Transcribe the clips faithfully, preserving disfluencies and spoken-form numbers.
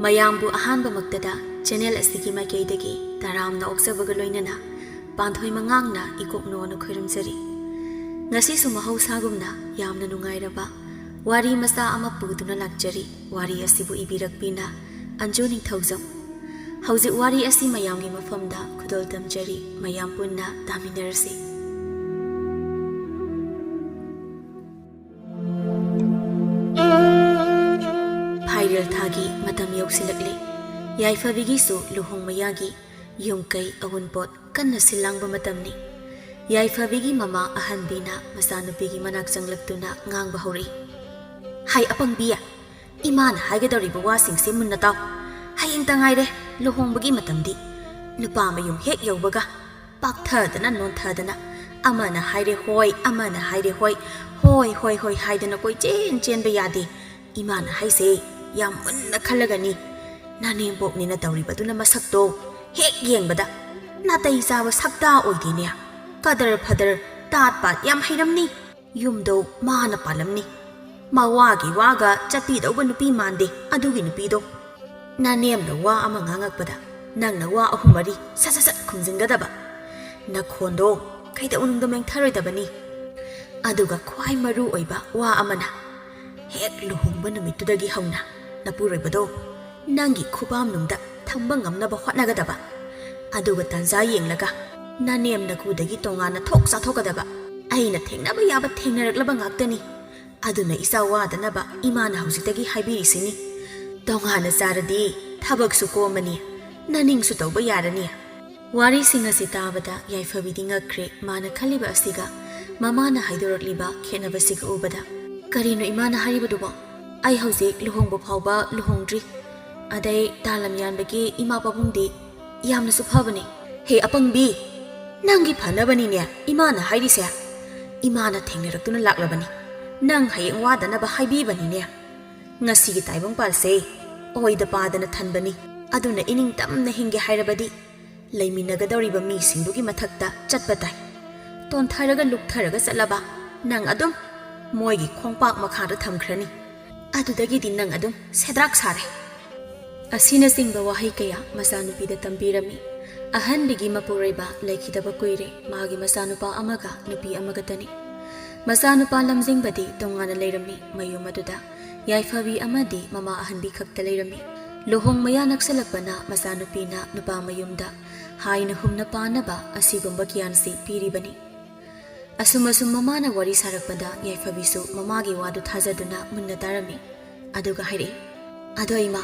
ꯃꯌꯥꯝꯕꯨ ꯑꯍꯥꯟꯕꯃꯛꯇꯗ ꯆꯦꯅꯦꯜ ꯑꯁꯤꯒꯤ ꯃꯥꯏꯀꯩꯗꯒꯤ ꯇꯔꯥꯝꯅ ꯑꯣꯛꯆꯕꯒ ꯂꯣꯏꯅꯅ ꯄꯥꯟꯊꯣꯏ ꯃꯉꯥꯡꯅ ꯏꯀꯣꯛꯅꯣꯅ ꯈꯣꯏꯔꯝꯖꯔꯤ꯫ ꯉꯁꯤꯁꯨ ꯃꯍꯧꯁꯥꯒꯨꯝꯅ ꯌꯥꯝꯅ ꯅꯨꯡꯉꯥꯏꯔꯕ ꯋꯥꯔꯤ ꯃꯆꯥ ꯑꯃ ꯄꯨꯗꯨꯅ ꯂꯥꯛꯆꯔꯤ꯫ ꯋꯥꯔꯤ ꯑꯁꯤꯕꯨ ꯏꯕꯤꯔꯛꯄꯤꯅ ꯑꯟꯖꯨ ꯅꯤꯡꯊꯧꯖꯝ꯫ ꯍꯧꯖꯤꯛ ꯋꯥꯔꯤ ꯑꯁꯤ ꯃꯌꯥꯝꯒꯤ ꯃꯐꯝꯗ ꯈꯨꯗꯣꯜ ꯇꯝꯖꯔꯤ꯫ ꯃꯌꯥꯝ ꯄꯨꯟꯅ ꯇꯥꯃꯤꯟꯅꯔꯁꯤ꯫ ꯐꯥꯏꯔꯦꯜ ꯊꯥꯒꯤ ꯃꯇꯝ ꯌꯧꯁꯤꯜꯂꯛꯂꯦ꯫ ꯌꯥꯏꯐꯕꯤꯒꯤꯁꯨ ꯂꯨꯍꯣꯡ ꯃꯌꯥꯒꯤ ꯌꯨꯝ ꯀꯩ ꯑꯋꯨꯟꯄꯣꯠ ꯀꯟꯅ ꯁꯤꯜ ꯂꯥꯡꯕ ꯃꯇꯝꯅꯤ꯫ ꯌꯥꯏꯐꯕꯤꯒꯤ ꯃꯃꯥ ꯑꯍꯟꯕꯤꯅ ꯃꯆꯥꯅꯨꯄꯤꯒꯤ ꯃꯅꯥꯛ ꯆꯪꯂꯛꯇꯨꯅ ꯉꯥꯡꯕ ꯍꯧꯔꯛꯏ꯫ "ꯍꯥꯏ ꯑꯄꯪꯕꯤ, ꯏꯃꯥꯅ ꯍꯥꯏꯒꯗꯧꯔꯤꯕ ꯋꯥꯁꯤꯡꯁꯦ ꯃꯨꯟꯅ ꯇꯥꯎ꯫ ꯍꯌꯦꯡꯇ ꯉꯥꯏꯔꯦ ꯂꯨꯍꯣꯡꯕꯒꯤ ꯃꯇꯝꯗꯤ꯫ ꯅꯨꯄꯥ ꯃꯌꯨꯝ ꯍꯦꯛ ꯌꯧꯕꯒ ꯄꯥꯛꯊꯗꯅ ꯅꯣꯟꯊꯗꯅ ꯑꯃꯅ ꯍꯥꯏꯔꯦ ꯍꯣꯏ, ꯑꯃꯅ ꯍꯥꯏꯔꯦ ꯍꯣꯏ, ꯍꯣꯏ, ꯍꯣꯏ, ꯍꯣꯏ ꯍꯥꯏꯗꯅ ꯀꯣꯏꯆꯦꯟ ꯆꯦꯟꯕ ꯌꯥꯗꯦ꯫ ꯏꯃꯥꯅ ꯍꯥꯏꯁꯦ ꯌꯥꯝ ꯃꯨꯟꯅ ꯈꯜꯂꯒꯅꯤ꯫ ꯅꯅꯦꯝꯕꯣꯛꯅꯤꯅ ꯇꯧꯔꯤꯕꯗꯨꯅ ꯃꯁꯛꯇꯣ ꯍꯦꯛ ꯌꯦꯡꯕꯗ ꯅꯥꯇꯩ ꯆꯥꯕ ꯁꯛꯇꯥ ꯑꯣꯏꯗꯦꯅꯦ꯫ ꯀꯗꯔ ꯐꯗꯔ ꯇꯥꯠ ꯄꯥꯠ ꯌꯥꯝ ꯍꯩꯔꯝꯅꯤ꯫ ꯌꯨꯝꯗꯣ ꯃꯥꯅ ꯄꯥꯜꯂꯝꯅꯤ꯫ ꯃꯋꯥꯒꯤ ꯋꯥꯒ ꯆꯠꯄꯤꯗꯧꯕ ꯅꯨꯄꯤ ꯃꯥꯟꯗꯦ ꯑꯗꯨꯒꯤ ꯅꯨꯄꯤꯗꯣ꯫ ꯅꯅꯦꯝꯅ ꯋꯥ ꯑꯃ ꯉꯥꯡꯉꯛꯄꯗ ꯅꯪꯅ ꯋꯥ ꯑꯍꯨꯝ ꯃꯔꯤ ꯁꯠ ꯁꯠ ꯁꯠ ꯈꯨꯝꯖꯤꯟꯒꯗꯕ꯫ ꯅꯈꯣꯟꯗꯣ ꯀꯩꯗꯧꯅꯨꯡꯗ ꯃꯦꯡꯊꯔꯣꯏꯗꯕꯅꯤ꯫ ꯑꯗꯨꯒ ꯈ꯭ꯋꯥꯏ ꯃꯔꯨ ꯑꯣꯏꯕ ꯋꯥ ꯑꯃꯅ, ꯍꯦꯛ ꯂꯨꯍꯣꯡꯕ ꯅꯨꯃꯤꯠꯇꯨꯗꯒꯤ ꯍꯧꯅ ꯅꯄꯨꯔꯣꯏꯕꯗꯣ ꯅꯪꯒꯤ ꯈꯨꯕꯥꯝꯅꯨꯡꯗ ꯊꯝꯕ ꯉꯝꯅꯕ ꯍꯣꯠꯅꯒꯗꯕ꯫ ꯑꯗꯨꯒ ꯇꯥꯟꯖꯥ ꯌꯦꯡꯂꯒ ꯅꯅꯦꯝ ꯅꯀꯨꯗꯒꯤ ꯇꯣꯉꯥꯟꯅ ꯊꯣꯛ ꯆꯥꯊꯣꯛꯀꯗꯕ꯫ ꯑꯩꯅ ꯊꯦꯡꯅꯕ ꯌꯥꯕ ꯊꯦꯡꯅꯔꯛꯂꯕ ꯉꯥꯛꯇꯅꯤ꯫ ꯑꯗꯨꯅ ꯏꯆꯥ ꯋꯥꯗꯅꯕ ꯏꯃꯥꯅ ꯍꯧꯖꯤꯛꯇꯒꯤ ꯍꯥꯏꯕꯤꯔꯤꯁꯤꯅꯤ꯫ ꯇꯣꯉꯥꯟꯅ ꯆꯥꯔꯗꯤ ꯊꯕꯛꯁꯨ ꯀꯣꯝꯃꯅꯤ, ꯅꯅꯤꯡꯁꯨ ꯇꯧꯕ ꯌꯥꯔꯅꯤ꯫ ꯋꯥꯔꯤꯁꯤꯡ ꯑꯁꯤ ꯇꯥꯕꯗ ꯌꯥꯏꯐꯕꯤꯗꯤ ꯉꯛꯈ꯭ꯔꯦ꯫ ꯃꯥꯅ ꯈꯜꯂꯤꯕ ꯑꯁꯤꯒ ꯃꯃꯥꯅ ꯍꯥꯏꯗꯣꯔꯛꯂꯤꯕ ꯈꯦꯠꯅꯕꯁꯤꯒ ꯎꯕꯗ꯫ "ꯀꯔꯤꯅꯣ ꯏꯃꯥꯅ ꯍꯥꯏꯔꯤꯕꯗꯨꯕꯣ? ꯑꯩ ꯍꯧꯖꯤꯛ ꯂꯨꯍꯣꯡꯕ ꯐꯥꯎꯕ ꯂꯨꯍꯣꯡꯗ꯭ꯔꯤ꯫ ꯑꯗꯩ ꯇꯥꯂꯝ ꯌꯥꯟꯕꯒꯤ ꯏꯃꯥ ꯄꯥꯕꯨꯡꯗꯤ ꯌꯥꯝꯅꯁꯨ ꯐꯕꯅꯤ꯫" "ꯍꯦ ꯑꯄꯪꯕꯤ, ꯅꯪꯒꯤ ꯐꯅꯕꯅꯤꯅꯦ ꯏꯃꯥꯅ ꯍꯥꯏꯔꯤꯁꯦ꯫ ꯏꯃꯥꯅ ꯊꯦꯡꯅꯔꯛꯇꯨꯅ ꯂꯥꯛꯂꯕꯅꯤ꯫ ꯅꯪ ꯍꯌꯦꯡ ꯋꯥꯗꯅꯕ ꯍꯥꯏꯕꯤꯕꯅꯤꯅꯦ꯫ ꯉꯁꯤꯒꯤ ꯇꯥꯏꯕꯪꯄꯥꯜꯁꯦ ꯑꯣꯏꯗ ꯄꯥꯗꯅ ꯊꯟꯕꯅꯤ꯫ ꯑꯗꯨꯅ ꯏꯅꯤꯡꯇꯝꯅ ꯍꯤꯡꯒꯦ ꯍꯥꯏꯔꯕꯗꯤ ꯂꯩꯃꯤꯟꯅꯒꯗꯧꯔꯤꯕ ꯃꯤꯁꯤꯡꯗꯨꯒꯤ ꯃꯊꯛꯇ ꯆꯠꯄ ꯇꯥꯏ꯫ ꯇꯣꯟꯊꯔꯒ ꯂꯨꯞꯊꯔꯒ ꯆꯠꯂꯕ ꯅꯪ ꯑꯗꯨꯝ ꯃꯣꯏꯒꯤ ꯈꯣꯡꯄꯥꯛ ꯃꯈꯥꯗ ꯊꯝꯈ꯭ꯔꯅꯤ꯫ ꯑꯗꯨꯗꯒꯤꯗꯤ ꯅꯪ ꯑꯗꯨꯝ ꯁꯦꯗ꯭ꯔꯥꯛ ꯁꯥꯔꯦ꯫" ꯑꯁꯤꯅꯆꯤꯡꯕ ꯋꯥꯍꯩ ꯀꯌꯥ ꯃꯆꯥꯅꯨꯄꯤꯗ ꯇꯝꯕꯤꯔꯝꯃꯤ꯫ ꯑꯍꯟꯕꯤꯒꯤ ꯃꯄꯨꯔꯣꯏꯕ ꯂꯩꯈꯤꯗꯕ ꯀꯨꯏꯔꯦ꯫ ꯃꯥꯒꯤ ꯃꯆꯥꯅꯨꯄꯥ ꯑꯃꯒ ꯅꯨꯄꯤ ꯑꯃꯒꯇꯅꯤ꯫ ꯃꯆꯥꯅꯨꯄꯥ ꯂꯝꯖꯤꯡꯕꯗꯤ ꯇꯣꯉꯥꯟꯅ ꯂꯩꯔꯝꯃꯤ꯫ ꯃꯌꯨꯝ ꯑꯗꯨꯗ ꯌꯥꯏꯐꯕꯤ ꯑꯃꯗꯤ ꯃꯃꯥ ꯑꯍꯟꯕꯤ ꯈꯛꯇ ꯂꯩꯔꯝꯃꯤ꯫ ꯂꯨꯍꯣꯡ ꯃꯌꯥ ꯅꯛꯁꯜꯂꯛꯄꯅ ꯃꯆꯥꯅꯨꯄꯤꯅ ꯅꯨꯄꯥ ꯃꯌꯨꯝꯗ ꯍꯥꯏꯅ ꯍꯨꯝꯅ ꯄꯥꯅꯕ ꯑꯁꯤꯒꯨꯝꯕ ꯒ꯭ꯌꯥꯟꯁꯤ ꯄꯤꯔꯤꯕꯅꯤ꯫ ꯑꯁꯨꯝ ꯑꯁꯨꯝ ꯃꯃꯥꯅ ꯋꯥꯔꯤ ꯁꯥꯔꯛꯄꯗ ꯌꯥꯏꯐꯕꯤꯁꯨ ꯃꯃꯥꯒꯤ ꯋꯥꯗꯨ ꯊꯥꯖꯗꯨꯅ ꯃꯨꯟꯅ ꯇꯥꯔꯝꯃꯤ꯫ ꯑꯗꯨꯒ ꯍꯥꯏꯔꯛꯏ, "ꯑꯗꯣ ꯏꯃꯥ,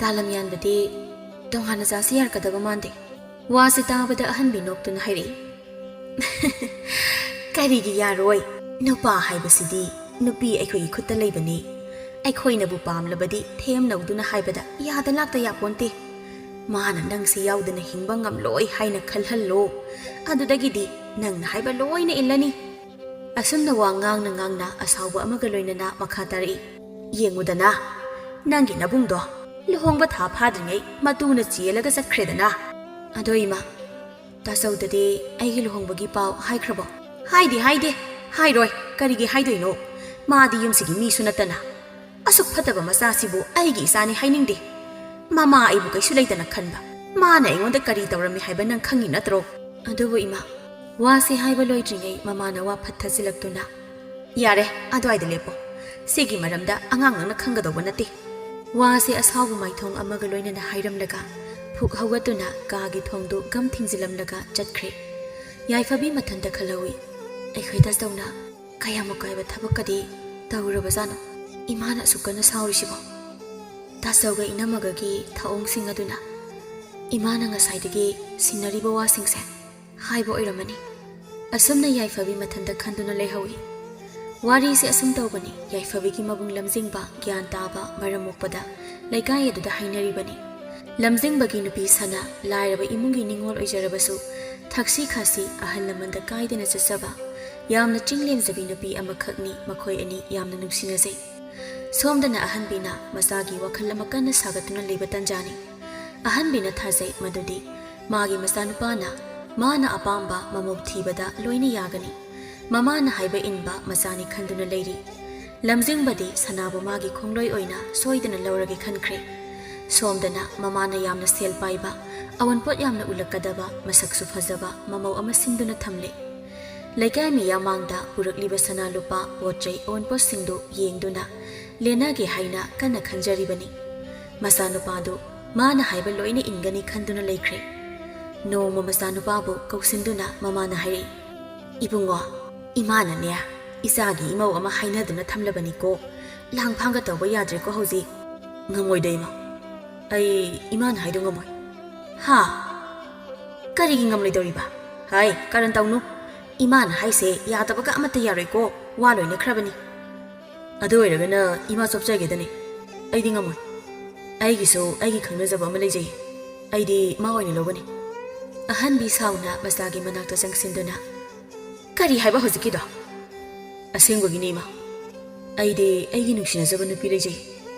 ꯇꯥꯂꯝ ꯌꯥꯟꯕꯗꯤ ꯇꯣꯉꯥꯟꯅ ꯆꯥꯁꯤ ꯌꯥꯔꯛꯀꯗꯕ ꯃꯥꯟꯗꯦ?" ꯋꯥꯁꯤ ꯇꯥꯕꯗ ꯑꯍꯟꯕꯤ ꯅꯣꯛꯇꯨꯅ ꯍꯥꯏꯔꯛꯏ, "ꯀꯔꯤꯒꯤ ꯌꯥꯔꯣꯏ? ꯅꯨꯄꯥ ꯍꯥꯏꯕꯁꯤꯗꯤ ꯅꯨꯄꯤ ꯑꯩꯈꯣꯏꯒꯤ ꯈꯨꯠꯇ ꯂꯩꯕꯅꯤ꯫ ꯑꯩꯈꯣꯏꯅꯕꯨ ꯄꯥꯝꯂꯕꯗꯤ ꯊꯦꯝꯅꯧꯗꯨꯅ ꯍꯥꯏꯕꯗ ꯌꯥꯗ ꯂꯥꯛꯇ ꯌꯥꯄꯣꯟꯇꯦ꯫ ꯃꯥꯅ ꯅꯪꯁꯤ ꯌꯥꯎꯗꯅ ꯍꯤꯡꯕ ꯉꯝꯂꯣꯏ ꯍꯥꯏꯅ ꯈꯜꯍꯜꯂꯣ꯫ ꯑꯗꯨꯗꯒꯤꯗꯤ ꯅꯪꯅ ꯍꯥꯏꯕ ꯂꯣꯏꯅ ꯏꯜꯂꯅꯤ꯫" ꯑꯁꯨꯝꯅ ꯋꯥ ꯉꯥꯡꯅ ꯉꯥꯡꯅ ꯑꯁꯥꯎꯕ ꯑꯃꯒ ꯂꯣꯏꯅꯅ ꯃꯈꯥ ꯇꯥꯔꯛꯏ, "ꯌꯦꯡꯉꯨꯗꯅ, ꯅꯪꯒꯤ ꯅꯕꯨꯡꯗꯣ ꯂꯨꯍꯣꯡꯕ ꯊꯥ ꯐꯥꯗ꯭ꯔꯤꯉꯩ ꯃꯇꯨꯅ ꯆꯦꯜꯂꯒ ꯆꯠꯈ꯭ꯔꯦꯗꯅ꯫ ꯑꯗꯣ ꯏꯃꯥ, ꯇꯥꯆꯧꯗꯗꯤ ꯑꯩꯒꯤ ꯂꯨꯍꯣꯡꯕꯒꯤ ꯄꯥꯎ ꯍꯥꯏꯈ꯭ꯔꯕꯣ?" "ꯍꯥꯏꯗꯤ ꯍꯥꯏꯗꯦ, ꯍꯥꯏꯔꯣꯏ꯫ ꯀꯔꯤꯒꯤ ꯍꯥꯏꯗꯣꯏꯅꯣ? ꯃꯥꯗꯤ ꯌꯨꯝꯁꯤꯒꯤ ꯃꯤꯁꯨ ꯅꯠꯇꯅ꯫ ꯑꯁꯨꯛ ꯐꯠꯇꯕ ꯃꯆꯥꯁꯤꯕꯨ ꯑꯩꯒꯤ ꯏꯆꯥꯅꯤ ꯍꯥꯏꯅꯤꯡꯗꯦ꯫ ꯃꯃꯥ ꯑꯩꯕꯨ ꯀꯩꯁꯨ ꯂꯩꯇꯅ ꯈꯟꯕ꯫ ꯃꯥꯅ ꯑꯩꯉꯣꯟꯗ ꯀꯔꯤ ꯇꯧꯔꯝꯃꯤ ꯍꯥꯏꯕ ꯅꯪ ꯈꯪꯉꯤ ꯅꯠꯇ꯭ꯔꯣ?" "ꯑꯗꯨꯕꯨ ꯏꯃꯥ," ꯋꯥꯁꯤ ꯍꯥꯏꯕ ꯂꯣꯏꯗ꯭ꯔꯤꯉꯩ ꯃꯃꯥꯅ ꯋꯥ ꯐꯠ ꯊꯠꯆꯤꯜꯂꯛꯇꯨꯅ, "ꯌꯥꯔꯦ, ꯑꯗꯨꯋꯥꯏꯗ ꯂꯦꯞꯄꯣ꯫ ꯁꯤꯒꯤ ꯃꯔꯝꯗ ꯑꯉꯥꯡ ꯅꯪꯅ ꯈꯪꯒꯗꯧꯕ ꯅꯠꯇꯦ꯫" ꯋꯥꯁꯤ ꯑꯁꯥꯎꯕ ꯃꯥꯏꯊꯣꯡ ꯑꯃꯒ ꯂꯣꯏꯅꯅ ꯍꯥꯏꯔꯝꯂꯒ ꯐꯨꯛ ꯍꯧꯒꯠꯇꯨꯅ ꯀꯥꯒꯤ ꯊꯣꯡꯗꯨ ꯒꯝ ꯊꯤꯡꯖꯤꯜꯂꯝꯂꯒ ꯆꯠꯈ꯭ꯔꯦ꯫ ꯌꯥꯏꯐꯕꯤ ꯃꯊꯟꯇ ꯈꯜꯍꯧꯏ, "ꯑꯩꯈꯣꯏ ꯇꯥꯆꯧꯅ ꯀꯌꯥꯝ ꯑꯀꯥꯏꯕ ꯊꯕꯛꯀꯗꯤ ꯇꯧꯔꯕꯖꯥꯠꯅꯣ ꯏꯃꯥꯅ ꯑꯁꯨꯛ ꯀꯟꯅ ꯁꯥꯎꯔꯤꯁꯤꯕꯣ? ꯇꯥꯆꯧꯒ ꯏꯅꯝꯃꯒꯒꯤ ꯊꯧꯑꯣꯡꯁꯤꯡ ꯑꯗꯨꯅ ꯏꯃꯥꯅ ꯉꯁꯥꯏꯗꯒꯤ ꯁꯤꯟꯅꯔꯤꯕ ꯋꯥꯁꯤꯡꯁꯦ ꯍꯥꯏꯕ ꯑꯣꯏꯔꯝꯃꯅꯤ꯫" ꯑꯁꯨꯝꯅ ꯌꯥꯏꯐꯕꯤ ꯃꯊꯟꯇ ꯈꯟꯗꯨꯅ ꯂꯩꯍꯧꯏ꯫ ꯋꯥꯔꯤꯁꯦ ꯑꯁꯨꯝ ꯇꯧꯕꯅꯤ꯫ ꯌꯥꯏꯐꯕꯤꯒꯤ ꯃꯕꯨꯡ ꯂꯝꯖꯤꯡꯕ ꯒ꯭ꯌꯥꯟ ꯇꯥꯕ ꯃꯔꯝ ꯃꯣꯛꯄꯗ ꯂꯩꯀꯥꯏ ꯑꯗꯨꯗ ꯍꯥꯏꯅꯔꯤꯕꯅꯤ꯫ ꯂꯝꯖꯤꯡꯕꯒꯤ ꯅꯨꯄꯤ ꯁꯅꯥ ꯂꯥꯏꯔꯕ ꯏꯃꯨꯡꯒꯤ ꯅꯤꯡꯉꯣꯜ ꯑꯣꯏꯖꯔꯕꯁꯨ ꯊꯛꯁꯤ ꯈꯥꯁꯤ ꯑꯍꯜ ꯂꯃꯟꯗ ꯀꯥꯏꯗꯅ ꯆꯠꯆꯕ ꯌꯥꯝꯅ ꯆꯤꯡ ꯂꯦꯝꯖꯕꯤ ꯅꯨꯄꯤ ꯑꯃꯈꯛꯅꯤ꯫ ꯃꯈꯣꯏ ꯑꯅꯤ ꯌꯥꯝꯅ ꯅꯨꯡꯁꯤꯅꯖꯩ꯫ ꯁꯣꯝꯗꯅ ꯑꯍꯟꯕꯤꯅ ꯃꯆꯥꯒꯤ ꯋꯥꯈꯜ ꯑꯃ ꯀꯟꯅ ꯁꯥꯒꯠꯇꯨꯅ ꯂꯩꯕ ꯇꯟꯖꯥꯅꯤ꯫ ꯑꯍꯟꯕꯤꯅ ꯊꯥꯖꯩ ꯃꯗꯨꯗꯤ ꯃꯥꯒꯤ ꯃꯆꯥꯅꯨꯄꯥꯅ ꯃꯥꯅ ꯑꯄꯥꯝꯕ ꯃꯃꯧ ꯊꯤꯕꯗ ꯂꯣꯏꯅ ꯌꯥꯒꯅꯤ꯫ ꯃꯃꯥꯅ ꯍꯥꯏꯕ ꯏꯟꯕ ꯃꯆꯥꯅꯤ ꯈꯟꯗꯨꯅ ꯂꯩꯔꯤ꯫ ꯂꯝꯖꯤꯡꯕꯗꯤ ꯁꯅꯥꯕꯨ ꯃꯥꯒꯤ ꯈꯣꯡꯂꯣꯏ ꯑꯣꯏꯅ ꯁꯣꯏꯗꯅ ꯂꯧꯔꯒꯦ ꯈꯟꯈ꯭ꯔꯦ꯫ ꯁꯣꯝꯗꯅ ꯃꯃꯥꯅ ꯌꯥꯝꯅ ꯁꯦꯜ ꯄꯥꯏꯕ, ꯑꯋꯟꯄꯣꯠ ꯌꯥꯝꯅ ꯎꯠꯂꯛꯀꯗꯕ, ꯃꯁꯛꯁꯨ ꯐꯖꯕ ꯃꯃꯧ ꯑꯃ ꯁꯤꯟꯗꯨꯅ ꯊꯝꯂꯦ꯫ ꯂꯩꯀꯥꯏ ꯃꯤꯌꯥꯝ ꯃꯥꯡꯗ ꯄꯨꯔꯛꯂꯤꯕ ꯁꯅꯥ ꯂꯨꯄꯥ, ꯄꯣꯠ ꯆꯩ, ꯑꯋꯟꯄꯣꯠꯁꯤꯡꯗꯨ ꯌꯦꯡꯗꯨꯅ ꯂꯦꯟꯅꯒꯦ ꯍꯥꯏꯅ ꯀꯟꯅ ꯈꯟꯖꯔꯤꯕꯅꯤ꯫ ꯃꯆꯥꯅꯨꯄꯥꯗꯨ ꯃꯥꯅ ꯍꯥꯏꯕ ꯂꯣꯏꯅ ꯏꯟꯒꯅꯤ ꯈꯟꯗꯨꯅ ꯂꯩꯈ꯭ꯔꯦ꯫ ꯅꯣꯡꯃ ꯃꯆꯥꯅꯨꯄꯥꯕꯨ ꯀꯧꯁꯤꯟꯗꯨꯅ ꯃꯃꯥꯅ ꯍꯥꯏꯔꯛꯏ, "ꯏꯕꯨꯡꯉꯣ, ꯏꯃꯥꯅꯅꯦ, ꯏꯆꯥꯒꯤ ꯏꯃꯧ ꯑꯃ ꯍꯥꯏꯅꯗꯨꯅ ꯊꯝꯂꯕꯅꯤꯀꯣ꯫ ꯂꯥꯡ ꯐꯥꯡꯒ ꯇꯧꯕ ꯌꯥꯗ꯭ꯔꯦꯀꯣ ꯍꯧꯖꯤꯛ꯫" "ꯉꯝꯃꯣꯏꯗ ꯏꯃꯥ꯫ ꯑꯩ ꯏꯃꯥꯅ ꯍꯥꯏꯗꯣ ꯉꯝꯃꯣꯏ꯫" "ꯍꯥ? ꯀꯔꯤꯒꯤ ꯉꯝꯂꯣꯏꯗꯧꯔꯤꯕ? ꯍꯥꯏ, ꯀꯔꯟ ꯇꯧꯅꯨ꯫ ꯏꯃꯥꯅ ꯍꯥꯏꯁꯦ ꯌꯥꯗꯕꯒ ꯑꯃꯠꯇ ꯌꯥꯔꯣꯏꯀꯣ꯫ ꯋꯥ ꯂꯣꯏꯅꯈ꯭ꯔꯕꯅꯤ꯫" "ꯑꯗꯨ ꯑꯣꯏꯔꯒꯅ ꯏꯃꯥ ꯆꯣꯞꯆꯒꯦꯗꯅꯦ꯫ ꯑꯩꯗꯤ ꯉꯝꯃꯣꯏ꯫ ꯑꯩꯒꯤꯁꯨ ꯑꯩꯒꯤ ꯈꯪꯅꯖꯕ ꯑꯃ ꯂꯩꯖꯩ꯫ ꯑꯩꯗꯤ ꯃꯥ ꯑꯣꯏꯅ ꯂꯧꯒꯅꯤ꯫" ꯑꯍꯟꯕꯤ ꯁꯥꯎꯅ ꯃꯆꯥꯒꯤ ꯃꯅꯥꯛꯇ ꯆꯪꯁꯤꯟꯗꯨꯅ, "ꯀꯔꯤ ꯍꯥꯏꯕ ꯍꯧꯖꯤꯛꯀꯤꯗꯣ?" "ꯑꯁꯦꯡꯕꯒꯤꯅꯦ ꯏꯃꯥ꯫ ꯑꯩꯗꯤ ꯑꯩꯒꯤ ꯅꯨꯡꯁꯤꯅꯖꯕ ꯅꯨꯄꯤ ꯂꯩꯖꯩ꯫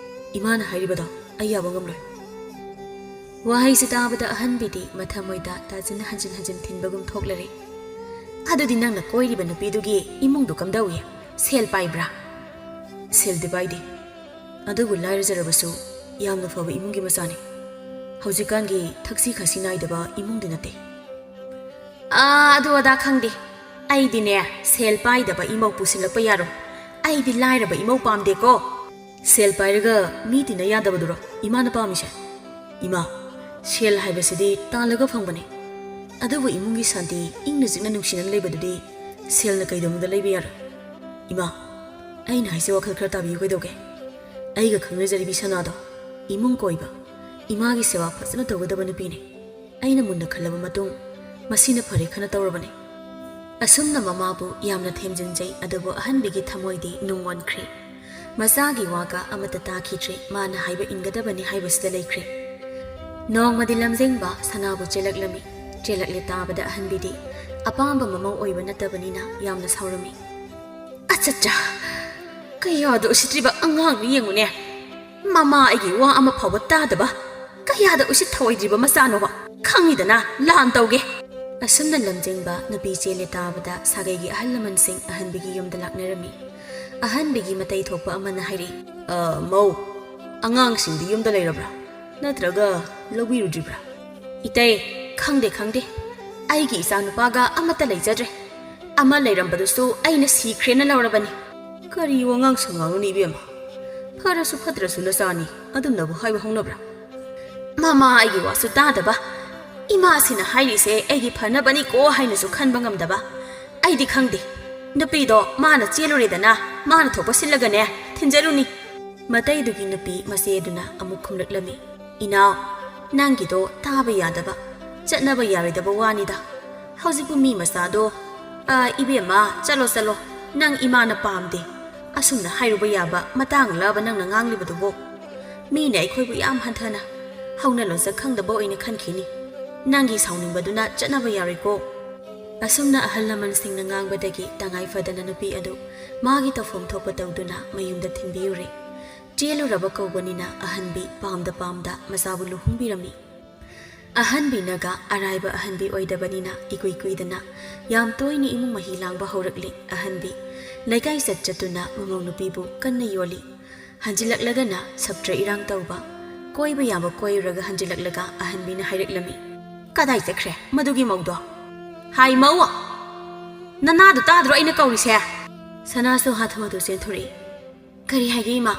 ꯏꯃꯥꯅ ꯍꯥꯏꯔꯤꯕꯗꯣ ꯑꯩ ꯌꯥꯕ ꯉꯝꯂꯣꯏ꯫" ꯋꯥꯍꯩꯁꯤ ꯇꯥꯕꯗ ꯑꯍꯟꯕꯤꯗꯤ ꯃꯊꯃꯣꯏꯗ ꯇꯥꯁꯤꯟꯅ ꯍꯟꯖꯤꯟ ꯍꯟꯖꯤꯟ ꯊꯤꯟꯕꯒꯨꯝ ꯊꯣꯛꯂꯔꯦ꯫ "ꯑꯗꯨꯗꯤ ꯅꯪꯅ ꯀꯣꯏꯔꯤꯕ ꯅꯨꯄꯤꯗꯨꯒꯤ ꯏꯃꯨꯡꯗꯨ ꯀꯝꯗꯧꯏ? ꯁꯦꯜ ꯄꯥꯏꯕ꯭ꯔꯥ?" "ꯁꯦꯜꯗꯤ ꯄꯥꯏꯗꯦ꯫ ꯑꯗꯨꯕꯨ ꯂꯥꯏꯔꯖꯔꯕꯁꯨ ꯌꯥꯝꯅ ꯐꯕ ꯏꯃꯨꯡꯒꯤ ꯃꯆꯥꯅꯤ꯫ ꯍꯧꯖꯤꯛꯀꯥꯟꯒꯤ ꯊꯛꯁꯤ ꯈꯥꯁꯤ ꯅꯥꯏꯗꯕ ꯏꯃꯨꯡꯗꯤ ꯅꯠꯇꯦ꯫" "ꯑꯥ, ꯑꯗꯨ ꯑꯗꯥ ꯈꯪꯗꯦ꯫ ꯑꯩꯗꯤꯅꯦ, ꯁꯦꯜ ꯄꯥꯏꯗꯕ ꯏꯃꯧ ꯄꯨꯁꯤꯜꯂꯛꯄ ꯌꯥꯔꯣꯏ꯫ ꯑꯩꯗꯤ ꯂꯥꯏꯔꯕ ꯏꯃꯧ ꯄꯥꯝꯗꯦꯀꯣ꯫" "ꯁꯦꯜ ꯄꯥꯏꯔꯒ ꯃꯤ ꯇꯤꯟꯅ ꯌꯥꯗꯕꯗꯨꯔꯣ ꯏꯃꯥꯅ ꯄꯥꯝꯃꯤꯁꯦ?" "ꯏꯃꯥ, ꯁꯦꯜ ꯍꯥꯏꯕꯁꯤꯗꯤ ꯇꯥꯜꯂꯒ ꯐꯪꯕꯅꯦ꯫ ꯑꯗꯨꯕꯨ ꯏꯃꯨꯡꯒꯤ ꯁꯥꯟꯇꯤ, ꯏꯪꯅ ꯆꯤꯛꯅ ꯅꯨꯡꯁꯤꯅꯅ ꯂꯩꯕꯗꯨꯗꯤ ꯁꯦꯜꯅ ꯀꯩꯗꯧꯅꯨꯡꯗ ꯂꯩꯕ ꯌꯥꯔꯣꯏ꯫ ꯏꯃꯥ, ꯑꯩꯅ ꯍꯥꯏꯁꯦ ꯋꯥꯈꯜ ꯈꯔ ꯇꯥꯕꯤꯌꯨ ꯀꯩꯗꯧꯒꯦ? ꯑꯩꯒ ꯈꯪꯅꯖꯔꯤꯕꯤ ꯁꯅꯥꯗꯣ ꯏꯃꯨꯡ ꯀꯣꯏꯕ, ꯏꯃꯥꯒꯤ ꯁꯦꯕꯥ ꯐꯖꯅ ꯇꯧꯒꯗꯕ ꯅꯨꯄꯤꯅꯦ꯫ ꯑꯩꯅ ꯃꯨꯟꯅ ꯈꯜꯂꯕ ꯃꯇꯨꯡ ꯃꯁꯤꯅ ꯐꯔꯦ ꯈꯟꯅ ꯇꯧꯔꯕꯅꯦ꯫" ꯑꯁꯨꯝꯅ ꯃꯃꯥꯕꯨ ꯌꯥꯝꯅ ꯊꯦꯝꯖꯤꯟꯖꯩ, ꯑꯗꯨꯕꯨ ꯑꯍꯟꯕꯤꯒꯤ ꯊꯃꯣꯏꯗꯤ ꯅꯨꯡ ꯑꯣꯟꯈ꯭ꯔꯦ꯫ ꯃꯆꯥꯒꯤ ꯋꯥꯒ ꯑꯃꯠꯇ ꯇꯥꯈꯤꯗ꯭ꯔꯦ꯫ ꯃꯥꯅ ꯍꯥꯏꯕ ꯏꯟꯒꯗꯕꯅꯤ ꯍꯥꯏꯕꯁꯤꯗ ꯂꯩꯈ꯭ꯔꯦ꯫ ꯅꯣꯡꯃꯗꯤ ꯂꯝꯖꯦꯡꯕ ꯁꯅꯥꯕꯨ ꯆꯦꯜꯂꯛꯂꯝꯃꯤ꯫ ꯆꯦꯜꯂꯛꯂꯦ ꯇꯥꯕꯗ ꯑꯍꯟꯕꯤꯗꯤ ꯑꯄꯥꯝꯕ ꯃꯃꯧ ꯑꯣꯏꯕ ꯅꯠꯇꯕꯅꯤꯅ ꯌꯥꯝꯅ ꯁꯥꯎꯔꯝꯃꯤ꯫ "ꯑꯆꯠꯆꯥ! ꯀꯌꯥꯗ ꯎꯁꯤꯠꯇ꯭ꯔꯤꯕ ꯑꯉꯥꯡꯅꯣ ꯌꯦꯡꯉꯨꯅꯦ꯫ ꯃꯃꯥ ꯑꯩꯒꯤ ꯋꯥ ꯑꯃ ꯐꯥꯎꯕ ꯇꯥꯗꯕ, ꯀꯌꯥꯗ ꯎꯁꯤꯠ ꯊꯑꯣꯏꯗ꯭ꯔꯤꯕ ꯃꯆꯥꯅꯣꯕ꯫ ꯈꯪꯉꯤꯗꯅ, ꯂꯥꯟ ꯇꯧꯒꯦ꯫" ꯑꯁꯨꯝꯅ ꯂꯝꯖꯤꯡꯕ ꯅꯨꯄꯤ ꯆꯦꯜꯂꯦ ꯇꯥꯕꯗ ꯁꯥꯒꯩꯒꯤ ꯑꯍꯜ ꯂꯃꯟꯁꯤꯡ ꯑꯍꯟꯕꯤꯒꯤ ꯌꯨꯝꯗ ꯂꯥꯛꯅꯔꯝꯃꯤ꯫ ꯑꯍꯟꯕꯤꯒꯤ ꯃꯇꯩ ꯊꯣꯛꯄ ꯑꯃꯅ ꯍꯥꯏꯔꯛꯏ, "ꯑ, ꯃꯧ, ꯑꯉꯥꯡꯁꯤꯡꯗꯤ ꯌꯨꯝꯗ ꯂꯩꯔꯕ꯭ꯔꯥ?" ꯅꯠꯇ꯭ꯔꯒ ꯂꯧꯕꯤꯔꯨꯗ꯭ꯔꯤꯕ꯭ꯔꯥ? ꯏꯇꯩ, ꯈꯪꯗꯦ, ꯈꯪꯗꯦ꯫ ꯑꯩꯒꯤ ꯏꯆꯥꯅꯨꯄꯥꯒ ꯑꯃꯠꯇ ꯂꯩꯖꯗ꯭ꯔꯦ꯫ ꯑꯃ ꯂꯩꯔꯝꯕꯗꯨꯁꯨ ꯑꯩꯅ ꯁꯤꯈ꯭ꯔꯦꯅ ꯂꯧꯔꯕꯅꯤ꯫ ꯀꯔꯤ ꯋꯥꯉꯥꯡ ꯁꯉꯥꯡꯅꯣꯅꯦ ꯏꯕꯦꯝꯃ? ꯐꯔꯁꯨ ꯐꯠꯇ꯭ꯔꯁꯨ ꯅꯆꯥꯅꯤ, ꯑꯗꯨꯝꯅꯕꯨ ꯍꯥꯏꯕ ꯍꯧꯅꯕ꯭ꯔꯥ? ꯃꯃꯥ ꯑꯩꯒꯤ ꯋꯥꯁꯨ ꯇꯥꯗꯕ꯫ ꯏꯃꯥꯁꯤꯅ ꯍꯥꯏꯔꯤꯁꯦ ꯑꯩꯒꯤ ꯐꯅꯕꯅꯤꯀꯣ ꯍꯥꯏꯅꯁꯨ ꯈꯟꯕ ꯉꯝꯗꯕ꯫ ꯑꯩꯗꯤ ꯈꯪꯗꯦ꯫ ꯅꯨꯄꯤꯗꯣ ꯃꯥꯅ ꯆꯦꯜꯂꯨꯔꯦꯗꯅ, ꯃꯥꯅ ꯊꯣꯛꯄ ꯁꯤꯜꯂꯒꯅꯦ ꯊꯤꯟꯖꯔꯨꯅꯤ꯫ ꯃꯇꯩꯗꯨꯒꯤ ꯅꯨꯄꯤ ꯃꯆꯦꯗꯨꯅ ꯑꯃꯨꯛ ꯈꯨꯝꯂꯛꯂꯝꯃꯤ, "ꯏꯅꯥꯎ, ꯅꯪꯒꯤꯗꯣ ꯇꯥꯕ ꯌꯥꯗꯕ, ꯆꯠꯅꯕ ꯌꯥꯔꯣꯏꯗꯕ ꯋꯥꯅꯤꯗ꯫ ꯍꯧꯖꯤꯛꯄꯨ ꯃꯤ ꯃꯆꯥꯗꯣ, ꯑ, ꯏꯕꯦꯝꯃ, ꯆꯠꯂꯣ, ꯆꯠꯂꯣ, ꯅꯪ ꯏꯃꯥꯅ ꯄꯥꯝꯗꯦ꯫ ꯑꯁꯨꯝꯅ ꯍꯥꯏꯔꯨꯕ ꯌꯥꯕ ꯃꯇꯥꯡꯂꯕ ꯅꯪꯅ ꯉꯥꯡꯂꯤꯕꯗꯨꯕꯣ? ꯃꯤꯅ ꯑꯩꯈꯣꯏꯕꯨ ꯌꯥꯝ ꯍꯟꯊꯅ, ꯍꯧꯅ ꯂꯣꯟꯆꯠ ꯈꯪꯗꯕ ꯑꯣꯏꯅ ꯈꯟꯈꯤꯅꯤ꯫ ꯅꯪꯒꯤ ꯁꯥꯎꯅꯤꯡꯕꯗꯨꯅ ꯆꯠꯅꯕ ꯌꯥꯔꯣꯏꯀꯣ꯫" ꯑꯁꯨꯝꯅ ꯑꯍꯜ ꯂꯃꯟꯁꯤꯡꯅ ꯉꯥꯡꯕꯗꯒꯤ ꯇꯉꯥꯏ ꯐꯗꯅ ꯅꯨꯄꯤ ꯑꯗꯨ ꯃꯥꯒꯤ ꯇꯧꯐꯝ ꯊꯣꯛꯄ ꯇꯧꯗꯨꯅ ꯃꯌꯨꯝꯗ ꯊꯤꯟꯕꯤꯌꯨꯔꯦ꯫ ꯆꯦꯜꯂꯨꯔꯕ ꯀꯧꯕꯅꯤꯅ ꯑꯍꯟꯕꯤ ꯄꯥꯝꯗ ꯄꯥꯝꯗ ꯃꯆꯥꯕꯨ ꯂꯨꯍꯣꯡꯕꯤꯔꯝꯃꯤ꯫ ꯑꯍꯟꯕꯤꯅꯒ ꯑꯔꯥꯏꯕ ꯑꯍꯟꯕꯤ ꯑꯣꯏꯗꯕꯅꯤꯅ ꯏꯀꯨꯏ ꯀꯨꯏꯗꯅ ꯌꯥꯝ ꯇꯣꯏꯅ ꯏꯃꯨꯡ ꯃꯍꯤ ꯂꯥꯡꯕ ꯍꯧꯔꯛꯂꯤ꯫ ꯑꯍꯟꯕꯤ ꯂꯩꯀꯥꯏ ꯆꯠ ꯆꯠꯇꯨꯅ ꯃꯃꯧ ꯅꯨꯄꯤꯕꯨ ꯀꯟꯅ ꯌꯣꯜꯂꯤ꯫ ꯍꯟꯖꯤꯜꯂꯛꯂꯒꯅ ꯁꯞꯇ꯭ꯔ ꯏꯔꯥꯡ ꯇꯧꯕ꯫ ꯀꯣꯏꯕ ꯌꯥꯕ ꯀꯣꯏꯔꯨꯔꯒ ꯍꯟꯖꯤꯜꯂꯛꯂꯒ ꯑꯍꯟꯕꯤꯅ ꯍꯥꯏꯔꯛꯂꯝꯃꯤ, "ꯀꯗꯥꯏ ꯆꯠꯈ꯭ꯔꯦ ꯃꯗꯨꯒꯤ ꯃꯧꯗꯣ? ꯍꯥꯏ ꯃꯧ! ꯅꯅꯥꯗꯨ ꯇꯥꯗ꯭ꯔꯣ ꯑꯩꯅ ꯀꯧꯔꯤꯁꯦ?" ꯁꯅꯥꯁꯨ ꯍꯥꯊꯨ ꯍꯥꯊꯨ ꯆꯦꯟꯊꯣꯔꯛꯏ꯫ "ꯀꯔꯤ ꯍꯥꯏꯒꯦ ꯏꯃꯥ?"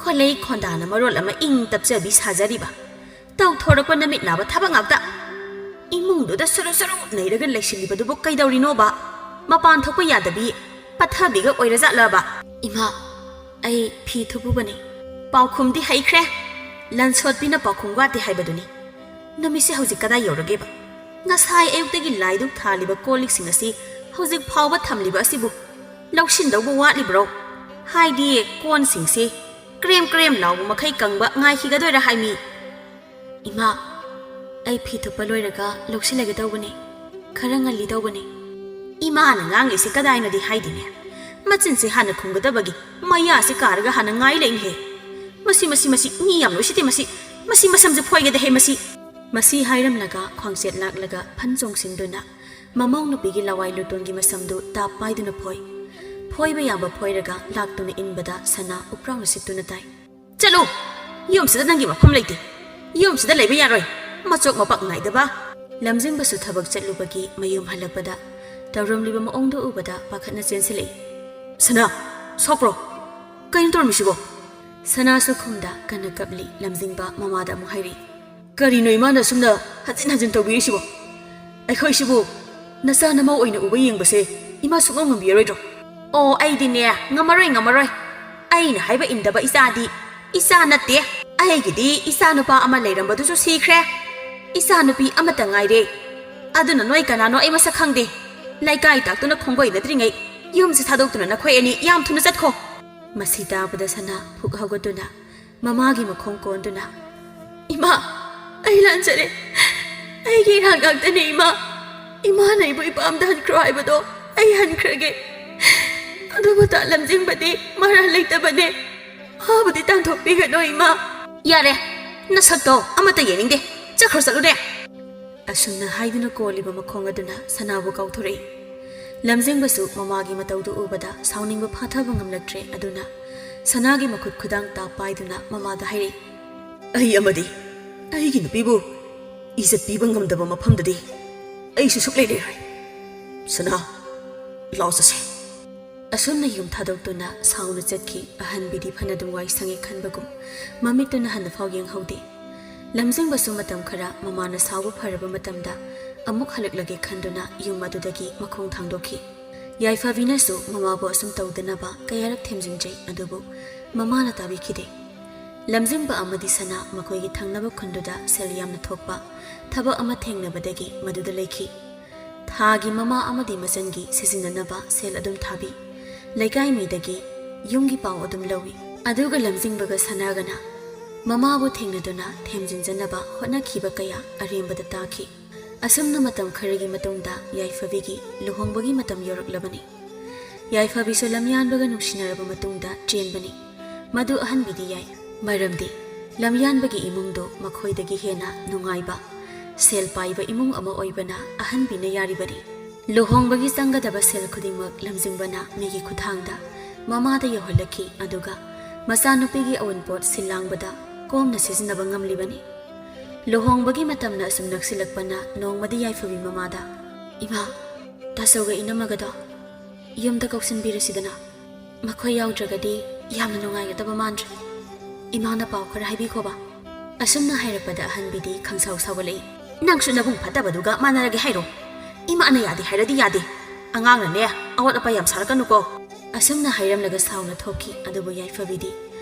"ꯈꯣꯂꯩ ꯈꯣꯟꯗꯥꯅ ꯃꯔꯣꯜ ꯑꯃ ꯏꯪ ꯇꯞꯆꯕꯤ ꯁꯥꯖꯔꯤꯕ꯫ ꯇꯧꯊꯣꯔꯛꯄ ꯅꯃꯤꯠ ꯅꯥꯕ ꯊꯕꯛ ꯉꯥꯛꯇ꯫ ꯏꯃꯨꯡꯗꯨꯗ ꯁꯨꯔꯨ ꯁꯨꯔꯨ ꯅꯩꯔꯒ ꯂꯩꯁꯤꯜꯂꯤꯕꯗꯨꯕꯨ ꯀꯩꯗꯧꯔꯤꯅꯣꯕ? ꯃꯄꯥꯟ ꯊꯣꯛꯄ ꯌꯥꯗꯕꯤ ꯄꯠꯊꯕꯤꯒ ꯑꯣꯏꯔꯖꯥꯠꯂꯕ?" "ꯏꯃꯥ, ꯑꯩ ꯐꯤ ꯊꯨꯞꯄꯨꯕꯅꯤ꯫" "ꯄꯥꯎꯈꯨꯝꯗꯤ ꯍꯩꯈ꯭ꯔꯦ꯫ ꯂꯟꯁꯣꯠꯄꯤꯅ ꯄꯥꯎꯈꯨꯝ ꯋꯥꯠꯇꯦ ꯍꯥꯏꯕꯗꯨꯅꯤ꯫ ꯅꯨꯃꯤꯠꯁꯦ ꯍꯧꯖꯤꯛ ꯀꯗꯥꯏ ꯌꯧꯔꯒꯦꯕ? ꯉꯁꯥꯏ ꯑꯌꯨꯛꯇꯒꯤ ꯂꯥꯏꯗꯨꯛ ꯊꯥꯜꯂꯤꯕ ꯀꯣꯜ ꯂꯤꯛꯁꯤꯡ ꯑꯁꯤ ꯍꯧꯖꯤꯛ ꯐꯥꯎꯕ ꯊꯝꯂꯤꯕ ꯑꯁꯤꯕꯨ ꯂꯧꯁꯤꯟꯗꯧꯕ ꯋꯥꯠꯂꯤꯕ꯭ꯔꯣ? ꯍꯥꯏꯗꯤ ꯀꯣꯟꯁꯤꯡꯁꯤ ꯀ꯭ꯔꯦꯝ ꯀ꯭ꯔꯦꯝ ꯂꯥꯎꯕ ꯃꯈꯩ ꯀꯪꯕ ꯉꯥꯏꯈꯤꯒꯗꯣꯏꯔꯥ ꯍꯥꯏꯃꯤ?" "ꯏꯃꯥ, ꯑꯩ ꯐꯤ ꯊꯨꯞꯄ ꯂꯣꯏꯔꯒ ꯂꯧꯁꯤꯜꯂꯒꯦ ꯇꯧꯕꯅꯤ꯫ ꯈꯔ ꯉꯜꯂꯤ ꯇꯧꯕꯅꯤ꯫" ꯏꯃꯥꯅ ꯉꯥꯡꯂꯤꯁꯤ ꯀꯗꯥꯏꯅꯣꯗꯤ ꯍꯥꯏꯗꯤꯅꯦ꯫ ꯃꯆꯤꯟꯁꯦ ꯍꯥꯟꯅ ꯈꯨꯝꯒꯗꯕꯒꯤ ꯃꯌꯥꯁꯦ ꯀꯥꯔꯒ ꯍꯥꯟꯅ ꯉꯥꯏ ꯂꯩꯅꯦꯍꯦ꯫ "ꯃꯁꯤ, ꯃꯁꯤ, ꯃꯁꯤ, ꯃꯤ ꯌꯥꯝ ꯂꯣꯏꯁꯤꯠꯇꯦ ꯃꯁꯤ꯫ ꯃꯁꯤ ꯃꯁꯝꯁꯦ ꯐꯣꯏꯒꯦꯗꯍꯦ ꯃꯁꯤ꯫" ꯃꯁꯤ ꯍꯥꯏꯔꯝꯂꯒ ꯈ꯭ꯋꯥꯡꯆꯦꯠ ꯂꯥꯛꯂꯒ ꯐꯟ ꯆꯣꯡꯁꯤꯟꯗꯨꯅ ꯃꯃꯧ ꯅꯨꯄꯤꯒꯤ ꯂꯋꯥꯏ ꯂꯨꯇꯣꯟꯒꯤ ꯃꯁꯝꯗꯨ ꯇꯥꯞ ꯄꯥꯏꯗꯨꯅ ꯐꯣꯏ꯫ ꯐꯣꯏꯕ ꯌꯥꯕ ꯐꯣꯏꯔꯒ ꯂꯥꯛꯇꯨꯅ ꯏꯟꯕꯗ ꯁꯅꯥ ꯎꯄ꯭ꯔꯥꯎꯅ ꯁꯤꯠꯇꯨꯅ ꯇꯥꯏ꯫ "ꯆꯠꯂꯨ!" "ꯌꯨꯝꯁꯤꯗ ꯅꯪꯒꯤ ꯃꯐꯝ ꯂꯩꯇꯦ꯫ ꯌꯨꯝꯁꯤꯗ ꯂꯩꯕ ꯌꯥꯔꯣꯏ꯫ ꯃꯆꯣꯛ ꯃꯄꯥꯛ ꯅꯥꯏꯗꯕ"꯫ ꯂꯝꯖꯤꯡꯕꯁꯨ ꯊꯕꯛ ꯆꯠꯂꯨꯕꯒꯤ ꯃꯌꯨꯝ ꯍꯜꯂꯛꯄꯗ ꯇꯧꯔꯝꯂꯤꯕ ꯃꯑꯣꯡꯗꯨ ꯎꯕꯗ ꯄꯥꯈꯠꯅ ꯆꯦꯟꯁꯤꯜꯂꯛꯏ꯫ "ꯁꯅꯥ, ꯁꯣꯛꯄ꯭ꯔꯣ? ꯀꯩꯅꯣ ꯇꯧꯔꯝꯃꯤꯁꯤꯕꯣ?" ꯁꯅꯥꯁꯨ ꯈꯨꯝꯗ ꯀꯟꯅ ꯀꯞꯂꯤ꯫ ꯂꯝꯖꯤꯡꯕ ꯃꯃꯥꯗ ꯑꯃꯨꯛ ꯍꯥꯏꯔꯤ꯫ "ꯀꯔꯤꯅꯣ ꯏꯃꯥꯅ ꯑꯁꯨꯝꯅ ꯍꯟꯖꯤꯟ ꯍꯟꯖꯤꯟ ꯇꯧꯕꯤꯔꯤꯁꯤꯕꯣ? ꯑꯩꯈꯣꯏꯁꯤꯕꯨ ꯅꯆꯥ ꯅꯃꯧ ꯑꯣꯏꯅ ꯎꯕ ꯌꯦꯡꯕꯁꯦ ꯏꯃꯥ ꯁꯨꯡꯉꯝ ꯉꯝꯕꯤꯔꯔꯣꯏꯗ꯭ꯔꯣ?" "ꯑꯣ, ꯑꯩꯗꯤꯅꯦ, ꯉꯝꯃꯔꯣꯏ, ꯉꯝꯃꯔꯣꯏ꯫ ꯑꯩꯅ ꯍꯥꯏꯕ ꯏꯟꯗꯕ ꯏꯆꯥꯗꯤ ꯏꯆꯥ ꯅꯠꯇꯦ꯫ ꯑꯩꯒꯤꯗꯤ ꯏꯆꯥ ꯅꯨꯄꯥ ꯑꯃ ꯂꯩꯔꯝꯕꯗꯨꯁꯨ ꯁꯤꯈ꯭ꯔꯦ꯫ ꯏꯆꯥ ꯅꯨꯄꯤ ꯑꯃꯠꯇ ꯉꯥꯏꯔꯦ꯫ ꯑꯗꯨꯅ ꯅꯣꯏ ꯀꯅꯥꯅꯣ ꯑꯩ ꯃꯁꯛ ꯈꯪꯗꯦ꯫ ꯂꯩꯀꯥꯏ ꯇꯥꯛꯇꯨꯅ ꯈꯣꯡꯒꯣꯏꯅꯗ꯭ꯔꯤꯉꯩ ꯌꯨꯝꯁꯦ ꯊꯥꯗꯣꯛꯇꯨꯅ ꯅꯈꯣꯏ ꯑꯅꯤ ꯌꯥꯝ ꯊꯨꯅ ꯆꯠꯈꯣ"꯫ ꯃꯁꯤ ꯇꯥꯕꯗ ꯁꯅꯥ ꯐꯨꯛ ꯍꯧꯒꯠꯇꯨꯅ ꯃꯃꯥꯒꯤ ꯃꯈꯣꯡ ꯀꯣꯟꯗꯨꯅ, "ꯏꯃꯥ, ꯑꯩ ꯂꯥꯟꯖꯔꯦ꯫ ꯑꯩꯒꯤ ꯏꯔꯥꯟ ꯉꯥꯛꯇꯅꯦ, ꯏꯃꯥ꯫ ꯏꯃꯥꯅ ꯑꯩꯕꯨ ꯏꯄꯥꯝꯗ ꯍꯟꯈ꯭ꯔꯣ ꯍꯥꯏꯕꯗꯣ ꯑꯩ ꯍꯟꯈ꯭ꯔꯒꯦ꯫ ꯑꯗꯨꯕꯨ ꯇꯥ ꯂꯝꯖꯤꯡꯕꯗꯤ ꯃꯔꯥꯜ ꯂꯩꯇꯕꯅꯦ꯫ ꯃꯥꯕꯨꯗꯤ ꯇꯥꯟꯊꯣꯛꯄꯤꯒꯅꯣ, ꯏꯃꯥ"꯫ "ꯌꯥꯔꯦ, ꯅꯁꯛꯇꯣ ꯑꯃꯠꯇ ꯌꯦꯡꯅꯤꯡꯗꯦ꯫ ꯆꯠꯈ꯭ꯔꯣ, ꯆꯠꯂꯨꯅꯦ"꯫ ꯑꯁꯨꯝꯅ ꯍꯥꯏꯗꯨꯅ ꯀꯣꯜꯂꯤꯕ ꯃꯈꯣꯡ ꯑꯗꯨꯅ ꯁꯅꯥꯕꯨ ꯀꯥꯎꯊꯣꯔꯛꯏ꯫ ꯂꯝꯖꯤꯡꯕꯁꯨ ꯃꯃꯥꯒꯤ ꯃꯇꯧꯗꯨ ꯎꯕꯗ ꯁꯥꯎꯅꯤꯡꯕ ꯐꯥꯊꯕ ꯉꯝꯂꯛꯇ꯭ꯔꯦ꯫ ꯑꯗꯨꯅ ꯁꯅꯥꯒꯤ ꯃꯈꯨꯠ ꯈꯨꯗꯥꯡ ꯇꯥ ꯄꯥꯏꯗꯨꯅ ꯃꯃꯥꯗ ꯍꯥꯏꯔꯛꯏ, "ꯑꯩ ꯑꯃꯗꯤ ꯑꯩꯒꯤ ꯅꯨꯄꯤꯕꯨ ꯏꯖꯠ ꯄꯤꯕ ꯉꯝꯗꯕ ꯃꯐꯝꯗꯗꯤ ꯑꯩꯁꯨ ꯁꯨꯛꯂꯩ ꯂꯩꯔꯣꯏ꯫ ꯁꯅꯥ, ꯂꯥꯎ ꯆꯠꯁꯦ"꯫ ꯑꯁꯨꯝꯅ ꯌꯨꯝ ꯊꯥꯗꯣꯛꯇꯨꯅ ꯁꯥꯎꯅ ꯆꯠꯈꯤ꯫ ꯑꯍꯟꯕꯤꯗꯤ ꯐꯅꯗꯨꯝ ꯋꯥꯏ ꯁꯪꯉꯦ ꯈꯟꯕꯒꯨꯝ ꯃꯃꯤꯠꯇꯨꯅ ꯍꯟꯅꯐꯥꯎ ꯌꯦꯡꯍꯧꯗꯦ꯫ ꯂꯝꯖꯤꯡꯕꯁꯨ ꯃꯇꯝ ꯈꯔ ꯃꯃꯥꯅ ꯁꯥꯎꯕ ꯐꯔꯕ ꯃꯇꯝꯗ ꯑꯃꯨꯛ ꯍꯜꯂꯛꯂꯒꯦ ꯈꯟꯗꯨꯅ ꯌꯨꯝ ꯑꯗꯨꯗꯒꯤ ꯃꯈꯣꯡ ꯊꯥꯡꯗꯣꯛꯈꯤ꯫ ꯌꯥꯏꯐꯕꯤꯅꯁꯨ ꯃꯃꯥꯕꯨ ꯑꯁꯨꯝ ꯇꯧꯗꯅꯕ ꯀꯌꯥꯔꯛ ꯊꯦꯝꯖꯤꯟꯖꯩ, ꯑꯗꯨꯕꯨ ꯃꯃꯥꯅ ꯇꯥꯕꯤꯈꯤꯗꯦ꯫ ꯂꯝꯖꯤꯡꯕ ꯑꯃꯗꯤ ꯁꯅꯥ ꯃꯈꯣꯏꯒꯤ ꯊꯪꯅꯕ ꯈꯨꯟꯗꯨꯗ ꯁꯦꯜ ꯌꯥꯝꯅ ꯊꯣꯛꯄ ꯊꯕꯛ ꯑꯃ ꯊꯦꯡꯅꯕꯗꯒꯤ ꯃꯗꯨꯗ ꯂꯩꯈꯤ꯫ ꯊꯥꯒꯤ ꯃꯃꯥ ꯑꯃꯗꯤ ꯃꯆꯟꯒꯤ ꯁꯤꯖꯤꯟꯅꯅꯕ ꯁꯦꯜ ꯑꯗꯨꯝ ꯊꯥꯕꯤ꯫ ꯂꯩꯀꯥꯏ ꯃꯤꯗꯒꯤ ꯌꯨꯝꯒꯤ ꯄꯥꯎ ꯑꯗꯨꯝ ꯂꯧꯏ꯫ ꯑꯗꯨꯒ ꯂꯝꯖꯤꯡꯕꯒ ꯁꯅꯥꯒꯅ ꯃꯃꯥꯕꯨ ꯊꯦꯡꯅꯗꯨꯅ ꯊꯦꯝꯖꯤꯟꯖꯅꯕ ꯍꯣꯠꯅꯈꯤꯕ ꯀꯌꯥ ꯑꯔꯦꯝꯕꯗ ꯇꯥꯈꯤ꯫ ꯑꯁꯨꯝꯅ ꯃꯇꯝ ꯈꯔꯒꯤ ꯃꯇꯨꯡꯗ ꯌꯥꯏꯐꯕꯤꯒꯤ ꯂꯨꯍꯣꯡꯕꯒꯤ ꯃꯇꯝ ꯌꯧꯔꯛꯂꯕꯅꯤ꯫ ꯌꯥꯏꯐꯕꯤꯁꯨ ꯂꯝꯌꯥꯟꯕꯒ ꯅꯨꯡꯁꯤꯅꯔꯕ ꯃꯇꯨꯡꯗ ꯆꯦꯟꯕꯅꯤ꯫ ꯃꯗꯨ ꯑꯍꯟꯕꯤꯗꯤ ꯌꯥꯏ, ꯃꯔꯝꯗꯤ ꯂꯝꯌꯥꯟꯕꯒꯤ ꯏꯃꯨꯡꯗꯨ ꯃꯈꯣꯏꯗꯒꯤ ꯍꯦꯟꯅ ꯅꯨꯡꯉꯥꯏꯕ, ꯁꯦꯜ ꯄꯥꯏꯕ ꯏꯃꯨꯡ ꯑꯃ ꯑꯣꯏꯕꯅ ꯑꯍꯟꯕꯤꯅ ꯌꯥꯔꯤꯕꯅꯤ꯫ ꯂꯨꯍꯣꯡꯕꯒꯤ ꯆꯪꯒꯗꯕ ꯁꯦꯜ ꯈꯨꯗꯤꯡꯃꯛ ꯂꯝꯖꯤꯡꯕꯅ ꯃꯤꯒꯤ ꯈꯨꯠꯊꯥꯡꯗ ꯃꯃꯥꯗ ꯌꯧꯍꯜꯂꯛꯈꯤ꯫ ꯑꯗꯨꯒ ꯃꯆꯥꯅꯨꯄꯤꯒꯤ ꯑꯋꯨꯟꯄꯣꯠ ꯁꯤꯜ ꯂꯥꯡꯕꯗ ꯀꯣꯝꯅ ꯁꯤꯖꯤꯟꯅꯕ ꯉꯝꯂꯤꯕꯅꯤ꯫ ꯂꯨꯍꯣꯡꯕꯒꯤ ꯃꯇꯝꯅ ꯑꯁꯨꯝ ꯅꯛꯁꯤꯜꯂꯛꯄꯅ ꯅꯣꯡꯃꯗꯤ ꯌꯥꯏꯐꯕꯤ ꯃꯃꯥꯗ, "ꯏꯃꯥ, ꯇꯥꯆꯧꯒ ꯏꯅꯝꯃꯒꯗꯣ ꯌꯨꯝꯗ ꯀꯧꯁꯤꯟꯕꯤꯔꯁꯤꯗꯅ꯫ ꯃꯈꯣꯏ ꯌꯥꯎꯗ꯭ꯔꯒꯗꯤ ꯌꯥꯝꯅ ꯅꯨꯡꯉꯥꯏꯒꯗꯕ ꯃꯥꯟꯗ꯭ꯔꯦ꯫ ꯏꯃꯥꯅ ꯄꯥꯎ ꯈꯔ ꯍꯥꯏꯕꯤꯈꯣꯕ꯫" ꯑꯁꯨꯝꯅ ꯍꯥꯏꯔꯛꯄꯗ ꯑꯍꯟꯕꯤꯗꯤ ꯈꯪꯁꯥꯎ ꯁꯥꯎꯒꯠꯂꯛꯏ꯫ "ꯅꯪꯁꯨ ꯅꯕꯨꯡ ꯐꯠꯇꯕꯗꯨꯒ ꯃꯥꯟꯅꯔꯒꯦ ꯍꯥꯏꯔꯣ? ꯏꯃꯥꯅ ꯌꯥꯗꯦ ꯍꯥꯏꯔꯗꯤ ꯌꯥꯗꯦ꯫ ꯑꯉꯥꯡꯅꯅꯦ ꯑꯋꯥꯠ ꯑꯄꯥ ꯌꯥꯝ ꯁꯥꯔꯛꯀꯅꯨꯀꯣ꯫" ꯑꯁꯨꯝꯅ ꯍꯥꯏꯔꯝꯂꯒ ꯁꯥꯎꯅ ꯊꯣꯛꯈꯤ꯫ ꯑꯗꯨꯕꯨ ꯌꯥꯏꯐꯕꯤꯗꯤ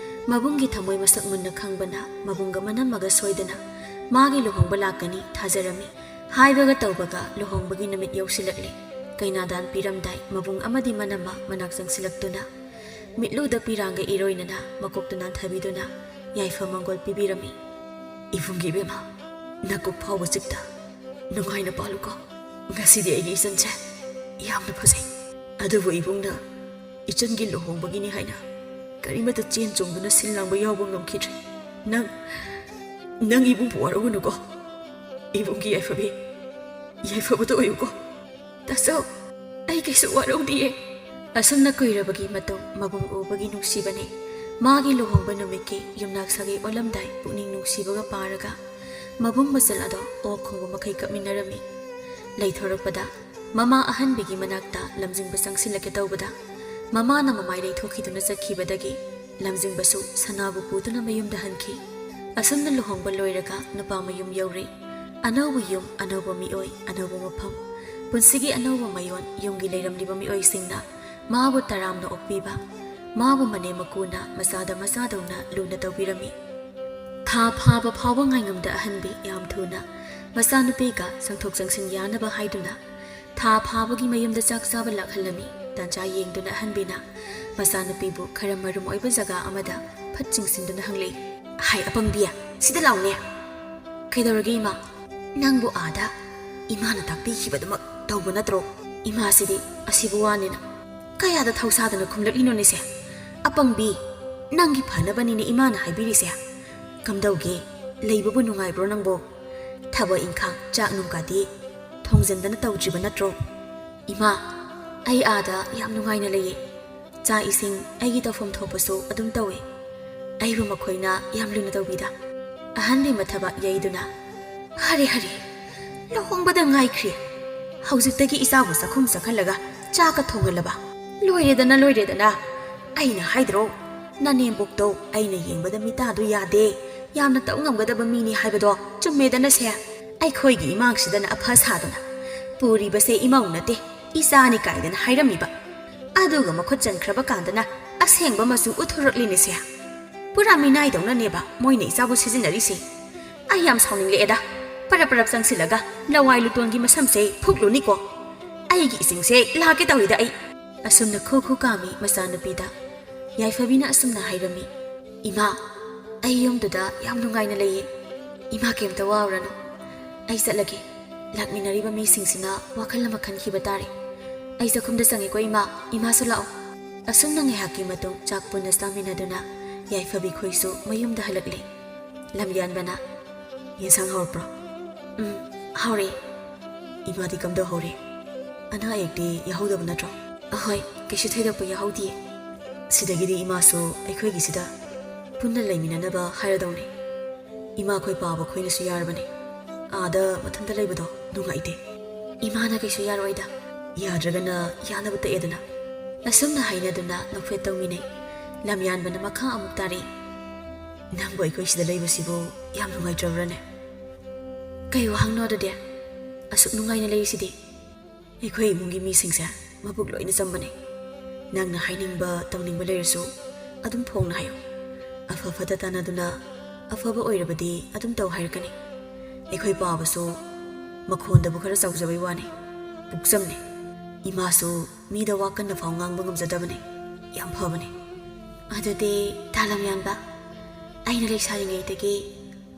ꯃꯕꯨꯡꯒꯤ ꯊꯃꯣꯏ ꯃꯁꯛ ꯃꯨꯟꯅ ꯈꯪꯕꯅ ꯃꯕꯨꯡꯒ ꯃꯅꯝꯃꯒ ꯁꯣꯏꯗꯅ ꯃꯥꯒꯤ ꯂꯨꯍꯣꯡꯕ ꯂꯥꯛꯀꯅꯤ ꯊꯥꯖꯔꯝꯃꯤ꯫ ꯍꯥꯏꯕꯒ ꯇꯧꯕꯒ ꯂꯨꯍꯣꯡꯕꯒꯤ ꯅꯨꯃꯤꯠ ꯌꯧꯁꯤꯜꯂꯛꯂꯦ꯫ ꯀꯩꯅꯥꯗꯥꯟ ꯄꯤꯔꯝꯗꯥꯏ ꯃꯕꯨꯡ ꯑꯃꯗꯤ ꯃꯅꯝꯃ ꯃꯅꯥꯛ ꯆꯪꯁꯤꯜꯂꯛꯇꯨꯅ ꯃꯤꯠꯂꯨꯗ ꯄꯤꯔꯥꯡꯒ ꯏꯔꯣꯏꯅꯅ ꯃꯀꯣꯛꯇꯨ ꯅꯥꯟꯊꯕꯤꯗꯨꯅ ꯌꯥꯏꯐ ꯃꯪꯒꯣꯜ ꯄꯤꯕꯤꯔꯝꯃꯤ꯫ "ꯏꯕꯨꯡꯒꯤ ꯏꯕꯦꯝꯃ, ꯅꯀꯣꯛ ꯐꯥꯎꯕ ꯆꯤꯛꯇ ꯅꯨꯡꯉꯥꯏꯅ ꯄꯥꯜꯂꯨꯀꯣ꯫ ꯉꯁꯤꯗꯤ ꯑꯩꯒꯤ ꯏꯆꯟꯁꯦ ꯌꯥꯝꯅ ꯐꯖꯩ꯫ ꯑꯗꯨꯕꯨ ꯏꯕꯨꯡꯅ ꯏꯆꯟꯒꯤ ꯂꯨꯍꯣꯡꯕꯒꯤꯅꯤ ꯍꯥꯏꯅ ꯀꯔꯤꯃꯠꯇ ꯆꯦꯟ ꯆꯣꯡꯗꯨꯅ ꯁꯤꯜ ꯂꯥꯡꯕ ꯌꯥꯎꯕ ꯉꯝꯈꯤꯗ꯭ꯔꯦ꯫ ꯅꯪ, ꯅꯪ ꯏꯕꯨꯡꯕꯨ ꯋꯥꯔꯧꯒꯅꯨꯀꯣ꯫ ꯏꯕꯨꯡꯒꯤ ꯌꯥꯏꯐꯕꯤ, ꯌꯥꯏꯐꯕꯗ ꯑꯣꯏꯌꯨꯀꯣ꯫ ꯇꯥꯆꯧ, ꯑꯩ ꯀꯩꯁꯨ ꯋꯥꯔꯧꯗꯤꯌꯦ꯫" ꯑꯁꯨꯝꯅ ꯀꯨꯏꯔꯕꯒꯤ ꯃꯇꯨꯡ ꯃꯕꯨꯡ ꯎꯕꯒꯤ ꯅꯨꯡꯁꯤꯕꯅꯤ꯫ ꯃꯥꯒꯤ ꯂꯨꯍꯣꯡꯕ ꯅꯨꯃꯤꯠꯀꯤ ꯌꯨꯝꯅꯥꯛ ꯁꯥꯒꯩ ꯑꯣꯜꯂꯝꯗꯥꯏ ꯄꯨꯛꯅꯤꯡ ꯅꯨꯡꯁꯤꯕꯒ ꯄꯥꯔꯒ ꯃꯕꯨꯡ ꯃꯆꯜ ꯑꯗꯣ ꯑꯣꯛ ꯈꯣꯡꯕ ꯃꯈꯩ ꯀꯞꯃꯤꯟꯅꯔꯝꯃꯤ꯫ ꯂꯩꯊꯣꯔꯛꯄꯗ ꯃꯃꯥ ꯑꯍꯟꯕꯤꯒꯤ ꯃꯅꯥꯛꯇ ꯂꯝꯖꯤꯡꯕ ꯆꯪꯁꯤꯜꯂꯛꯀꯦ ꯇꯧꯕꯗ ꯃꯃꯥꯅ ꯃꯃꯥꯏ ꯂꯩꯊꯣꯛꯈꯤꯗꯨꯅ ꯆꯠꯈꯤꯕꯗꯒꯤ ꯂꯝꯖꯤꯡꯕꯁꯨ ꯁꯅꯥꯕꯨ ꯄꯨꯗꯨꯅ ꯃꯌꯨꯝꯗ ꯍꯟꯈꯤ꯫ ꯑꯁꯨꯝꯅ ꯂꯨꯍꯣꯡꯕ ꯂꯣꯏꯔꯒ ꯅꯨꯄꯥ ꯃꯌꯨꯝ ꯌꯧꯔꯦ꯫ ꯑꯅꯧꯕ ꯌꯨꯝ, ꯑꯅꯧꯕ ꯃꯤꯑꯣꯏ, ꯑꯅꯧꯕ ꯃꯐꯝ꯫ ꯄꯨꯟꯁꯤꯒꯤ ꯑꯅꯧꯕ ꯃꯌꯣꯟ꯫ ꯌꯨꯝꯒꯤ ꯂꯩꯔꯝꯂꯤꯕ ꯃꯤꯑꯣꯏꯁꯤꯡꯅ ꯃꯥꯕꯨ ꯇꯔꯥꯝꯅ ꯑꯣꯛꯄꯤꯕ, ꯃꯥꯕꯨ ꯃꯅꯦꯝ ꯃꯀꯨꯅ ꯃꯆꯥꯗ ꯃꯆꯥꯗꯧꯅ ꯂꯨꯅ ꯇꯧꯕꯤꯔꯝꯃꯤ꯫ ꯊꯥ ꯐꯥꯕ ꯐꯥꯎꯕ ꯉꯥꯏꯉꯝꯗ ꯑꯍꯟꯕꯤ ꯌꯥꯝ ꯊꯨꯅ ꯃꯆꯥꯅꯨꯄꯤꯒ ꯆꯪꯊꯣꯛ ꯆꯪꯁꯤꯟ ꯌꯥꯅꯕ ꯍꯥꯏꯗꯨꯅ ꯊꯥ ꯐꯥꯕꯒꯤ ꯃꯌꯨꯝꯗ ꯆꯥꯛ ꯆꯥꯕ ꯂꯥꯛꯍꯜꯂꯝꯃꯤ꯫ ꯇꯥꯟꯖꯥ ꯌꯦꯡꯗꯨꯅ ꯑꯍꯟꯕꯤꯅ ꯃꯆꯥꯅꯨꯄꯤꯕꯨ ꯈꯔ ꯃꯔꯨꯝ ꯑꯣꯏꯕ ꯖꯒꯥ ꯑꯃꯗ ꯐꯠ ꯆꯤꯡꯁꯤꯟꯗꯨꯅ ꯍꯪꯂꯛꯏ꯫ "ꯍꯥꯏ ꯑꯄꯪꯕꯤ, ꯁꯤꯗ ꯂꯥꯎꯅꯦ꯫" "ꯀꯩꯗꯧꯔꯒꯦ ꯏꯃꯥ?" "ꯅꯪꯕꯨ ꯑꯥꯗ ꯏꯃꯥꯅ ꯇꯥꯛꯄꯤꯈꯤꯕꯗꯨꯃꯛ ꯇꯧꯕ ꯅꯠꯇ꯭ꯔꯣ?" "ꯏꯃꯥꯁꯤꯗꯤ ꯑꯁꯤꯕꯨ ꯋꯥꯅꯤꯅ ꯀꯌꯥꯗ ꯊꯧꯁꯥꯗꯅ ꯈꯨꯝꯂꯛꯂꯤꯅꯣꯅꯦꯁꯦ? ꯑꯄꯪꯕꯤ, ꯅꯪꯒꯤ ꯐꯅꯕꯅꯤꯅꯦ ꯏꯃꯥꯅ ꯍꯥꯏꯕꯤꯔꯤꯁꯦ꯫ ꯀꯝꯗꯧꯒꯦ, ꯂꯩꯕꯕꯨ ꯅꯨꯡꯉꯥꯏꯕ꯭ꯔꯣ ꯅꯪꯕꯣ? ꯊꯕꯛ ꯏꯪꯈꯥꯡ, ꯆꯥꯛ ꯅꯨꯡ ꯀꯥꯗꯤ ꯊꯣꯡꯖꯤꯟꯗꯅ ꯇꯧꯗ꯭ꯔꯤꯕ ꯅꯠꯇ꯭ꯔꯣ?" "ꯏꯃꯥ, ꯑꯩ ꯑꯥꯗ ꯌꯥꯝ ꯅꯨꯡꯉꯥꯏꯅ ꯂꯩꯌꯦ꯫ ꯆꯥꯛ ꯏꯁꯤꯡ ꯑꯩꯒꯤ ꯇꯧꯐꯝ ꯊꯣꯛꯄꯁꯨ ꯑꯗꯨꯝ ꯇꯧꯏ꯫ ꯑꯩꯕꯨ ꯃꯈꯣꯏꯅ ꯌꯥꯝ ꯂꯨꯅ ꯇꯧꯕꯤꯗ꯫ ꯑꯍꯟꯕꯤ ꯃꯊꯕꯥꯛ ꯌꯩꯗꯨꯅ, "ꯍꯔꯦ, ꯍꯔꯦ, ꯂꯨꯍꯣꯡꯕꯗ ꯉꯥꯏꯈ꯭ꯔꯤ꯫ ꯍꯧꯖꯤꯛꯇꯒꯤ ꯏꯆꯥꯕꯨ ꯆꯥꯛꯈꯨꯝ ꯆꯪꯍꯜꯂꯒ ꯆꯥꯛꯀ ꯊꯣꯡꯍꯜꯂꯕ? ꯂꯣꯏꯔꯦꯗꯅ, ꯂꯣꯏꯔꯦꯗꯅ꯫ ꯑꯩꯅ ꯍꯥꯏꯗ꯭ꯔꯣ, ꯅꯅꯦꯝꯕꯣꯛꯇꯣ ꯑꯩꯅ ꯌꯦꯡꯕꯗ ꯃꯤꯇꯥꯗꯨ ꯌꯥꯗꯦ, ꯌꯥꯝꯅ ꯇꯧ ꯉꯝꯒꯗꯕ ꯃꯤꯅꯤ ꯍꯥꯏꯕꯗꯣ ꯆꯨꯝꯃꯦꯗꯅꯁꯦ꯫ ꯑꯩꯈꯣꯏꯒꯤ ꯏꯃꯥꯡꯁꯤꯗꯅ ꯑꯐ ꯁꯥꯗꯅ ꯄꯨꯔꯤꯕꯁꯦ ꯏꯃꯧ ꯅꯠꯇꯦ, ꯏꯆꯥꯅꯤ ꯀꯥꯏꯗꯅ ꯍꯥꯏꯔꯝꯃꯤꯕ꯫ ꯑꯗꯨꯒ ꯃꯈꯨꯠ ꯆꯟꯈ꯭ꯔꯕ ꯀꯥꯟꯗꯅ ꯑꯁꯦꯡꯕ ꯃꯆꯨ ꯎꯠꯊꯣꯔꯛꯂꯤꯅꯦꯁꯦ꯫ ꯄꯨꯔꯥ ꯃꯤꯅꯥꯏꯗꯧꯅꯅꯦꯕ ꯃꯣꯏꯅ ꯏꯆꯥꯕꯨ ꯁꯤꯖꯤꯟꯅꯔꯤꯁꯦ꯫ ꯑꯩ ꯌꯥꯝ ꯁꯥꯎꯅꯤꯡꯂꯛꯑꯦꯗ꯫ ꯄꯔꯞ ꯄꯔꯞ ꯆꯪꯁꯤꯜꯂꯒ ꯂꯋꯥꯏ ꯂꯨꯇꯣꯟꯒꯤ ꯃꯁꯝꯁꯦ ꯐꯨꯛꯂꯨꯅꯤꯀꯣ꯫ ꯑꯩꯒꯤ ꯏꯁꯤꯡꯁꯦ ꯂꯥꯛꯀꯦ ꯇꯧꯔꯤꯗ ꯑꯩ꯫" ꯑꯁꯨꯝꯅ ꯈꯨ ꯈꯨ ꯀꯥꯝꯃꯤ ꯃꯆꯥꯅꯨꯄꯤꯗ꯫ ꯌꯥꯏꯐꯕꯤꯅ ꯑꯁꯨꯝꯅ ꯍꯥꯏꯔꯝꯃꯤ, "ꯏꯃꯥ, ꯑꯩ ꯌꯨꯝꯗꯨꯗ ꯌꯥꯝ ꯅꯨꯡꯉꯥꯏꯅ ꯂꯩꯌꯦ꯫ ꯏꯃꯥ ꯀꯩꯝꯇ ꯋꯥꯔꯨꯔꯅꯨ꯫ ꯑꯩ ꯆꯠꯂꯒꯦ꯫ ꯂꯥꯛꯃꯤꯟꯅꯔꯤꯕ ꯃꯤꯁꯤꯡꯁꯤꯅ ꯋꯥꯈꯜ ꯑꯃ ꯈꯟꯈꯤꯕ ꯇꯥꯔꯦ꯫ ꯑꯩ ꯆꯥꯛꯈꯨꯝꯗ ꯆꯪꯉꯦꯀꯣ ꯏꯃꯥ, ꯏꯃꯥꯁꯨ ꯂꯥꯛꯑꯣ꯫" ꯑꯁꯨꯝꯅ ꯉꯥꯏꯍꯥꯛꯀꯤ ꯃꯇꯨꯡ ꯆꯥꯛ ꯄꯨꯟꯅ ꯆꯥꯃꯤꯟꯅꯗꯨꯅ ꯌꯥꯏꯐꯕꯤ ꯈꯣꯏꯁꯨ ꯃꯌꯨꯝꯗ ꯍꯜꯂꯛꯂꯦ꯫ ꯂꯝꯌꯥꯟꯕꯅ, "ꯌꯦꯟꯁꯥꯡ ꯍꯥꯎꯔꯛꯄ꯭ꯔꯣ?" "ꯎꯝ, ꯍꯥꯎꯔꯦ꯫" "ꯏꯃꯥꯗꯤ ꯀꯝꯗꯧꯍꯧꯔꯦ? ꯑꯅꯥ ꯑꯌꯦꯛꯇꯤ ꯌꯥꯍꯧꯗꯕ ꯅꯠꯇ꯭ꯔꯣ?" "ꯑꯍꯣꯏ, ꯀꯩꯁꯨ ꯊꯣꯏꯗꯣꯛꯄ ꯌꯥꯍꯧꯗꯤꯌꯦ꯫" "ꯁꯤꯗꯒꯤꯗꯤ ꯏꯃꯥꯁꯨ ꯑꯩꯈꯣꯏꯒꯤꯁꯤꯗ ꯄꯨꯟꯅ ꯂꯩꯃꯤꯟꯅꯅꯕ ꯍꯥꯏꯔꯗꯧꯅꯦ꯫ ꯏꯃꯥꯈꯣꯏ ꯄꯥꯕ ꯈꯣꯏꯅꯁꯨ ꯌꯥꯔꯕꯅꯦ꯫ ꯑꯥꯗ ꯃꯊꯟꯇ ꯂꯩꯕꯗꯣ ꯅꯨꯡꯉꯥꯏꯇꯦ꯫" "ꯏꯃꯥꯅ ꯀꯩꯁꯨ ꯌꯥꯔꯣꯏꯗ꯫" "ꯌꯥꯗ꯭ꯔꯒꯅ ꯌꯥꯅꯕ ꯇꯛꯑꯦꯗꯅ꯫" ꯑꯁꯨꯝꯅ ꯍꯥꯏꯅꯗꯨꯅ ꯅꯣꯛꯐꯦꯠ ꯇꯧꯃꯤꯟꯅꯩ꯫ ꯂꯝꯌꯥꯟꯕꯅ ꯃꯈꯥ ꯑꯃꯨꯛ ꯇꯥꯔꯛꯏ, "ꯅꯪꯕꯨ ꯑꯩꯈꯣꯏ ꯁꯤꯗ ꯂꯩꯕꯁꯤꯕꯨ ꯌꯥꯝ ꯅꯨꯡꯉꯥꯏꯇ꯭ꯔꯕ꯭ꯔꯅꯦ?" "ꯀꯩ ꯋꯥꯍꯪꯅꯣ ꯑꯗꯨꯗꯤ? ꯑꯁꯨꯛ ꯅꯨꯡꯉꯥꯏꯅ ꯂꯩꯔꯤꯁꯤꯗꯤ?" "ꯑꯩꯈꯣꯏ ꯏꯃꯨꯡꯒꯤ ꯃꯤꯁꯤꯡꯁꯦ ꯃꯕꯨꯛ ꯂꯣꯏꯅ ꯆꯝꯕꯅꯦ꯫ ꯅꯪꯅ ꯍꯥꯏꯅꯤꯡꯕ ꯇꯧꯅꯤꯡꯕ ꯂꯩꯔꯁꯨ ꯑꯗꯨꯝ ꯐꯣꯡꯅ ꯍꯥꯏꯌꯨ꯫ ꯑꯐ ꯐꯠꯇ ꯇꯥꯟꯅꯗꯨꯅ ꯑꯐꯕ ꯑꯣꯏꯔꯕꯗꯤ ꯑꯗꯨꯝ ꯇꯧ ꯍꯥꯏꯔꯛꯀꯅꯤ꯫ ꯑꯩꯈꯣꯏ ꯄꯥꯕꯁꯨ ꯃꯈꯣꯟꯗꯕꯨ ꯈꯔ ꯆꯥꯎꯖꯕꯩ ꯋꯥꯅꯤ, ꯄꯨꯛꯆꯝꯅꯦ꯫ ꯏꯃꯥꯁꯨ ꯃꯤꯗ ꯋꯥ ꯀꯟꯅ ꯐꯥꯎ ꯉꯥꯡꯕ ꯉꯝꯖꯗꯕꯅꯦ꯫ ꯌꯥꯝ ꯐꯕꯅꯦ꯫" "ꯑꯗꯨꯗꯤ ꯇꯥ ꯂꯝꯌꯥꯟꯕ, ꯑꯩꯅ ꯂꯩꯁꯥꯔꯤꯉꯩꯗꯒꯤ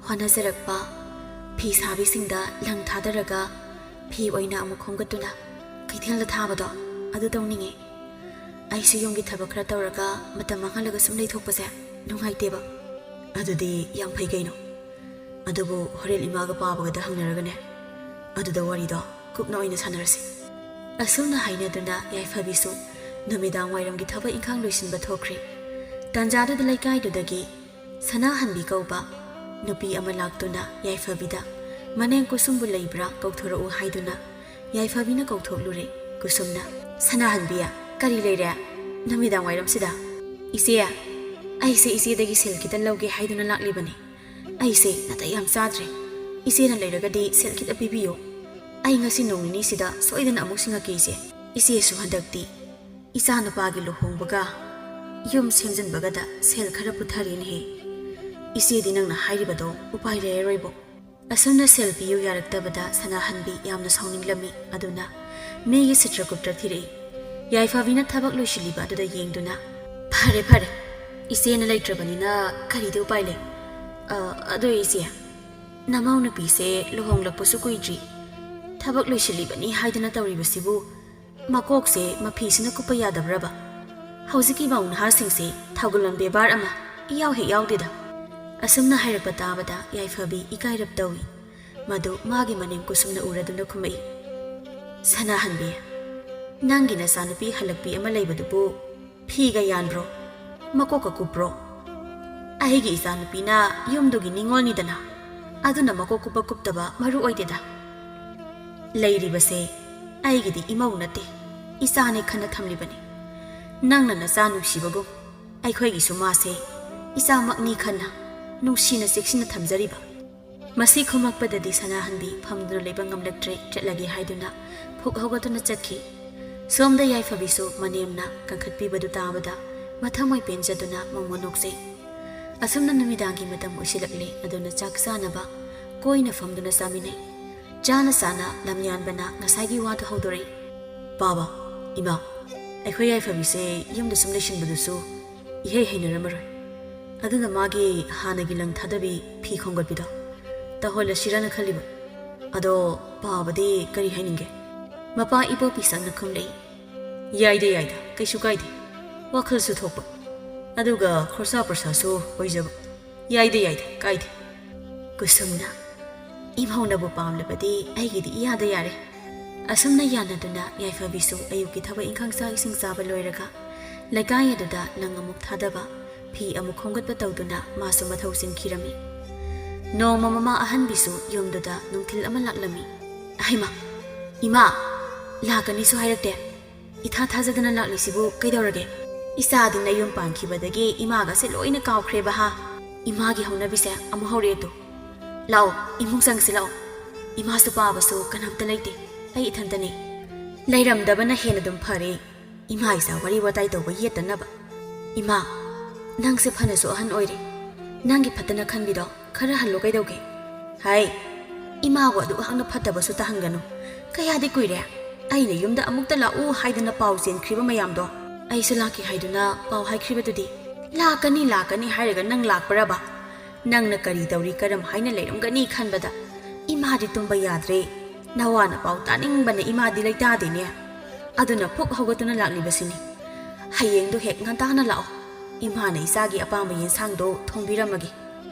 ꯍꯣꯠꯅꯖꯔꯛꯄ, ꯐꯤ ꯁꯥꯕꯤꯁꯤꯡꯗ ꯂꯪ ꯊꯥꯗꯔꯒ ꯐꯤ ꯑꯣꯏꯅ ꯑꯃꯨꯛ ꯈꯣꯝꯒꯠꯇꯨꯅ ꯀꯩꯊꯦꯜꯗ ꯊꯥꯕꯗꯣ, ꯑꯗꯨ ꯇꯧꯅꯤꯡꯉꯦ꯫ ꯑꯩꯁꯨ ꯌꯨꯝꯒꯤ ꯊꯕꯛ ꯈꯔ ꯇꯧꯔꯒ ꯃꯇꯝ ꯃꯥꯡꯍꯜꯂꯒ ꯁꯨꯝ ꯂꯩꯊꯣꯛꯄꯁꯦ ꯅꯨꯡꯉꯥꯏꯇꯦꯕ꯫" "ꯑꯗꯨꯗꯤ ꯌꯥꯝ ꯐꯩ ꯀꯩꯅꯣ꯫ ꯑꯗꯨꯕꯨ ꯍꯣꯔꯦꯟ ꯏꯃꯥꯒ ꯄꯥꯕꯒꯗ ꯍꯪꯅꯔꯒꯅꯦ, ꯑꯗꯨꯗ ꯋꯥꯔꯤꯗꯣ ꯀꯨꯞꯅ ꯑꯣꯏꯅ ꯁꯥꯟꯅꯔꯁꯤ꯫" ꯑꯁꯨꯝꯅ ꯍꯥꯏꯅꯗꯨꯅ ꯌꯥꯏꯐꯕꯤꯁꯨ ꯅꯨꯃꯤꯗꯥꯡ ꯋꯥꯏꯔꯝꯒꯤ ꯊꯕꯛ ꯏꯪꯈꯥꯡ ꯂꯣꯏꯁꯤꯟꯕ ꯊꯣꯛꯈ꯭ꯔꯦ꯫ ꯇꯥꯟꯖꯥꯗꯨꯗ ꯂꯩꯀꯥꯏꯗꯨꯗꯒꯤ ꯁꯅꯥꯍꯟꯕꯤ ꯀꯧꯕ ꯅꯨꯄꯤ ꯑꯃ ꯂꯥꯛꯇꯨꯅ ꯌꯥꯏꯐꯕꯤꯗ ꯃꯅꯦꯝ ꯀꯨꯁꯨꯝꯕꯨ ꯂꯩꯕ꯭ꯔꯥ ꯀꯧꯊꯣꯔꯛꯎ ꯍꯥꯏꯗꯨꯅ ꯌꯥꯏꯐꯕꯤꯅ ꯀꯧꯊꯣꯛꯂꯨꯔꯦ꯫ ꯀꯨꯁꯨꯝꯅ, "ꯁꯅꯥꯍꯟꯕꯤ, ꯀꯔꯤ ꯂꯩꯔꯦ ꯅꯨꯃꯤꯗꯥꯡ ꯋꯥꯏꯔꯝꯁꯤꯗ?" "ꯏꯆꯦ, ꯑꯩꯁꯦ ꯏꯆꯦꯗꯒꯤ ꯁꯦꯜ ꯈꯤꯇ ꯂꯧꯒꯦ ꯍꯥꯏꯗꯨꯅ ꯂꯥꯛꯂꯤꯕꯅꯤ꯫ ꯑꯩꯁꯦ ꯅꯥꯇꯩ ꯌꯥꯝ ꯆꯥꯗ꯭ꯔꯦ꯫ ꯏꯆꯦꯅ ꯂꯩꯔꯒꯗꯤ ꯁꯦꯜ ꯈꯤꯇ ꯄꯤꯕꯤꯌꯨ꯫ ꯑꯩ ꯉꯁꯤ ꯅꯣꯡ ꯅꯤꯅꯤꯁꯤꯗ ꯁꯣꯏꯗꯅ ꯑꯃꯨꯛ ꯁꯤꯡꯉꯛꯀꯦ ꯏꯆꯦ꯫ ꯏꯆꯦꯁꯨ ꯍꯟꯗꯛꯇꯤ ꯏꯆꯥꯅꯨꯄꯥꯒꯤ ꯂꯨꯍꯣꯡꯕꯒ ꯌꯨꯝ ꯁꯦꯝꯖꯤꯟꯕꯒꯗ ꯁꯦꯜ ꯈꯔ ꯄꯨꯊꯔꯦꯅꯦꯍꯦ꯫ ꯏꯆꯦꯗꯤ ꯅꯪꯅ ꯍꯥꯏꯔꯤꯕꯗꯣ ꯎꯄꯥꯏ ꯂꯩꯔꯔꯣꯏꯕꯣ꯫" ꯑꯁꯨꯝꯅ ꯁꯦꯜ ꯄꯤꯌꯨ ꯌꯥꯔꯛꯇꯕꯗ ꯁꯅꯥꯍꯟꯕꯤ ꯌꯥꯝꯅ ꯁꯥꯎꯅꯤꯡꯂꯝꯃꯤ꯫ ꯑꯗꯨꯅ ꯃꯤꯒꯤ ꯁꯤꯇ꯭ꯔꯒꯨꯞꯇ ꯊꯤꯔꯛꯏ꯫ ꯌꯥꯏꯐꯕꯤꯅ ꯊꯕꯛ ꯂꯣꯏꯁꯤꯜꯂꯤꯕ ꯑꯗꯨꯗ ꯌꯦꯡꯗꯨꯅ, "ꯐꯔꯦ, ꯐꯔꯦ, ꯏꯆꯦꯅ ꯂꯩꯇ꯭ꯔꯕꯅꯤꯅ ꯀꯔꯤꯗꯤ ꯎꯄꯥꯏ ꯂꯩ? ꯑ, ꯑꯗꯣ ꯏꯆꯦ, ꯅꯃꯧ ꯅꯨꯄꯤꯁꯦ ꯂꯨꯍꯣꯡꯂꯛꯄꯁꯨ ꯀꯨꯏꯗ꯭ꯔꯤ, ꯊꯕꯛ ꯂꯣꯏꯁꯤꯜꯂꯤꯕꯅꯤ ꯍꯥꯏꯗꯅ ꯇꯧꯔꯤꯕꯁꯤꯕꯨ ꯃꯀꯣꯛꯁꯦ ꯃꯐꯤꯁꯤꯅ ꯀꯨꯞꯄ ꯌꯥꯗꯕ꯭ꯔꯕ? ꯍꯧꯖꯤꯛꯀꯤ ꯃꯧ ꯅꯍꯥꯁꯤꯡꯁꯦ ꯊꯧꯒꯜꯂꯣꯟ ꯕꯦꯕꯥꯔ ꯑꯃ ꯏꯌꯥꯎ ꯍꯦꯛ ꯌꯥꯎꯗꯦꯗ꯫" ꯑꯁꯨꯝꯅ ꯍꯥꯏꯔꯛꯄ ꯇꯥꯕꯗ ꯌꯥꯏꯐꯕꯤ ꯏꯀꯥꯏꯔꯞ ꯇꯧꯏ꯫ ꯃꯗꯨ ꯃꯥꯒꯤ ꯃꯅꯦꯝ ꯀꯨꯁꯨꯝꯅ ꯎꯔꯗꯨꯅ ꯈꯨꯝꯃꯛꯏ, "ꯁꯅꯥꯍꯟꯕꯤ, ꯅꯪꯒꯤ ꯅꯆꯥꯅꯨꯄꯤ ꯍꯜꯂꯛꯄꯤ ꯑꯃ ꯂꯩꯕꯗꯨꯕꯨ ꯐꯤꯒ ꯌꯥꯟꯕ꯭ꯔꯣ? ꯃꯀꯣꯛꯀ ꯀꯨꯞꯄ꯭ꯔꯣ? ꯑꯩꯒꯤ ꯏꯆꯥꯅꯨꯄꯤꯅ ꯌꯨꯝꯗꯨꯒꯤ ꯅꯤꯉꯣꯜꯅꯤꯗꯅ, ꯑꯗꯨꯅ ꯃꯀꯣꯛ ꯀꯨꯞꯄ ꯀꯨꯞꯇꯕ ꯃꯔꯨ ꯑꯣꯏꯗꯦꯗ꯫ ꯂꯩꯔꯤꯕꯁꯦ ꯑꯩꯒꯤꯗꯤ ꯏꯃꯧ ꯅꯠꯇꯦ, ꯏꯆꯥꯅꯦ ꯈꯟꯅ ꯊꯝꯂꯤꯕꯅꯤ꯫ ꯅꯪꯅ ꯅꯆꯥ ꯅꯨꯡꯁꯤꯕꯒꯨꯝ ꯑꯩꯈꯣꯏꯒꯤꯁꯨ ꯃꯥꯁꯦ ꯏꯆꯥꯃꯛꯅꯤ ꯈꯟꯅ ꯅꯨꯡꯁꯤꯅ ꯆꯦꯛꯁꯤꯟꯅ ꯊꯝꯖꯔꯤꯕ꯫" ꯃꯁꯤ ꯈꯨꯝꯃꯛꯄꯗꯗꯤ ꯁꯅꯥꯍꯟꯕꯤ ꯐꯝꯗꯨꯅ ꯂꯩꯕ ꯉꯝꯂꯛꯇ꯭ꯔꯦ, ꯆꯠꯂꯒꯦ ꯍꯥꯏꯗꯨꯅ ꯐꯨꯛ ꯍꯧꯒꯠꯇꯨꯅ ꯆꯠꯈꯤ꯫ ꯁꯣꯝꯗ ꯌꯥꯏꯐꯕꯤꯁꯨ ꯃꯅꯦꯝꯅ ꯀꯟꯈꯠꯄꯤꯕꯗꯨ ꯇꯥꯕꯗ ꯃꯊꯃꯣꯏ ꯄꯦꯟꯖꯗꯨꯅ ꯃꯣꯃꯣ ꯅꯣꯛꯆꯩ꯫ ꯑꯁꯨꯝꯅ ꯅꯨꯃꯤꯗꯥꯡꯒꯤ ꯃꯇꯝ ꯑꯣꯏꯁꯤꯜꯂꯛꯂꯦ꯫ ꯑꯗꯨꯅ ꯆꯥꯛ ꯆꯥꯅꯕ ꯀꯣꯏꯅ ꯐꯝꯗꯨꯅ ꯆꯥꯃꯤꯟꯅꯩ꯫ ꯆꯥꯅ ꯆꯥꯅ ꯂꯝꯌꯥꯟꯕꯅ ꯉꯁꯥꯏꯒꯤ ꯋꯥꯗꯨ ꯍꯧꯗꯣꯔꯛꯏ꯫ "ꯄꯥꯕ, ꯏꯃꯥ, ꯑꯩꯈꯣꯏ ꯌꯥꯏꯐꯕꯤꯁꯦ ꯌꯨꯝꯗ ꯁꯨꯝ ꯂꯩꯁꯤꯟꯕꯗꯨꯁꯨ ꯏꯍꯩ ꯍꯩꯅꯔꯝꯃꯔꯣꯏ꯫ ꯑꯗꯨꯅ ꯃꯥꯒꯤ ꯍꯥꯟꯅꯒꯤ ꯂꯪ ꯊꯥꯗꯕꯤ ꯐꯤ ꯈꯣꯝꯒꯠꯄꯤꯗꯣ ꯇꯧꯍꯜꯂꯁꯤꯔꯅ ꯈꯜꯂꯤꯕ꯫ ꯑꯗꯣ ꯄꯥꯕꯗꯤ ꯀꯔꯤ ꯍꯥꯏꯅꯤꯡꯒꯦ?" ꯃꯄꯥ ꯏꯕꯣꯄꯤ ꯁꯛꯅ ꯈꯨꯝꯂꯛꯏ꯫ "ꯌꯥꯏꯗ, ꯌꯥꯏꯗ, ꯀꯩꯁꯨ ꯀꯥꯏꯗꯦ꯫ ꯋꯥꯈꯜꯁꯨ ꯊꯣꯛꯄ, ꯑꯗꯨꯒ ꯈꯣꯔꯁꯥ ꯄ꯭ꯔꯁꯥꯁꯨ ꯑꯣꯏꯖꯕ꯫ ꯌꯥꯏꯗ, ꯌꯥꯏꯗ, ꯀꯥꯏꯗꯦ꯫" ꯀꯨꯁꯨꯝꯅ, "ꯏꯃꯧꯅꯕꯨ ꯄꯥꯝꯂꯕꯗꯤ ꯑꯩꯒꯤꯗꯤ ꯏꯌꯥꯗ ꯌꯥꯔꯦ꯫" ꯑꯁꯨꯝꯅ ꯌꯥꯅꯗꯨꯅ ꯌꯥꯏꯐꯕꯤꯁꯨ ꯑꯌꯨꯛꯀꯤ ꯊꯕꯛ ꯏꯪꯈꯥꯡ ꯆꯥꯛ ꯏꯁꯤꯡ ꯆꯥꯕ ꯂꯣꯏꯔꯒ ꯂꯩꯀꯥꯏ ꯑꯗꯨꯗ ꯂꯪ ꯑꯃꯨꯛ ꯊꯥꯗꯕ, ꯐꯤ ꯑꯃꯨꯛ ꯈꯣꯝꯒꯠꯄ ꯇꯧꯗꯨꯅ ꯃꯥꯁꯨ ꯃꯊꯧ ꯆꯤꯟꯈꯤꯔꯝꯃꯤ꯫ ꯅꯣꯡꯃ ꯃꯃꯥ ꯑꯍꯟꯕꯤꯁꯨ ꯌꯨꯝꯗꯨꯗ ꯅꯨꯡꯊꯤꯜ ꯑꯃ ꯂꯥꯛꯂꯝꯃꯤ꯫ "ꯍꯩꯃꯥ, ꯏꯃꯥ, ꯂꯥꯛꯀꯅꯤꯁꯨ ꯍꯥꯏꯔꯛꯇꯦ꯫ ꯏꯊꯥ ꯊꯥꯖꯗꯅ ꯂꯥꯛꯂꯤꯁꯤꯕꯨ ꯀꯩꯗꯧꯔꯒꯦ? ꯏꯆꯥꯗꯤ ꯅꯌꯨꯝ ꯄꯥꯟꯈꯤꯕꯗꯒꯤ ꯏꯃꯥꯒꯁꯦ ꯂꯣꯏꯅ ꯀꯥꯎꯈ꯭ꯔꯦꯕ ꯍꯥ? ꯏꯃꯥꯒꯤ ꯍꯧꯅꯕꯤꯁꯦ ꯑꯃꯨꯛ ꯍꯧꯔꯛꯑꯦ ꯇꯨ꯫ ꯂꯥꯛꯑꯣ, ꯏꯃꯨꯡ ꯆꯪꯁꯤ ꯂꯥꯛꯑꯣ꯫ ꯏꯃꯥꯁꯨ ꯄꯥꯕꯁꯨ ꯀꯅꯥꯝꯇ ꯂꯩꯇꯦ, ꯑꯩ ꯏꯊꯟꯇꯅꯤ꯫ ꯂꯩꯔꯝꯗꯕꯅ ꯍꯦꯟꯅ ꯑꯗꯨꯝ ꯐꯔꯦ꯫ ꯏꯃꯥ ꯏꯆꯥ ꯋꯥꯔꯤ ꯋꯥꯇꯥꯏ ꯇꯧꯕ ꯌꯦꯠꯇꯅꯕ꯫ ꯏꯃꯥ, ꯅꯪꯁꯦ ꯐꯅꯁꯨ ꯑꯍꯟ ꯑꯣꯏꯔꯦ꯫ ꯅꯪꯒꯤ ꯐꯠꯇꯅ ꯈꯟꯕꯤꯗꯣ ꯈꯔ ꯍꯜꯂꯣ ꯀꯩꯗꯧꯒꯦ? ꯍꯥꯏ, ꯏꯃꯥꯕꯨ ꯑꯗꯨꯛ ꯍꯥꯛꯅ ꯐꯠꯇꯕꯁꯨ ꯇꯥꯍꯟꯒꯅꯨ꯫ ꯀꯌꯥꯗꯤ ꯀꯨꯏꯔꯦ ꯑꯩꯅ ꯌꯨꯝꯗ ꯑꯃꯨꯛꯇ ꯂꯥꯛꯎ ꯍꯥꯏꯗꯅ ꯄꯥꯎ ꯆꯦꯟꯈ꯭ꯔꯤꯕ ꯃꯌꯥꯝꯗꯣ꯫ ꯑꯩꯁꯨ ꯂꯥꯛꯀꯦ ꯍꯥꯏꯗꯨꯅ ꯄꯥꯎ ꯍꯥꯏꯈ꯭ꯔꯤꯕꯗꯨꯗꯤ꯫ ꯂꯥꯛꯀꯅꯤ, ꯂꯥꯛꯀꯅꯤ ꯍꯥꯏꯔꯒ ꯅꯪ ꯂꯥꯛꯄ꯭ꯔꯕ? ꯅꯪꯅ ꯀꯔꯤ ꯇꯧꯔꯤ, ꯀꯔꯝ ꯍꯥꯏꯅ ꯂꯩꯔꯝꯒꯅꯤ ꯈꯟꯕꯗ ꯏꯃꯥꯗꯤ ꯇꯨꯝꯕ ꯌꯥꯗ꯭ꯔꯦ꯫ ꯅꯋꯥꯅ ꯄꯥꯎ ꯇꯥꯅꯤꯡꯕꯅ ꯏꯃꯥꯗꯤ ꯂꯩꯇꯥꯗꯦꯅꯦ꯫ ꯑꯗꯨꯅ ꯐꯨꯛ ꯍꯧꯒꯠꯇꯨꯅ ꯂꯥꯛꯂꯤꯕꯁꯤꯅꯤ꯫ ꯍꯌꯦꯡꯗꯣ ꯍꯦꯛ ꯉꯟꯇꯥꯅ ꯂꯥꯛꯑꯣ꯫ ꯏꯃꯥꯅ ꯏꯆꯥꯒꯤ ꯑꯄꯥꯝꯕ ꯌꯦꯟꯁꯥꯡꯗꯣ ꯊꯣꯡꯕꯤꯔꯝꯃꯒꯦ꯫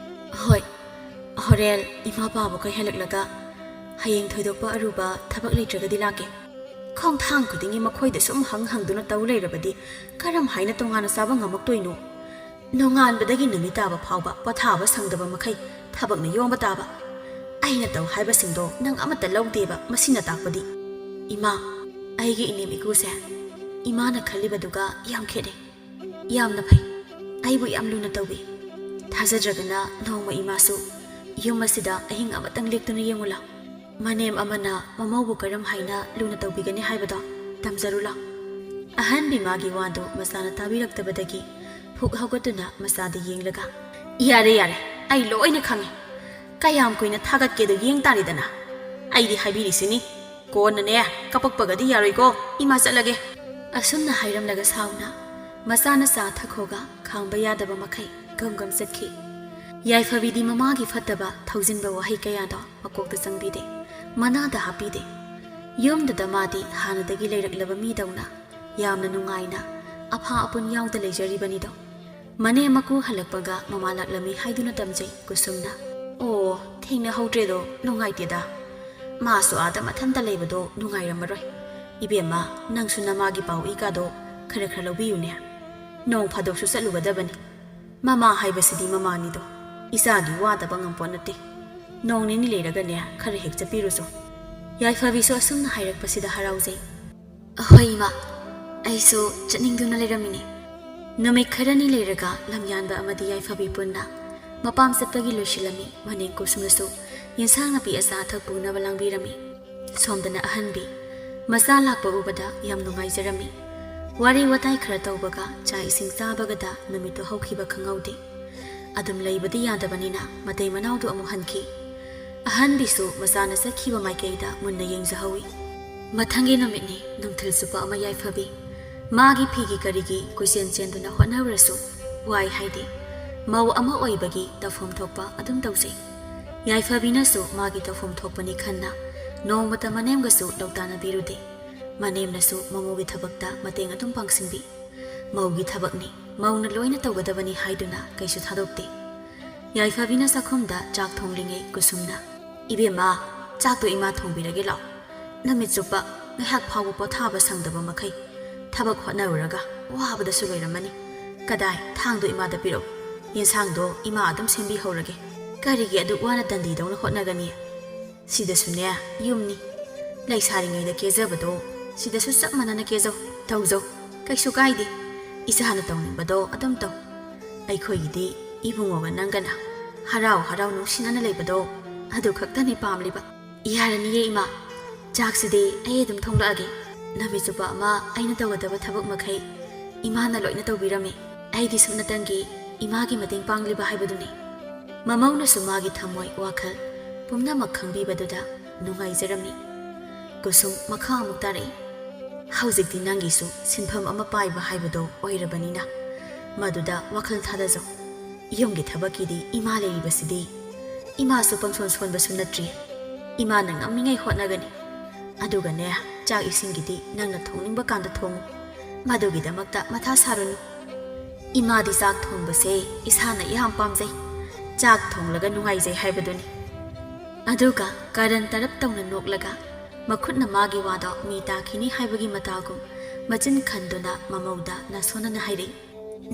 ꯍꯣꯏ, ꯍꯣꯔꯦꯟ ꯏꯃꯥ ꯄꯥꯕ ꯀꯩꯍꯜꯂꯛꯂꯒ ꯍꯌꯦꯡ ꯊꯣꯏꯗꯣꯛꯄ ꯑꯔꯨꯕ ꯊꯕꯛ ꯂꯩꯇ꯭ꯔꯒꯗꯤ ꯂꯥꯛꯀꯦ꯫ ꯈꯣꯡꯊꯥꯡ ꯈꯨꯗꯤꯡꯒꯤ ꯃꯈꯣꯏꯗ ꯁꯨꯝ ꯍꯪ ꯍꯪꯗꯨꯅ ꯇꯧ ꯂꯩꯔꯕꯗꯤ ꯀꯔꯝ ꯍꯥꯏꯅ ꯇꯣꯉꯥꯟꯅ ꯆꯥꯕ ꯉꯝꯃꯛꯇꯣꯏꯅꯣ? ꯅꯣꯡꯉꯥꯟꯕꯗꯒꯤ ꯅꯨꯃꯤꯠ ꯇꯥꯕ ꯐꯥꯎꯕ ꯄꯣꯊꯥꯕ ꯁꯪꯗꯕ ꯃꯈꯩ ꯊꯕꯛꯅ ꯌꯣꯝꯕ ꯇꯥꯕ꯫ ꯑꯩꯅ ꯇꯧ ꯍꯥꯏꯕꯁꯤꯡꯗꯣ ꯅꯪ ꯑꯃꯠꯇ ꯂꯧꯗꯦꯕ, ꯃꯁꯤꯅ ꯇꯥꯛꯄꯗꯤ꯫ ꯏꯃꯥ, ꯑꯩꯒꯤ ꯏꯅꯦꯝ ꯏꯀꯨꯁꯦ ꯏꯃꯥꯅ ꯈꯜꯂꯤꯕꯗꯨꯒ ꯌꯥꯝ ꯈꯦꯠꯅꯩ꯫ ꯌꯥꯝꯅ ꯐꯩ꯫ ꯑꯩꯕꯨ ꯌꯥꯝ ꯂꯨꯅ ꯇꯧꯕꯤ꯫ ꯊꯥꯖꯗ꯭ꯔꯒꯅ ꯅꯣꯡꯃ ꯏꯃꯥꯁꯨ ꯌꯨꯝ ꯑꯁꯤꯗ ꯑꯍꯤꯡ ꯑꯃꯇꯪ ꯂꯦꯛꯇꯨꯅ ꯌꯦꯡꯉꯨ ꯂꯥꯎ꯫ ꯃꯅꯦꯝ ꯑꯃꯅ ꯃꯃꯧꯕꯨ ꯀꯔꯝ ꯍꯥꯏꯅ ꯂꯨꯅ ꯇꯧꯕꯤꯒꯅꯤ ꯍꯥꯏꯕꯗꯣ ꯇꯝꯖꯔꯨ ꯂꯥꯎ꯫ ꯑꯍꯟꯕꯤ ꯃꯥꯒꯤ ꯋꯥꯗꯨ ꯃꯆꯥꯅ ꯇꯥꯕꯤꯔꯛꯇꯕꯗꯒꯤ ꯐꯨꯛ ꯍꯧꯒꯠꯇꯨꯅ ꯃꯆꯥꯗ ꯌꯦꯡꯂꯒ, "ꯌꯥꯔꯦ, ꯌꯥꯔꯦ, ꯑꯩ ꯂꯣꯏꯅ ꯈꯪꯉꯦ꯫ ꯀꯌꯥꯝ ꯀꯨꯏꯅ ꯊꯥꯒꯠꯀꯦꯗꯣ ꯌꯦꯡ ꯇꯥꯔꯦꯗꯅ꯫ ꯑꯩꯗꯤ ꯍꯥꯏꯕꯤꯔꯤꯁꯤꯅꯤ, ꯀꯣꯟꯅꯅꯦ, ꯀꯄꯛꯄꯒꯗꯤ ꯌꯥꯔꯣꯏꯀꯣ, ꯏꯃꯥ ꯆꯠꯂꯒꯦ꯫" ꯑꯁꯨꯝꯅ ꯍꯥꯏꯔꯝꯂꯒ ꯁꯥꯎꯅ ꯃꯆꯥꯅ ꯆꯥ ꯊꯛꯈꯣꯒ ꯈꯥꯡꯕ ꯌꯥꯗꯕ ꯃꯈꯩ ꯒꯝ ꯒꯝ ꯆꯠꯈꯤ꯫ ꯌꯥꯏꯐꯕꯤꯗꯤ ꯃꯃꯥꯒꯤ ꯐꯠꯇꯕ ꯊꯧꯖꯤꯟꯕ ꯋꯥꯍꯩ ꯀꯌꯥꯗꯣ ꯃꯀꯣꯛꯇ ꯆꯪꯕꯤꯗꯦ, ꯃꯅꯥꯗ ꯍꯥꯞꯄꯤꯗꯦ꯫ ꯌꯨꯝꯗꯨꯗ ꯃꯥꯗꯤ ꯍꯥꯟꯅꯗꯒꯤ ꯂꯩꯔꯛꯂꯕ ꯃꯤꯗꯧꯅ ꯌꯥꯝꯅ ꯅꯨꯡꯉꯥꯏꯅ ꯑꯐꯥ ꯑꯄꯨꯟ ꯌꯥꯎꯗ ꯂꯩꯖꯔꯤꯕꯅꯤꯗꯣ꯫ ꯃꯅꯦꯝ ꯃꯀꯨ ꯍꯜꯂꯛꯄꯒ ꯃꯃꯥ ꯂꯥꯛꯂꯝꯃꯤ ꯍꯥꯏꯗꯨꯅ ꯇꯝꯖꯩ ꯀꯨꯁꯨꯝꯅ꯫ "ꯑꯣ, ꯊꯦꯡꯅꯍꯧꯗ꯭ꯔꯦꯗꯣ, ꯅꯨꯡꯉꯥꯏꯇꯦꯗ꯫ ꯃꯥꯁꯨ ꯑꯥꯗ ꯃꯊꯟꯇ ꯂꯩꯕꯗꯣ ꯅꯨꯡꯉꯥꯏꯔꯝꯃꯔꯣꯏ꯫ ꯏꯕꯦꯝꯃ, ꯅꯪꯁꯨ ꯅꯃꯥꯒꯤ ꯄꯥꯎ ꯏ ꯀꯥꯗꯣ ꯈꯔ ꯈꯔ ꯂꯧꯕꯤꯌꯨꯅꯦ꯫ ꯅꯣꯡ ꯐꯥꯗꯣꯛꯁꯨ ꯆꯠꯂꯨꯒꯗꯕꯅꯤ꯫" ꯃꯃꯥ ꯍꯥꯏꯕꯁꯤꯗꯤ ꯃꯃꯥꯅꯤꯗꯣ꯫ ꯏꯆꯥꯒꯤ ꯋꯥꯗꯕ ꯉꯝꯄꯣꯠ ꯅꯠꯇꯦ꯫ ꯅꯣꯡ ꯅꯤꯅꯤ ꯂꯩꯔꯒꯅꯦ, ꯈꯔ ꯍꯦꯛ ꯆꯠꯄꯤꯔꯨꯆꯣ꯫ ꯌꯥꯏꯐꯕꯤꯁꯨ ꯑꯁꯨꯝꯅ ꯍꯥꯏꯔꯛꯄꯁꯤꯗ ꯍꯔꯥꯎꯖꯩ꯫ "ꯑꯍꯣꯏ ꯏꯃꯥ, ꯑꯩꯁꯨ ꯆꯠꯅꯤꯡꯗꯨꯅ ꯂꯩꯔꯝꯃꯤꯅꯦ"꯫ ꯅꯨꯃꯤꯠ ꯈꯔꯅꯤ ꯂꯩꯔꯒ ꯂꯝꯌꯥꯟꯕ ꯑꯃꯗꯤ ꯌꯥꯏꯐꯕꯤ ꯄꯨꯟꯅ ꯃꯄꯥꯝ ꯆꯠꯄꯒꯤ ꯂꯣꯏꯁꯤꯜꯂꯝꯃꯤ꯫ ꯃꯅꯦꯝ ꯀꯨꯁꯨꯝꯅꯁꯨ ꯌꯦꯟꯁꯥꯡ ꯅꯥꯄꯤ ꯑꯆꯥ ꯑꯊꯛ ꯄꯨꯅꯕ ꯂꯥꯡꯕꯤꯔꯝꯃꯤ꯫ ꯁꯣꯝꯗꯅ ꯑꯍꯟꯕꯤ ꯃꯆꯥ ꯂꯥꯛꯄ ꯎꯕꯗ ꯌꯥꯝ ꯅꯨꯡꯉꯥꯏꯖꯔꯝꯃꯤ꯫ ꯋꯥꯔꯤ ꯋꯥꯇꯥꯏ ꯈꯔ ꯇꯧꯕꯒ ꯆꯥꯛ ꯏꯁꯤꯡ ꯆꯥꯕꯒꯗ ꯅꯨꯃꯤꯠꯇꯨ ꯍꯧꯈꯤꯕ ꯈꯪꯍꯧꯗꯦ꯫ ꯑꯗꯨꯝ ꯂꯩꯕꯗꯤ ꯌꯥꯗꯕꯅꯤꯅ ꯃꯇꯩ ꯃꯅꯥꯎꯗꯨ ꯑꯃꯨꯛ ꯍꯟꯈꯤ꯫ ꯑꯍꯟꯕꯤꯁꯨ ꯃꯆꯥꯅ ꯆꯠꯈꯤꯕ ꯃꯥꯏꯀꯩꯗ ꯃꯨꯟꯅ ꯌꯦꯡꯖꯍꯧꯏ꯫ ꯃꯊꯪꯒꯤ ꯅꯨꯃꯤꯠꯅꯤ꯫ ꯅꯨꯡꯊꯤꯜ ꯆꯨꯞꯄ ꯑꯃ ꯌꯥꯏꯐꯕꯤ ꯃꯥꯒꯤ ꯐꯤꯒꯤ ꯀꯔꯤꯒꯤ ꯀꯣꯏꯆꯦꯟ ꯆꯦꯟꯗꯨꯅ ꯍꯣꯠꯅꯔꯨꯔꯁꯨ ꯋꯥꯏ ꯍꯥꯏꯗꯦ꯫ ꯃꯧ ꯑꯃ ꯑꯣꯏꯕꯒꯤ ꯇꯧꯐꯝ ꯊꯣꯛꯄ ꯑꯗꯨꯝ ꯇꯧꯖꯩ꯫ ꯌꯥꯏꯐꯕꯤꯅꯁꯨ ꯃꯥꯒꯤ ꯇꯧꯐꯝ ꯊꯣꯛꯄꯅꯤ ꯈꯟꯅ ꯅꯣꯡꯃꯇ ꯃꯅꯦꯝꯒꯁꯨ ꯂꯧꯇꯥꯅꯕꯤꯔꯨꯗꯦ꯫ ꯃꯅꯦꯝꯅꯁꯨ ꯃꯃꯧꯒꯤ ꯊꯕꯛꯇ ꯃꯇꯦꯡ ꯑꯗꯨꯝ ꯄꯥꯡꯁꯤꯟꯕꯤ꯫ ꯃꯧꯒꯤ ꯊꯕꯛꯅꯤ, ꯃꯧꯅ ꯂꯣꯏꯅ ꯇꯧꯒꯗꯕꯅꯤ ꯍꯥꯏꯗꯨꯅ ꯀꯩꯁꯨ ꯊꯥꯗꯣꯛꯇꯦ꯫ ꯌꯥꯏꯐꯕꯤꯅ ꯆꯥꯛꯈꯨꯝꯗ ꯆꯥꯛ ꯊꯣꯡꯂꯤꯉꯩ ꯀꯨꯁꯨꯝꯅ, "ꯏꯕꯦꯝꯃ, ꯆꯥꯛꯇꯣ ꯏꯃꯥ ꯊꯣꯡꯕꯤꯔꯒꯦ ꯂꯥꯛꯑꯣ꯫ ꯅꯨꯃꯤꯠ ꯆꯨꯞꯄ ꯉꯥꯏꯍꯥꯛ ꯐꯥꯎꯕ ꯄꯣꯊꯥꯕ ꯁꯪꯗꯕ ꯃꯈꯩ ꯊꯕꯛ ꯍꯣꯠꯅꯔꯨꯔꯒ ꯋꯥꯕꯗꯁꯨ ꯂꯣꯏꯔꯝꯃꯅꯤ꯫ ꯀꯗꯥꯏ, ꯊꯥꯡꯗꯣ ꯏꯃꯥꯗ ꯄꯤꯔꯛꯎ꯫ ꯌꯦꯟꯁꯥꯡꯗꯣ ꯏꯃꯥ ꯑꯗꯨꯝ ꯁꯦꯝꯕꯤꯍꯧꯔꯒꯦ꯫ ꯀꯔꯤꯒꯤ ꯑꯗꯨꯛ ꯋꯥꯅ ꯗꯟꯗꯤꯗꯧꯅ ꯍꯣꯠꯅꯒꯅꯤ? ꯁꯤꯗꯁꯨꯅꯦ, ꯌꯨꯝꯅꯤ꯫ ꯂꯩꯁꯥꯔꯤꯉꯩꯗ ꯀꯦꯖꯕꯗꯣ ꯁꯤꯗꯁꯨ ꯆꯞ ꯃꯥꯟꯅꯅ ꯀꯦꯖꯧ, ꯇꯧꯖꯧ꯫ ꯀꯩꯁꯨ ꯀꯥꯏꯗꯦ꯫ ꯏꯆꯥꯅ ꯇꯧꯅꯤꯡꯕꯗꯣ ꯑꯗꯨꯝ ꯇꯧ꯫ ꯑꯩꯈꯣꯏꯒꯤꯗꯤ ꯏꯕꯨꯡꯉꯣꯒ ꯅꯪꯒꯅ ꯍꯔꯥꯎ ꯍꯔꯥꯎ ꯅꯨꯡꯁꯤꯅꯅ ꯂꯩꯕꯗꯣ ꯑꯗꯨ ꯈꯛꯇꯅꯤ ꯄꯥꯝꯂꯤꯕ"꯫ "ꯌꯥꯔꯅꯤꯌꯦ ꯏꯃꯥ, ꯆꯥꯛꯁꯤꯗꯤ ꯑꯩ ꯑꯗꯨꯝ ꯊꯣꯡꯂꯛꯑꯒꯦ꯫ ꯅꯨꯃꯤꯠ ꯆꯨꯞꯄ ꯑꯃ ꯑꯩꯅ ꯇꯧꯒꯗꯕ ꯊꯕꯛ ꯃꯈꯩ ꯏꯃꯥꯅ ꯂꯣꯏꯅ ꯇꯧꯕꯤꯔꯝꯃꯤ꯫ ꯑꯩꯗꯤ ꯁꯨꯞꯅꯇꯪꯒꯤ ꯏꯃꯥꯒꯤ ꯃꯇꯦꯡ ꯄꯥꯡꯂꯤꯕ ꯍꯥꯏꯕꯗꯨꯅꯤ"꯫ ꯃꯃꯧꯅꯁꯨ ꯃꯥꯒꯤ ꯊꯃꯣꯏ ꯋꯥꯈꯜ ꯄꯨꯝꯅꯃꯛ ꯈꯪꯕꯤꯕꯗꯨꯗ ꯅꯨꯡꯉꯥꯏꯖꯔꯝꯃꯤ꯫ ꯀꯨꯁꯨꯝ ꯃꯈꯥ ꯑꯃꯨꯛ ꯇꯥꯔꯛꯏ, "ꯍꯧꯖꯤꯛꯇꯤ ꯅꯪꯒꯤꯁꯨ ꯁꯤꯟꯐꯝ ꯑꯃ ꯄꯥꯏꯕ ꯍꯥꯏꯕꯗꯣ ꯑꯣꯏꯔꯕꯅꯤꯅ ꯃꯗꯨꯗ ꯋꯥꯈꯜ ꯊꯥꯗꯖꯧ꯫ ꯌꯨꯝꯒꯤ ꯊꯕꯛꯀꯤꯗꯤ ꯏꯃꯥ ꯂꯩꯔꯤꯕꯁꯤꯗꯤ꯫ ꯏꯃꯥꯁꯨ ꯄꯪꯁꯣꯟ ꯁꯣꯟꯕꯁꯨ ꯅꯠꯇ꯭ꯔꯤ꯫ ꯏꯃꯥꯅ ꯉꯝꯃꯤꯉꯩ ꯍꯣꯠꯅꯒꯅꯤ꯫ ꯑꯗꯨꯒꯅꯦ, ꯆꯥꯛ ꯏꯁꯤꯡꯒꯤꯗꯤ ꯅꯪꯅ ꯊꯣꯡꯅꯤꯡꯕ ꯀꯥꯟꯗ ꯊꯣꯡꯉꯨ꯫ ꯃꯗꯨꯒꯤꯗꯃꯛꯇ ꯃꯊꯥ ꯁꯥꯔꯨꯅꯨ꯫ ꯏꯃꯥꯗꯤ ꯆꯥꯛ ꯊꯣꯡꯕꯁꯦ ꯏꯁꯥꯅ ꯌꯥꯝ ꯄꯥꯝꯖꯩ꯫ ꯆꯥꯛ ꯊꯣꯡꯂꯒ ꯅꯨꯡꯉꯥꯏꯖꯩ ꯍꯥꯏꯕꯗꯨꯅꯤ"꯫ ꯑꯗꯨꯒ ꯀꯥꯔꯟ ꯇꯔꯞ ꯇꯧꯅ ꯅꯣꯛꯂꯒ ꯃꯈꯨꯠꯅ ꯃꯥꯒꯤ ꯋꯥꯗꯣ ꯃꯤ ꯇꯥꯈꯤꯅꯤ ꯍꯥꯏꯕꯒꯤ ꯃꯇꯥꯒꯨꯝ ꯃꯆꯤꯟ ꯈꯟꯗꯨꯅ ꯃꯃꯧꯗ ꯅꯥꯁꯣꯟꯅꯅ ꯍꯥꯏꯔꯛꯏ,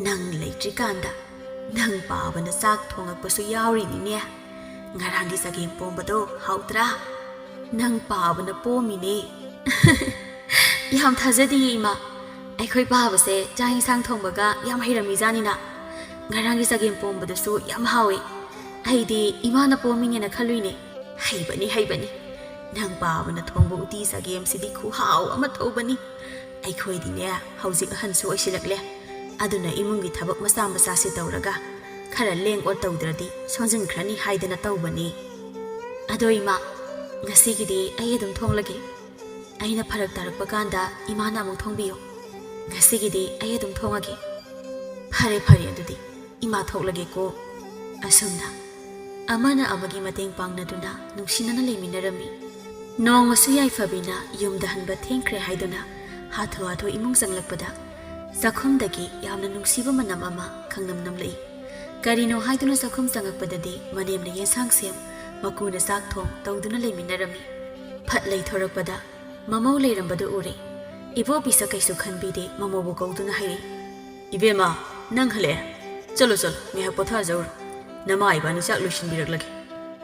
"ꯅꯪ ꯂꯩꯇ꯭ꯔꯤꯀꯥꯟꯗ ꯅꯪ ꯄꯥꯕꯅ ꯆꯥꯛ ꯊꯣꯡꯉꯛꯄꯁꯨ ꯌꯥꯎꯔꯤꯅꯤꯅꯦ꯫ ꯉꯔꯥꯡꯒꯤ ꯆꯒꯦꯝ ꯄꯣꯝꯕꯗꯣ ꯍꯥꯎꯇ꯭ꯔꯥ? ꯅꯪ ꯄꯥꯕꯅ ꯄꯣꯝꯃꯤꯅꯦ꯫ ꯌꯥꯝ ꯊꯥꯖꯗꯤꯌꯦ ꯏꯃꯥ꯫ ꯑꯩꯈꯣꯏ ꯄꯥꯕꯁꯦ ꯆꯥꯛ ꯏꯟꯁꯥꯡ ꯊꯣꯡꯕꯒ ꯌꯥꯝ ꯍꯩꯔꯝꯃꯤꯖꯥꯠꯅꯤꯅ꯫ ꯉꯔꯥꯡꯒꯤ ꯆꯒꯦꯝ ꯄꯣꯝꯕꯗꯨꯁꯨ ꯌꯥꯝ ꯍꯥꯎꯋꯦ꯫ ꯑꯩꯗꯤ ꯏꯃꯥꯅ ꯄꯣꯝꯃꯤꯅꯦꯅ ꯈꯜꯂꯨꯏꯅꯦ꯫ ꯍꯩꯕꯅꯤ, ꯍꯩꯕꯅꯤ꯫ ꯅꯪ ꯄꯥꯕꯅ ꯊꯣꯡꯕ ꯎꯇꯤ ꯆꯒꯦꯝꯁꯤꯗꯤ ꯈꯨꯍꯥꯎ ꯑꯃ ꯇꯧꯕꯅꯤ꯫ ꯑꯩꯈꯣꯏꯗꯤꯅꯦ, ꯍꯧꯖꯤꯛ ꯑꯍꯟꯁꯨ ꯑꯣꯏꯁꯤꯜꯂꯛꯂꯦ꯫ ꯑꯗꯨꯅ ꯏꯃꯨꯡꯒꯤ ꯊꯕꯛ ꯃꯆꯥ ꯃꯆꯥꯁꯤ ꯇꯧꯔꯒ ꯈꯔ ꯂꯦꯡ ꯑꯣꯠ ꯇꯧꯗ꯭ꯔꯗꯤ ꯁꯣꯟꯖꯤꯟꯈ꯭ꯔꯅꯤ ꯍꯥꯏꯗꯅ ꯇꯧꯕꯅꯤ꯫ ꯑꯗꯣ ꯏꯃꯥ, ꯉꯁꯤꯒꯤꯗꯤ ꯑꯩ ꯑꯗꯨꯝ ꯊꯣꯡꯂꯒꯦ꯫ ꯑꯩꯅ ꯐꯔꯛ ꯇꯥꯔꯛꯄ ꯀꯥꯟꯗ ꯏꯃꯥꯅ ꯑꯃꯨꯛ ꯊꯣꯡꯕꯤꯌꯨ꯫ ꯉꯁꯤꯒꯤꯗꯤ ꯑꯩ ꯑꯗꯨꯝ ꯊꯣꯡꯉꯒꯦ꯫ ꯐꯔꯦ, ꯐꯔꯦ, ꯑꯗꯨꯗꯤ ꯏꯃꯥ ꯊꯣꯛꯂꯒꯦꯀꯣ꯫ ꯑꯁꯨꯝꯅ ꯑꯃꯅ ꯑꯃꯒꯤ ꯃꯇꯦꯡ ꯄꯥꯡꯅꯗꯨꯅ ꯅꯨꯡꯁꯤꯅꯅ ꯂꯩꯃꯤꯟꯅꯔꯝꯃꯤ꯫ ꯅꯣꯡꯃꯁꯨ ꯌꯥꯏꯐꯕꯤꯅ ꯌꯨꯝꯗ ꯍꯟꯕ ꯊꯦꯡꯈ꯭ꯔꯦ ꯍꯥꯏꯗꯨꯅ ꯍꯥꯊꯨ ꯍꯥꯊꯨ ꯏꯃꯨꯡ ꯆꯪꯂꯛꯄꯗ ꯆꯥꯛꯈꯨꯝꯗꯒꯤ ꯌꯥꯝꯅ ꯅꯨꯡꯁꯤꯕ ꯃꯅꯝ ꯑꯃ ꯈꯪꯅꯝ ꯅꯝꯂꯛꯏ꯫ ꯀꯔꯤꯅꯣ ꯍꯥꯏꯗꯨꯅ ꯆꯥꯛꯈꯨꯝ ꯆꯪꯉꯛꯄꯗꯗꯤ ꯃꯅꯦꯝꯅ ꯌꯦꯟꯁꯥꯡ ꯁꯦꯝ, ꯃꯀꯨꯅ ꯆꯥꯛ ꯊꯣꯡ ꯇꯧꯗꯨꯅ ꯂꯩꯃꯤꯟꯅꯔꯝꯃꯤ꯫ ꯐꯠ ꯂꯩꯊꯣꯔꯛꯄꯗ ꯃꯃꯧ ꯂꯩꯔꯝꯕꯗꯨ ꯎꯔꯦ꯫ ꯏꯕꯣꯕꯤꯁ ꯀꯩꯁꯨ ꯈꯟꯕꯤꯗꯦ, ꯃꯃꯧꯕꯨ ꯀꯧꯗꯨꯅ ꯍꯥꯏꯔꯛꯏ, "ꯏꯕꯦꯝꯃ, ꯅꯪ ꯍꯜꯂꯛꯑꯦ? ꯆꯠꯂꯣ, ꯆꯠꯂꯣ, ꯉꯥꯏꯍꯥꯛ ꯄꯣꯊꯥꯖꯧꯔꯣ꯫ ꯅꯃꯥ ꯏꯕꯥꯅꯤ ꯆꯥꯛ ꯂꯣꯏꯁꯤꯟꯕꯤꯔꯛꯂꯒꯦ꯫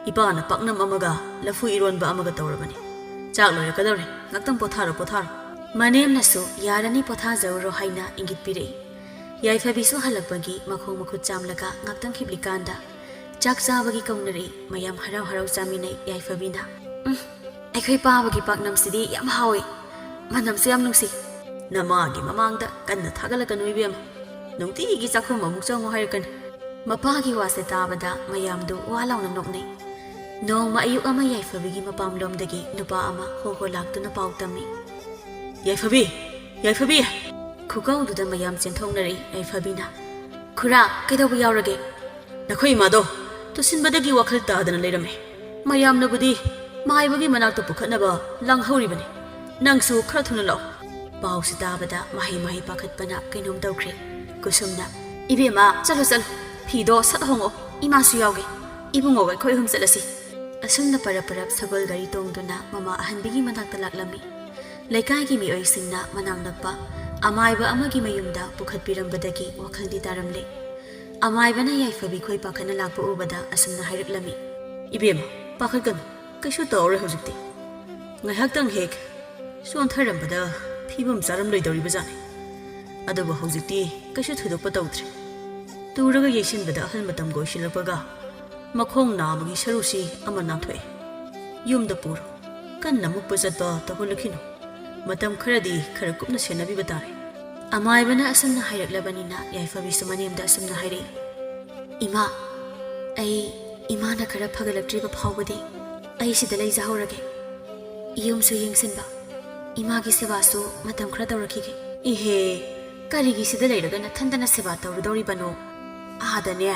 ꯏꯄꯥꯅ ꯄꯥꯛꯅꯝ ꯑꯃꯒ ꯂꯐꯨ ꯏꯔꯣꯟꯕ ꯑꯃꯒ ꯇꯧꯔꯕꯅꯤ꯫ ꯆꯥꯛ ꯂꯣꯏꯔꯛꯀꯗꯧꯔꯦ, ꯉꯥꯛꯇꯪ ꯄꯣꯊꯥꯔꯣ, ꯄꯣꯊꯥꯔꯣ"꯫ ꯃꯅꯦꯝꯅꯁꯨ "ꯌꯥꯔꯅꯤ, ꯄꯣꯊꯥꯖꯧꯔꯣ" ꯍꯥꯏꯅ ꯏꯪꯒꯤꯠ ꯄꯤꯔꯛꯏ꯫ ꯌꯥꯏꯐꯕꯤꯁꯨ ꯍꯜꯂꯛꯄꯒꯤ ꯃꯈꯣꯡ ꯃꯈꯨꯠ ꯆꯥꯝꯂꯒ ꯉꯥꯛꯇꯪ ꯍꯤꯞꯂꯤꯀꯥꯟꯗ ꯆꯥꯛ ꯆꯥꯕꯒꯤ ꯀꯧꯅꯔꯛꯏ꯫ ꯃꯌꯥꯝ ꯍꯔꯥꯎ ꯍꯔꯥꯎ ꯆꯥꯃꯤꯟꯅꯩ꯫ ꯌꯥꯏꯐꯕꯤꯅ, "ꯎꯝ, ꯑꯩꯈꯣꯏ ꯄꯥꯕꯒꯤ ꯄꯥꯛꯅꯝꯁꯤꯗꯤ ꯌꯥꯝ ꯍꯥꯎꯋꯦ, ꯃꯅꯝꯁꯨ ꯌꯥꯝ ꯅꯨꯡꯁꯤ꯫ ꯅꯃꯥꯒꯤ ꯃꯃꯥꯡꯗ ꯀꯟꯅ ꯊꯥꯒꯠꯂꯛꯀꯅꯨ ꯏꯕꯦꯝꯃ, ꯅꯨꯡꯇꯤꯒꯤ ꯆꯥꯛꯈꯨꯝ ꯑꯃꯨꯛ ꯆꯪꯉꯨ ꯍꯥꯏꯔꯛꯀꯅꯤ"꯫ ꯃꯄꯥꯒꯤ ꯋꯥꯁꯦ ꯇꯥꯕꯗ ꯃꯌꯥꯝꯗꯨ ꯋꯥ ꯂꯥꯎꯅ ꯅꯣꯛꯅꯩ꯫ ꯅꯣꯡꯃ ꯑꯌꯨꯛ ꯑꯃ ꯌꯥꯏꯐꯕꯤꯒꯤ ꯃꯄꯥꯝꯂꯣꯝꯗꯒꯤ ꯅꯨꯄꯥ ꯑꯃ ꯍꯣ ꯍꯣ ꯂꯥꯛꯇꯨꯅ ꯄꯥꯎ ꯇꯝꯃꯤ꯫ "ꯌꯥꯏꯐꯕꯤ! ꯌꯥꯏꯐꯕꯤ!" ꯈꯨꯀꯧꯗꯨꯗ ꯃꯌꯥꯝ ꯆꯦꯟꯊꯣꯛꯅꯔꯦ꯫ ꯌꯥꯏꯐꯕꯤꯅ, "ꯈꯨꯔꯥ, ꯀꯩꯗꯧꯕ ꯌꯥꯎꯔꯒꯦ?" "ꯅꯈꯣꯏ ꯏꯃꯥꯗꯣ ꯇꯨꯁꯤꯟꯕꯗꯒꯤ ꯋꯥꯈꯜ ꯇꯥꯗꯅ ꯂꯩꯔꯝꯃꯦ꯫ ꯃꯌꯥꯝꯅꯕꯨꯗꯤ ꯃꯥꯏꯕꯒꯤ ꯃꯅꯥꯛꯇ ꯄꯨꯈꯠꯅꯕ ꯂꯥꯡꯍꯧꯔꯤꯕꯅꯤ꯫ ꯅꯪꯁꯨ ꯈꯔ ꯊꯨꯅ ꯂꯥꯛꯑꯣ"꯫ ꯄꯥꯎꯁꯤ ꯇꯥꯕꯗ ꯃꯍꯩ ꯃꯍꯩ ꯄꯥꯈꯠꯄꯅ ꯀꯩꯅꯣꯝ ꯇꯧꯈ꯭ꯔꯦ꯫ ꯀꯨꯁꯨꯝꯅ, "ꯏꯕꯦꯝꯃ, ꯆꯠꯂꯣ, ꯆꯠꯂꯣ, ꯐꯤꯗꯣ ꯁꯠ ꯍꯣꯡꯉꯣ, ꯏꯃꯥꯁꯨ ꯌꯥꯎꯒꯦ, ꯏꯕꯨꯡꯉꯣꯒ ꯑꯩꯈꯣꯏ ꯑꯍꯨꯝ ꯆꯠꯂꯁꯤ"꯫ ꯑꯁꯨꯝꯅ ꯄꯔꯞ ꯄꯔꯞ ꯁꯒꯣꯜ ꯒꯥꯔꯤ ꯇꯣꯡꯗꯨꯅ ꯃꯃꯥ ꯑꯍꯟꯕꯤꯒꯤ ꯃꯅꯥꯛꯇ ꯂꯥꯛꯂꯝꯃꯤ꯫ ꯂꯩꯀꯥꯏꯒꯤ ꯃꯤꯑꯣꯏꯁꯤꯡꯅ ꯃꯅꯥꯛ ꯅꯛꯄ ꯑꯃꯥꯏꯕ ꯑꯃꯒꯤ ꯃꯌꯨꯝꯗ ꯄꯨꯈꯠꯄꯤꯔꯝꯕꯗꯒꯤ ꯋꯥꯈꯜꯗꯤ ꯇꯥꯔꯝꯂꯦ꯫ ꯑꯃꯥꯏꯕꯅ ꯌꯥꯏꯐꯕꯤ ꯈꯣꯏ ꯄꯥꯈꯠꯅ ꯂꯥꯛꯄ ꯎꯕꯗ ꯑꯁꯨꯝꯅ ꯍꯥꯏꯔꯛꯂꯝꯃꯤ, "ꯏꯕꯦꯝꯃ, ꯄꯥꯈꯠꯀꯅꯨ, ꯀꯩꯁꯨ ꯇꯧꯔꯔꯣꯏ ꯍꯧꯖꯤꯛꯇꯤ꯫ ꯉꯥꯏꯍꯥꯛꯇꯪ ꯍꯦꯛ ꯁꯣꯟꯊꯔꯝꯕꯗ ꯐꯤꯕꯝ ꯆꯥꯔꯝꯂꯣꯏꯗꯧꯔꯤꯕꯖꯥꯠꯅꯤ꯫ ꯑꯗꯨꯕꯨ ꯍꯧꯖꯤꯛꯇꯤ ꯀꯩꯁꯨ ꯊꯣꯏꯗꯣꯛꯄ ꯇꯧꯗ꯭ꯔꯦ꯫ ꯇꯨꯔꯒ ꯌꯩꯁꯤꯟꯕꯗ ꯑꯍꯜ ꯃꯇꯝꯒ ꯑꯣꯏꯁꯤꯜꯂꯛꯄꯒ ꯃꯈꯣꯡ ꯅꯥꯕꯒꯤ ꯁꯔꯨꯁꯤ ꯑꯃ ꯅꯥꯟꯊꯣꯛꯑꯦ꯫ ꯌꯨꯝꯗ ꯄꯨꯔꯣ꯫ ꯀꯟꯅ ꯃꯨꯛꯄ ꯆꯠꯄ ꯇꯧꯍꯜꯂꯛꯈꯤꯅꯨ꯫ ꯃꯇꯝ ꯈꯔꯗꯤ ꯈꯔ ꯀꯨꯞꯅ ꯁꯦꯟꯅꯕꯤꯕ ꯇꯥꯔꯦ"꯫ ꯑꯃꯥꯏꯕꯅ ꯑꯁꯨꯝꯅ ꯍꯥꯏꯔꯛꯂꯕꯅꯤꯅ ꯌꯥꯏꯐꯕꯤꯁꯨ ꯃꯅꯦꯝꯗ ꯑꯁꯨꯝꯅ ꯍꯥꯏꯔꯛꯏ, "ꯏꯃꯥ, ꯑꯩ ꯏꯃꯥꯅ ꯈꯔ ꯐꯒꯠꯂꯛꯇ꯭ꯔꯤꯕ ꯐꯥꯎꯕꯗꯤ ꯑꯩ ꯁꯤꯗ ꯂꯩꯖꯍꯧꯔꯒꯦ꯫ ꯌꯨꯝꯁꯨ ꯌꯦꯡꯁꯤꯟꯕ, ꯏꯃꯥꯒꯤ ꯁꯦꯕꯥꯁꯨ ꯃꯇꯝ ꯈꯔ ꯇꯧꯔꯛꯈꯤꯒꯦ"꯫ "ꯏꯍꯦ, ꯀꯔꯤꯒꯤ ꯁꯤꯗ ꯂꯩꯔꯒ ꯅꯊꯟꯗꯅ ꯁꯦꯕꯥ ꯇꯧꯔꯨꯗꯧꯔꯤꯕꯅꯣ? ꯑꯥꯗꯅꯦ,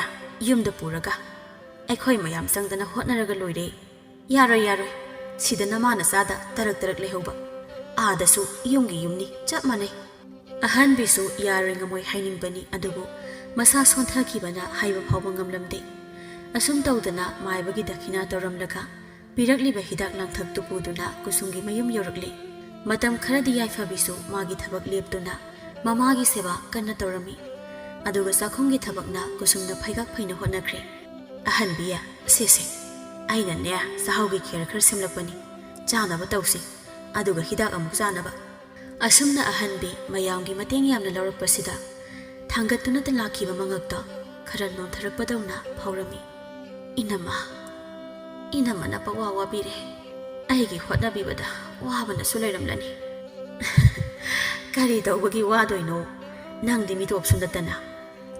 ꯌꯨꯝꯗ ꯄꯨꯔꯒ ꯑꯩꯈꯣꯏ ꯃꯌꯥꯝ ꯆꯪꯗꯅ ꯍꯣꯠꯅꯔꯒ ꯂꯣꯏꯔꯦ꯫ ꯌꯥꯔꯣꯏ, ꯌꯥꯔꯣꯏ꯫ ꯁꯤꯗ ꯅꯃꯥ ꯅꯆꯥꯗ ꯇꯔꯛ ꯇꯔꯛ ꯂꯩꯍꯧꯕ꯫ ꯑꯥꯗꯁꯨ ꯌꯨꯝꯒꯤ ꯌꯨꯝꯅꯤ, ꯆꯞ ꯃꯥꯟꯅꯩ"꯫ ꯑꯍꯟꯕꯤꯁꯨ ꯌꯥꯔꯣꯏ ꯉꯝꯃꯣꯏ ꯍꯥꯏꯅꯤꯡꯕꯅꯤ, ꯑꯗꯨꯕꯨ ꯃꯁꯥ ꯁꯣꯟꯊꯈꯤꯕꯅ ꯍꯥꯏꯕ ꯐꯥꯎꯕ ꯉꯝꯂꯝꯗꯦ꯫ ꯑꯁꯨꯝ ꯇꯧꯗꯅ ꯃꯥꯏꯕꯒꯤ ꯗꯈꯤꯅꯥ ꯇꯧꯔꯝꯂꯒ ꯄꯤꯔꯛꯂꯤꯕ ꯍꯤꯗꯥꯛ ꯂꯥꯡꯊꯛꯇꯨ ꯄꯨꯗꯨꯅ ꯀꯨꯁꯨꯝꯒꯤ ꯃꯌꯨꯝ ꯌꯧꯔꯛꯂꯦ꯫ ꯃꯇꯝ ꯈꯔꯗꯤ ꯌꯥꯏꯐꯕꯤꯁꯨ ꯃꯥꯒꯤ ꯊꯕꯛ ꯂꯦꯞꯇꯨꯅ ꯃꯃꯥꯒꯤ ꯁꯦꯕꯥ ꯀꯟꯅ ꯇꯧꯔꯝꯃꯤ꯫ ꯑꯗꯨꯒ ꯆꯥꯛꯈꯨꯝꯒꯤ ꯊꯕꯛꯅ ꯀꯨꯁꯨꯝꯅ ꯐꯩꯒꯥꯛ ꯐꯩꯅ ꯍꯣꯠꯅꯈ꯭ꯔꯦ꯫ "ꯑꯍꯟꯕꯤ, ꯁꯦ, ꯁꯦ, ꯑꯩꯅꯅꯦ ꯆꯥꯛꯍꯥꯎꯒꯤ ꯈꯦꯔ ꯈꯔ ꯁꯦꯝꯂꯛꯄꯅꯤ꯫ ꯆꯥꯅꯕ ꯇꯧꯁꯤ, ꯑꯗꯨꯒ ꯍꯤꯗꯥꯛ ꯑꯃꯨꯛ ꯆꯥꯅꯕ"꯫ ꯑꯁꯨꯝꯅ ꯑꯍꯟꯕꯤ ꯃꯌꯥꯝꯒꯤ ꯃꯇꯦꯡ ꯌꯥꯝꯅ ꯂꯧꯔꯛꯄꯁꯤꯗ ꯊꯥꯡꯒꯠꯇꯨꯅꯇ ꯂꯥꯛꯈꯤꯕ ꯃꯉꯛꯇꯣ ꯈꯔ ꯅꯣꯟꯊꯔꯛꯄꯗꯧꯅ ꯐꯥꯎꯔꯝꯃꯤ꯫ "ꯏꯅꯝꯃ, ꯏꯅꯝꯃꯅ ꯄꯋꯥ ꯋꯥꯕꯤꯔꯦ꯫ ꯑꯩꯒꯤ ꯍꯣꯠꯅꯕꯤꯕꯗ ꯋꯥꯕꯅꯁꯨ ꯂꯩꯔꯝꯂꯅꯤ"꯫ "ꯀꯔꯤ ꯇꯧꯕꯒꯤ ꯋꯥꯗꯣꯏꯅꯣ? ꯅꯪꯗꯤ ꯃꯤꯇꯣꯞꯁꯨ ꯅꯠꯇꯅ꯫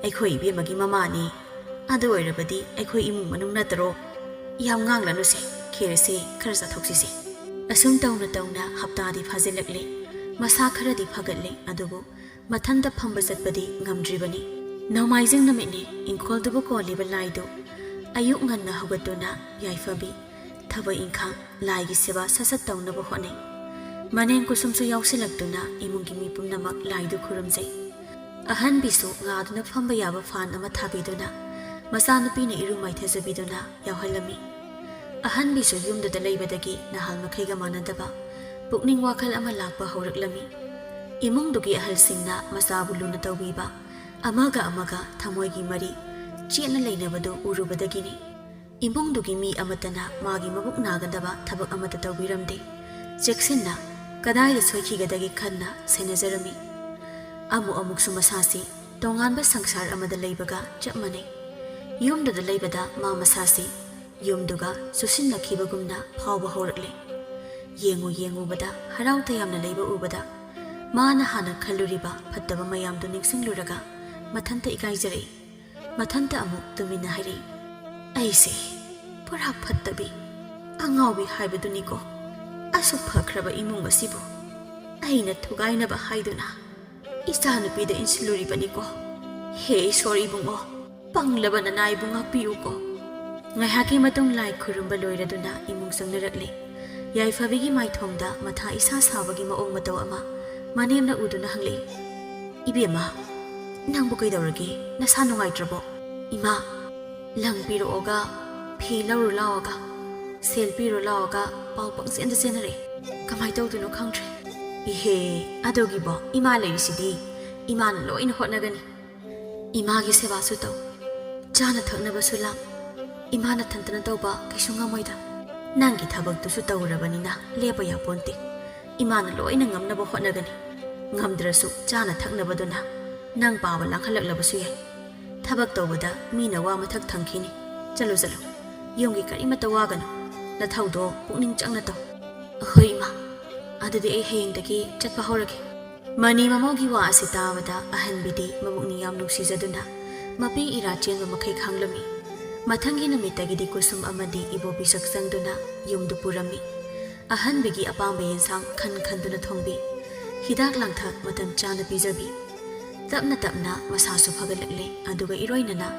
ꯑꯩꯈꯣꯏ ꯏꯕꯦꯝꯃꯒꯤ ꯃꯃꯥꯅꯤ꯫ ꯑꯗꯨ ꯑꯣꯏꯔꯕꯗꯤ ꯑꯩꯈꯣꯏ ꯏꯃꯨꯡ ꯃꯅꯨꯡ ꯅꯠꯇꯔꯣ? ꯌꯥꯝ ꯉꯥꯡꯂꯅꯨꯁꯦ, ꯈꯦꯔꯁꯦ ꯈꯔ ꯆꯥꯊꯣꯛꯁꯤꯁꯦ"꯫ ꯑꯁꯨꯝ ꯇꯧꯅ ꯇꯧꯅ ꯍꯞꯇꯥꯗꯤ ꯐꯥꯖꯤꯜꯂꯛꯂꯦ꯫ ꯃꯁꯥ ꯈꯔꯗꯤ ꯐꯒꯠꯂꯦ, ꯑꯗꯨꯕꯨ ꯃꯊꯟꯇ ꯐꯝꯕ ꯆꯠꯄꯗꯤ ꯉꯝꯗ꯭ꯔꯤꯕꯅꯤ꯫ ꯅꯣꯡꯃꯥꯏꯖꯤꯡ ꯅꯨꯃꯤꯠꯅꯤ꯫ ꯏꯪꯈꯣꯜꯗꯨꯕꯨ ꯀꯣꯜꯂꯤꯕ ꯂꯥꯏꯗꯨ ꯑꯌꯨꯛ ꯉꯟꯅ ꯍꯧꯒꯠꯇꯨꯅ ꯌꯥꯏꯐꯕꯤ ꯊꯕꯛ ꯏꯪꯈꯥꯡ, ꯂꯥꯏꯒꯤ ꯁꯦꯕꯥ ꯁꯠ ꯁꯠ ꯇꯧꯅꯕ ꯍꯣꯠꯅꯩ꯫ ꯃꯅꯦꯝ ꯀꯨꯁꯨꯝꯁꯨ ꯌꯥꯎꯁꯤꯜꯂꯛꯇꯨꯅ ꯏꯃꯨꯡꯒꯤ ꯃꯤ ꯄꯨꯝꯅꯃꯛ ꯂꯥꯏꯗꯨ ꯈꯨꯔꯨꯝꯖꯩ꯫ ꯑꯍꯟꯕꯤꯁꯨ ꯉꯥꯗꯨꯅ ꯐꯝꯕ ꯌꯥꯕ ꯐꯥꯟ ꯑꯃ ꯊꯥꯕꯤꯗꯨꯅ ꯃꯆꯥꯅꯨꯄꯤꯅ ꯏꯔꯨ ꯃꯥꯏꯊꯖꯕꯤꯗꯨꯅ ꯌꯥꯎꯍꯜꯂꯝꯃꯤ꯫ ꯑꯍꯟꯕꯤꯁꯨ ꯌꯨꯝꯗꯨꯗ ꯂꯩꯕꯗꯒꯤ ꯅꯍꯥꯟ ꯃꯈꯩꯒ ꯃꯥꯟꯅꯗꯕ ꯄꯨꯛꯅꯤꯡ ꯋꯥꯈꯜ ꯑꯃ ꯂꯥꯛꯄ ꯍꯧꯔꯛꯂꯝꯃꯤ꯫ ꯏꯃꯨꯡꯗꯨꯒꯤ ꯑꯍꯜꯁꯤꯡꯅ ꯃꯆꯥꯕꯨ ꯂꯨꯅ ꯇꯧꯕꯤꯕ, ꯑꯃꯒ ꯑꯃꯒ ꯊꯃꯣꯏꯒꯤ ꯃꯔꯤ ꯆꯦꯠꯅ ꯂꯩꯅꯕꯗꯨ ꯎꯔꯨꯕꯗꯒꯤꯅꯤ꯫ ꯏꯃꯨꯡꯗꯨꯒꯤ ꯃꯤ ꯑꯃꯠꯇꯅ ꯃꯥꯒꯤ ꯃꯕꯨꯛ ꯅꯥꯒꯗꯕ ꯊꯕꯛ ꯑꯃꯠꯇ ꯇꯧꯕꯤꯔꯝꯗꯦ꯫ ꯆꯦꯛꯁꯤꯟꯅ ꯀꯗꯥꯏꯗ ꯁꯣꯏꯈꯤꯒꯗꯒꯦ ꯈꯟꯅ ꯁꯦꯟꯅꯖꯔꯝꯃꯤ꯫ ꯑꯃꯨꯛ ꯑꯃꯨꯛꯁꯨ ꯃꯁꯥꯁꯤ ꯇꯣꯉꯥꯟꯕ ꯁꯪꯁꯥꯔ ꯑꯃꯗ ꯂꯩꯕꯒ ꯆꯞ ꯃꯥꯟꯅꯩ꯫ ꯌꯨꯝꯗꯨꯗ ꯂꯩꯕꯗ ꯃꯥ ꯃꯁꯥꯁꯤ ꯌꯨꯝꯗꯨꯒ ꯆꯨꯁꯤꯟꯅꯈꯤꯕꯒꯨꯝꯅ ꯐꯥꯎꯕ ꯍꯧꯔꯛꯂꯦ꯫ ꯌꯦꯡꯉꯨ ꯌꯦꯡꯉꯨꯕꯗ ꯍꯔꯥꯎ ꯇꯌꯥꯝꯅ ꯂꯩꯕ ꯎꯕꯗ ꯃꯥꯅ ꯍꯥꯟꯅ ꯈꯜꯂꯨꯔꯤꯕ ꯐꯠꯇꯕ ꯃꯌꯥꯝꯗꯨ ꯅꯤꯡꯁꯤꯡꯂꯨꯔꯒ ꯃꯊꯟꯇ ꯏꯀꯥꯏꯖꯔꯛꯏ꯫ ꯃꯊꯟꯇ ꯑꯃꯨꯛ ꯇꯨꯃꯤꯟꯅ ꯍꯥꯏꯔꯛꯏ, "ꯑꯩꯁꯦ ꯄꯨꯔꯥ ꯐꯠꯇꯕꯤ, ꯑꯉꯥꯎꯕꯤ ꯍꯥꯏꯕꯗꯨꯅꯤꯀꯣ꯫ ꯑꯁꯨꯛ ꯐꯈ꯭ꯔꯕ ꯏꯃꯨꯡ ꯑꯁꯤꯕꯨ ꯑꯩꯅ ꯊꯨꯒꯥꯏꯅꯕ ꯍꯥꯏꯗꯨꯅ ꯏꯆꯥꯅꯨꯄꯤꯗ ꯏꯟꯁꯤꯜꯂꯨꯔꯤꯕꯅꯤꯀꯣ꯫ ꯍꯦ ꯏꯁꯣꯔ ꯏꯕꯨꯡꯉꯣ, ꯄꯪꯂꯕ ꯅꯅꯥꯏꯕꯨ ꯉꯥꯛꯄꯤꯌꯨꯀꯣ꯫" ꯉꯥꯏꯍꯥꯛꯀꯤ ꯃꯇꯨꯡ ꯂꯥꯏ ꯈꯨꯔꯨꯝꯕ ꯂꯣꯏꯔꯗꯨꯅ ꯏꯃꯨꯡ ꯆꯪꯅꯔꯛꯂꯦ꯫ ꯌꯥꯏꯐꯕꯤꯒꯤ ꯃꯥꯏꯊꯣꯡꯗ ꯃꯊꯥ ꯏꯁꯥ ꯁꯥꯕꯒꯤ ꯃꯑꯣꯡ ꯃꯇꯧ ꯑꯃ ꯃꯅꯦꯝꯅ ꯎꯗꯨꯅ ꯍꯪꯂꯛꯏ, "ꯏꯕꯦꯝꯃ, ꯅꯪꯕꯨ ꯀꯩꯗꯧꯔꯒꯦ? ꯅꯁꯥ ꯅꯨꯡꯉꯥꯏꯇ꯭ꯔꯕꯣ?" "ꯏꯃꯥ, ꯂꯪ ꯄꯤꯔꯛꯑꯣꯒ, ꯐꯤ ꯂꯧꯔꯨ ꯂꯥꯛꯑꯣꯒ, ꯁꯦꯜ ꯄꯤꯔꯨ ꯂꯥꯛꯑꯣꯒ ꯄꯥꯎ ꯄꯪꯆꯦꯟꯗ ꯆꯦꯟꯅꯔꯦ꯫ ꯀꯃꯥꯏ ꯇꯧꯗꯣꯏꯅꯣ ꯈꯪꯗ꯭ꯔꯦ꯫" "ꯏꯍꯦ, ꯑꯗꯨꯒꯤꯕꯣ ꯏꯃꯥ ꯂꯩꯔꯤꯁꯤꯗꯤ꯫ ꯏꯃꯥꯅ ꯂꯣꯏꯅ ꯍꯣꯠꯅꯒꯅꯤ꯫ ꯏꯃꯥꯒꯤ ꯁꯦꯕꯥꯁꯨ ꯇꯧ, ꯆꯥꯅ ꯊꯛꯅꯕꯁꯨ ꯂꯥꯡ꯫ ꯏꯃꯥ ꯅꯊꯟꯇꯅ ꯇꯧꯕ ꯀꯩꯁꯨ ꯉꯝꯃꯣꯏꯗ꯫ ꯅꯪꯒꯤ ꯊꯕꯛꯇꯨꯁꯨ ꯇꯧꯔꯕꯅꯤꯅ ꯂꯦꯞꯄ ꯌꯥꯄꯣꯟꯇꯦ꯫ ꯏꯃꯥꯅ ꯂꯣꯏꯅ ꯉꯝꯅꯕ ꯍꯣꯠꯅꯒꯅꯤ꯫ ꯉꯝꯗ꯭ꯔꯁꯨ ꯆꯥꯅ ꯊꯛꯅꯕꯗꯨꯅ ꯅꯪ ꯄꯥꯕ ꯂꯥꯡꯍꯜꯂꯛꯂꯕꯁꯨ ꯌꯥꯏ꯫ ꯊꯕꯛ ꯇꯧꯕꯗ ꯃꯤꯅ ꯋꯥ ꯃꯊꯛ ꯊꯪꯈꯤꯅꯤ꯫ ꯆꯠꯂꯨ, ꯆꯠꯂꯨ꯫ ꯌꯨꯝꯒꯤ ꯀꯔꯤꯃꯠꯇ ꯋꯥꯒꯅꯨ꯫ ꯅꯊꯧꯗꯣ ꯄꯨꯛꯅꯤꯡ ꯆꯪꯅ ꯇꯧ꯫" "ꯑꯍꯣꯏ ꯏꯃꯥ, ꯑꯗꯨꯗꯤ ꯑꯩ ꯍꯌꯦꯡꯗꯒꯤ ꯆꯠꯄ ꯍꯧꯔꯒꯦ꯫" ꯃꯅꯤ ꯃꯃꯧꯒꯤ ꯋꯥ ꯑꯁꯤ ꯇꯥꯕꯗ ꯑꯍꯟꯕꯤꯗꯤ ꯃꯕꯨꯛꯅꯤꯡ ꯌꯥꯝ ꯅꯨꯡꯁꯤꯖꯗꯨꯅ ꯃꯄꯤ ꯏꯔꯥ ꯆꯦꯟꯕ ꯃꯈꯩ ꯈꯥꯡꯂꯝꯃꯤ꯫ ꯃꯊꯪꯒꯤ ꯅꯨꯃꯤꯠꯇꯒꯤꯗꯤ ꯀꯨꯁꯨꯝ ꯑꯃꯗꯤ ꯏꯕꯣꯕꯤ ꯁꯛ ꯆꯪꯗꯨꯅ ꯌꯨꯝꯗꯨ ꯄꯨꯔꯝꯃꯤ꯫ ꯑꯍꯟꯕꯤꯒꯤ ꯑꯄꯥꯝꯕ ꯌꯦꯟꯁꯥꯡ ꯈꯟ ꯈꯟꯗꯨꯅ ꯊꯣꯡꯕꯤ꯫ ꯍꯤꯗꯥꯛ ꯂꯥꯡꯊꯛ ꯃꯇꯝ ꯆꯥꯅ ꯄꯤꯖꯕꯤ꯫ ꯇꯞꯅ ꯇꯞꯅ ꯃꯁꯥꯁꯨ ꯐꯒꯠꯂꯛꯂꯦ, ꯑꯗꯨꯒ ꯏꯔꯣꯏꯅꯅ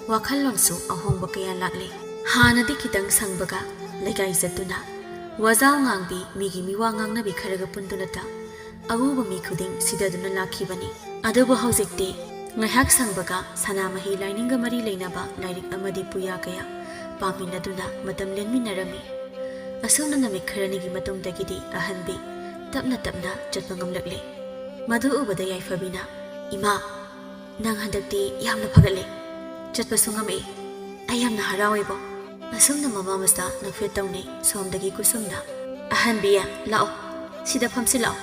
ꯋꯥꯈꯜꯂꯣꯟꯁꯨ ꯑꯍꯣꯡꯕ ꯀꯌꯥ ꯂꯥꯛꯂꯦ꯫ ꯍꯥꯟꯅꯗꯤ ꯈꯤꯇꯪ ꯁꯪꯕꯒ ꯂꯩꯀꯥꯏ ꯆꯠꯇꯨꯅ ꯋꯥꯖꯥꯎ ꯉꯥꯡꯕꯤ, ꯃꯤꯒꯤ ꯃꯤꯋꯥ ꯉꯥꯡꯅꯕꯤ ꯈꯔꯒ ꯄꯨꯟꯗꯨꯅꯇ ꯑꯎꯕ ꯃꯤ ꯈꯨꯗꯤꯡ ꯁꯤꯗꯗꯨꯅ ꯂꯥꯛꯈꯤꯕꯅꯤ꯫ ꯑꯗꯨꯕꯨ ꯍꯧꯖꯤꯛꯇꯤ ꯉꯥꯏꯍꯥꯛ ꯁꯪꯕꯒ ꯁꯅꯥꯃꯍꯤ ꯂꯥꯏꯅꯤꯡꯒ ꯃꯔꯤ ꯂꯩꯅꯕ ꯂꯥꯏꯔꯤꯛ ꯑꯃꯗꯤ ꯄꯨꯌꯥ ꯀꯌꯥ ꯄꯥꯃꯤꯟꯅꯗꯨꯅ ꯃꯇꯝ ꯂꯦꯟꯃꯤꯟꯅꯔꯝꯃꯤ꯫ ꯑꯁꯨꯝꯅ ꯅꯨꯃꯤꯠ ꯈꯔꯅꯤꯒꯤ ꯃꯇꯨꯡꯗꯒꯤꯗꯤ ꯑꯍꯟꯕꯤ ꯇꯞꯅ ꯇꯞꯅ ꯆꯠꯄ ꯉꯝꯂꯛꯂꯦ꯫ ꯃꯗꯨ ꯎꯕꯗ ꯌꯥꯏꯐꯕꯤꯅ, "ꯏꯃꯥ, "ꯅꯪ ꯍꯟꯗꯛꯇꯤ ꯌꯥꯝꯅ ꯐꯒꯠꯂꯦ, ꯆꯠꯄꯁꯨ ꯉꯝꯃꯛꯑꯦ꯫ ꯑꯩ ꯌꯥꯝꯅ ꯍꯔꯥꯎꯋꯦꯕꯣ꯫" ꯑꯁꯨꯝꯅ ꯃꯃꯥ ꯃꯆꯥ ꯅꯣꯛꯐꯦꯠ ꯇꯧꯅꯩ꯫ ꯁꯣꯝꯗꯒꯤ ꯀꯨꯁꯨꯝꯅ, "ꯑꯍꯟꯕꯤ, ꯂꯥꯛꯑꯣ, ꯁꯤꯗ ꯐꯝꯁꯤ ꯂꯥꯛꯑꯣ꯫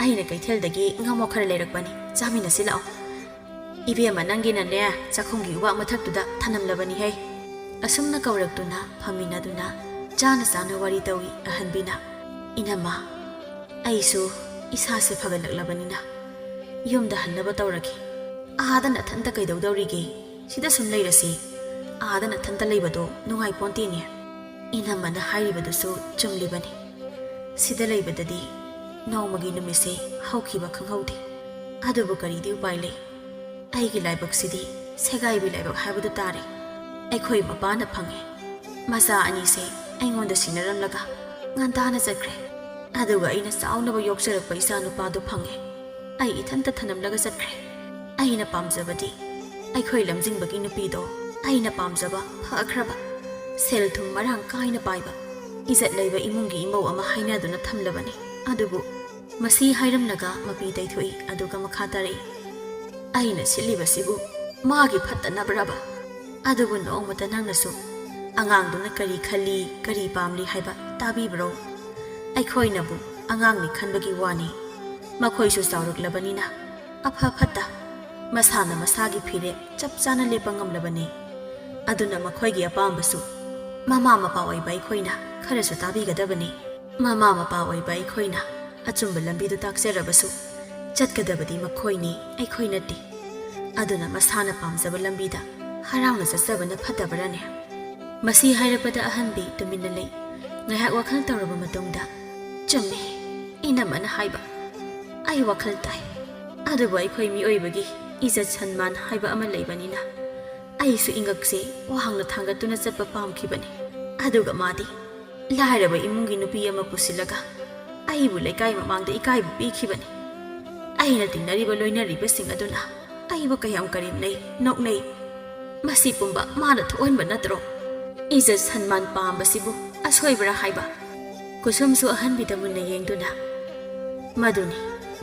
ꯑꯩꯅ ꯀꯩꯊꯦꯜꯗꯒꯤ ꯉꯥꯃꯣꯛ ꯈꯔ ꯂꯩꯔꯛꯄꯅꯤ, ꯆꯥꯃꯤꯟꯅꯁꯤ ꯂꯥꯛꯑꯣ꯫ ꯏꯕꯦꯝꯃ, ꯅꯪꯒꯤꯅꯅꯦ, ꯆꯥꯛꯈꯨꯝꯒꯤ ꯎꯕꯥꯛ ꯃꯊꯛꯇꯨꯗ ꯊꯅꯝꯂꯕꯅꯤꯍꯦ꯫" ꯑꯁꯨꯝꯅ ꯀꯧꯔꯛꯇꯨꯅ ꯐꯝꯃꯤꯟꯅꯗꯨꯅ ꯆꯥꯅ ꯆꯥꯅ ꯋꯥꯔꯤ ꯇꯧꯏ ꯑꯍꯟꯕꯤꯅ꯫ "ꯏꯅꯝꯃ, ꯑꯩꯁꯨ ꯏꯁꯥꯁꯦ ꯐꯒꯠꯂꯛꯂꯕꯅꯤꯅ ꯌꯨꯝꯗ ꯍꯟꯅꯕ ꯇꯧꯔꯒꯦ꯫ ꯑꯥꯗ ꯅꯊꯟꯇ ꯀꯩꯗꯧꯗꯧꯔꯤꯒꯦ? ꯁꯤꯗ ꯁꯨꯝ ꯂꯩꯔꯁꯤ꯫ ꯑꯥꯗ ꯅꯊꯟꯇ ꯂꯩꯕꯗꯣ ꯅꯨꯡꯉꯥꯏꯄꯣꯟꯇꯦꯅꯦ꯫" ꯏꯅꯝꯃꯅ ꯍꯥꯏꯔꯤꯕꯗꯨꯁꯨ ꯆꯨꯝꯂꯤꯕꯅꯤ꯫ ꯁꯤꯗ ꯂꯩꯕꯗꯗꯤ ꯅꯣꯡꯃꯒꯤ ꯅꯨꯃꯤꯠꯁꯦ ꯍꯧꯈꯤꯕ ꯈꯪꯍꯧꯗꯦ꯫ ꯑꯗꯨꯕꯨ ꯀꯔꯤꯗꯤ ꯎꯄꯥꯏ ꯂꯩ? ꯑꯩꯒꯤ ꯂꯥꯏꯕꯛꯁꯤꯗꯤ ꯁꯦꯒꯥꯏꯕꯤ ꯂꯥꯏꯕꯛ ꯍꯥꯏꯕꯗꯨ ꯇꯥꯔꯦ꯫ ꯑꯩꯈꯣꯏ ꯃꯄꯥꯅ ꯐꯪꯉꯦ꯫ ꯃꯆꯥ ꯑꯅꯤꯁꯦ ꯑꯩꯉꯣꯟꯗ ꯁꯤꯟꯅꯔꯝꯂꯒ ꯉꯟꯇꯥꯅ ꯆꯠꯈ꯭ꯔꯦ꯫ ꯑꯗꯨꯒ ꯑꯩꯅ ꯆꯥꯎꯅꯕ ꯌꯣꯛꯆꯔꯛꯄ ꯏꯆꯥ ꯅꯨꯄꯥꯗꯨ ꯐꯪꯉꯦ꯫ ꯑꯩ ꯏꯊꯟꯇ ꯊꯅꯝꯂꯒ ꯆꯠꯈ꯭ꯔꯦ꯫ ꯑꯩꯅ ꯄꯥꯝꯖꯕꯗꯤ ꯑꯩꯈꯣꯏ ꯂꯝꯖꯤꯡꯕꯒꯤ ꯅꯨꯄꯤꯗꯣ ꯑꯩꯅ ꯄꯥꯝꯖꯕ ꯐꯈ꯭ꯔꯕ, ꯁꯦꯜ ꯊꯨꯝ ꯃꯔꯥꯡ ꯀꯥꯏꯅ ꯄꯥꯏꯕ, ꯏꯖꯠ ꯂꯩꯕ ꯏꯃꯨꯡꯒꯤ ꯏꯃꯧ ꯑꯃ ꯍꯥꯏꯅꯗꯨꯅ ꯊꯝꯂꯕꯅꯤ꯫ ꯑꯗꯨꯕꯨ ꯃꯁꯤ ꯍꯥꯏꯔꯝꯂꯒ ꯃꯄꯤ ꯇꯩꯊꯣꯛꯏ, ꯑꯗꯨꯒ ꯃꯈꯥ ꯇꯥꯔꯛꯏ, "ꯑꯩꯅ ꯁꯤꯠꯂꯤꯕꯁꯤꯕꯨ ꯃꯥꯒꯤ ꯐꯠꯇꯅꯕ꯭ꯔꯕ? ꯑꯗꯨꯕꯨ ꯅꯣꯡꯃꯇ ꯅꯪꯅꯁꯨ ꯑꯉꯥꯡꯗꯨꯅ ꯀꯔꯤ ꯈꯜꯂꯤ, ꯀꯔꯤ ꯄꯥꯝꯂꯤ ꯍꯥꯏꯕ ꯇꯥꯕꯤꯕ꯭ꯔꯣ? ꯑꯩꯈꯣꯏꯅꯕꯨ ꯑꯉꯥꯡꯅꯤ ꯈꯟꯕꯒꯤ ꯋꯥꯅꯤ꯫ ꯃꯈꯣꯏꯁꯨ ꯆꯥꯎꯔꯛꯂꯕꯅꯤꯅ ꯑꯐ ꯐꯠꯇ ꯃꯁꯥꯅ ꯃꯁꯥꯒꯤ ꯐꯤꯔꯦꯞ ꯆꯞ ꯆꯥꯅ ꯂꯦꯞꯄ ꯉꯝꯂꯕꯅꯤ꯫ ꯑꯗꯨꯅ ꯃꯈꯣꯏꯒꯤ ꯑꯄꯥꯝꯕꯁꯨ ꯃꯃꯥ ꯃꯄꯥ ꯑꯣꯏꯕ ꯑꯩꯈꯣꯏꯅ ꯈꯔꯁꯨ ꯇꯥꯕꯤꯒꯗꯕꯅꯤ꯫ ꯃꯃꯥ ꯃꯄꯥ ꯑꯣꯏꯕ ꯑꯩꯈꯣꯏꯅ ꯑꯆꯨꯝꯕ ꯂꯝꯕꯤꯗꯨ ꯇꯥꯛꯆꯔꯕꯁꯨ ꯆꯠꯀꯗꯕꯗꯤ ꯃꯈꯣꯏꯅꯤ, ꯑꯩꯈꯣꯏ ꯅꯠꯇꯦ꯫ ꯑꯗꯨꯅ ꯃꯁꯥꯅ ꯄꯥꯝꯖꯕ ꯂꯝꯕꯤꯗ ꯍꯔꯥꯎꯅ ꯆꯠꯆꯕꯅ ꯐꯠꯇꯕ꯭ꯔꯥꯅꯦ?" ꯃꯁꯤ ꯍꯥꯏꯔꯛꯄꯗ ꯑꯍꯟꯕꯤ ꯇꯨꯃꯤꯟꯅ ꯂꯩ꯫ ꯉꯥꯏꯍꯥꯛ ꯋꯥꯈꯜ ꯇꯧꯔꯕ ꯃꯇꯨꯡꯗ, "ꯆꯨꯝꯃꯤ, ꯏꯅꯝꯃꯅ ꯍꯥꯏꯕ꯫ ꯑꯩ ꯋꯥꯈꯜ ꯇꯥꯏ꯫ ꯑꯗꯨꯕꯨ ꯑꯩꯈꯣꯏ ꯃꯤꯑꯣꯏꯕꯒꯤ ꯏꯖꯠ ꯁꯟꯃꯥꯟ ꯍꯥꯏꯕ ꯑꯃ ꯂꯩꯕꯅꯤꯅ ꯑꯩꯁꯨ ꯏꯉꯛꯁꯦ ꯋꯥꯡꯅ ꯊꯥꯡꯒꯠꯇꯨꯅ ꯆꯠꯄ ꯄꯥꯝꯈꯤꯕꯅꯤ꯫ ꯑꯗꯨꯒ ꯃꯥꯗꯤ ꯂꯥꯏꯔꯕ ꯏꯃꯨꯡꯒꯤ ꯅꯨꯄꯤ ꯑꯃ ꯄꯨꯁꯤꯜꯂꯒ ꯑꯩꯕꯨ ꯂꯩꯀꯥꯏ ꯃꯃꯥꯡꯗ ꯏꯀꯥꯏꯕ ꯄꯤꯈꯤꯕꯅꯤ꯫ ꯑꯩꯅ ꯇꯤꯟꯅꯔꯤꯕ ꯂꯣꯏꯅꯔꯤꯕꯁꯤꯡ ꯑꯗꯨꯅ ꯑꯩꯕꯨ ꯀꯌꯥꯝ ꯀꯔꯦꯝꯅꯩ, ꯅꯣꯛꯅꯩ꯫ ꯃꯁꯤ ꯄꯨꯝꯕ ꯃꯥꯅ ꯊꯣꯛꯍꯟꯕ ꯅꯠꯇ꯭ꯔꯣ? ꯏꯖꯠ ꯁꯟꯃꯥꯟ ꯄꯥꯝꯕꯁꯤꯕꯨ ꯑꯁꯣꯏꯕ꯭ꯔꯥ ꯍꯥꯏꯕ?" ꯀꯨꯁꯨꯝꯁꯨ ꯑꯍꯟꯕꯤꯗ ꯃꯨꯟꯅ ꯌꯦꯡꯗꯨꯅ, "ꯃꯗꯨꯅꯤ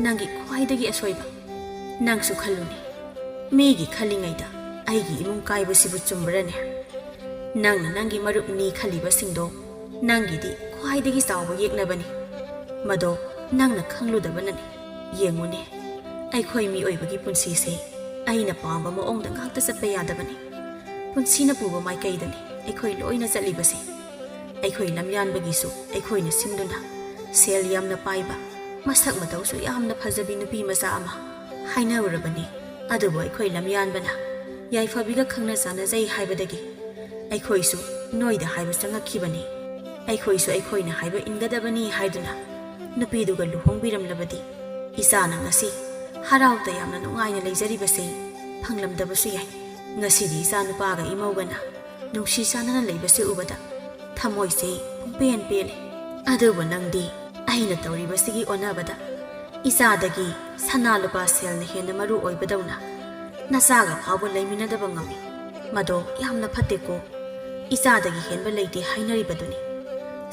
ꯅꯪꯒꯤ ꯈ꯭ꯋꯥꯏꯗꯒꯤ ꯑꯁꯣꯏꯕ꯫ ꯅꯪꯁꯨ ꯈꯜꯂꯨꯅꯦ, ꯃꯤꯒꯤ ꯈꯜꯂꯤꯉꯩꯗ ꯑꯩꯒꯤ ꯏꯃꯨꯡ ꯀꯥꯏꯕꯁꯤꯕꯨ ꯆꯨꯝꯕ꯭ꯔꯅꯦ? ꯅꯪꯅ ꯅꯪꯒꯤ ꯃꯔꯨꯞꯅꯤ ꯈꯜꯂꯤꯕꯁꯤꯡꯗꯣ ꯅꯪꯒꯤꯗꯤ ꯈ꯭ꯋꯥꯏꯗꯒꯤ ꯆꯥꯎꯕ ꯌꯦꯛꯅꯕꯅꯤ꯫ ꯃꯗꯣ ꯅꯪꯅ ꯈꯪꯂꯨꯗꯕꯅꯅꯤ꯫ ꯌꯦꯡꯉꯨꯅꯦ, ꯑꯩꯈꯣꯏ ꯃꯤꯑꯣꯏꯕꯒꯤ ꯄꯨꯟꯁꯤꯁꯦ ꯑꯩꯅ ꯄꯥꯝꯕ ꯃꯑꯣꯡꯗ ꯉꯥꯛꯇ ꯆꯠꯄ ꯌꯥꯗꯕꯅꯤ꯫ ꯄꯨꯟꯁꯤꯅ ꯄꯨꯕ ꯃꯥꯏꯀꯩꯗꯅꯤ ꯑꯩꯈꯣꯏ ꯂꯣꯏꯅ ꯆꯠꯂꯤꯕꯁꯦ꯫ ꯑꯩꯈꯣꯏ ꯂꯝꯌꯥꯟꯕꯒꯤꯁꯨ ꯑꯩꯈꯣꯏꯅ ꯁꯤꯟꯗꯨꯅ ꯁꯦꯜ ꯌꯥꯝꯅ ꯄꯥꯏꯕ, ꯃꯁꯛ ꯃꯇꯧꯁꯨ ꯌꯥꯝꯅ ꯐꯖꯕꯤ ꯅꯨꯄꯤ ꯃꯆꯥ ꯑꯃ ꯍꯥꯏꯅꯔꯨꯔꯕꯅꯤ꯫ ꯑꯗꯨꯕꯨ ꯑꯩꯈꯣꯏ ꯂꯝꯌꯥꯟꯕꯅ ꯌꯥꯏꯐꯕꯤꯒ ꯈꯪꯅ ꯆꯥꯟꯅꯖꯩ ꯍꯥꯏꯕꯗꯒꯤ ꯑꯩꯈꯣꯏꯁꯨ ꯅꯣꯏꯗ ꯍꯥꯏꯕ ꯆꯪꯉꯛꯈꯤꯕꯅꯤ꯫ ꯑꯩꯈꯣꯏꯁꯨ ꯑꯩꯈꯣꯏꯅ ꯍꯥꯏꯕ ꯏꯟꯒꯗꯕꯅꯤ ꯍꯥꯏꯗꯨꯅ ꯅꯨꯄꯤꯗꯨꯒ ꯂꯨꯍꯣꯡꯕꯤꯔꯝꯂꯕꯗꯤ ꯏꯆꯥꯅ ꯉꯁꯤ ꯍꯔꯥꯎ ꯇꯌꯥꯝꯅ ꯅꯨꯡꯉꯥꯏꯅ ꯂꯩꯖꯔꯤꯕꯁꯦ ꯐꯪꯂꯝꯗꯕꯁꯨ ꯌꯥꯏ꯫ ꯉꯁꯤꯗꯤ ꯏꯆꯥ ꯅꯨꯄꯥꯒ ꯏꯃꯧꯒꯅ ꯅꯨꯡꯁꯤ ꯆꯥꯟꯅꯅ ꯂꯩꯕꯁꯤ ꯎꯕꯗ ꯊꯃꯣꯏꯁꯦ ꯄꯨꯡꯄꯦꯟ ꯄꯦꯜꯂꯦ꯫ ꯑꯗꯨꯕꯨ ꯅꯪꯗꯤ ꯑꯩꯅ ꯇꯧꯔꯤꯕꯁꯤꯒꯤ ꯑꯣꯟꯅꯕꯗ ꯏꯆꯥꯗꯒꯤ ꯁꯅꯥ ꯂꯨꯄꯥ ꯁꯦꯜꯅ ꯍꯦꯟꯅ ꯃꯔꯨ ꯑꯣꯏꯕꯗꯧꯅ ꯅꯆꯥꯒ ꯐꯥꯎꯕ ꯂꯩꯃꯤꯟꯅꯗꯕ ꯉꯝꯃꯤ꯫ ꯃꯗꯣ ꯌꯥꯝꯅ ꯐꯠꯇꯦꯀꯣ꯫ ꯏꯆꯥꯗꯒꯤ ꯍꯦꯟꯕ ꯂꯩꯇꯦ ꯍꯥꯏꯅꯔꯤꯕꯗꯨꯅꯤ꯫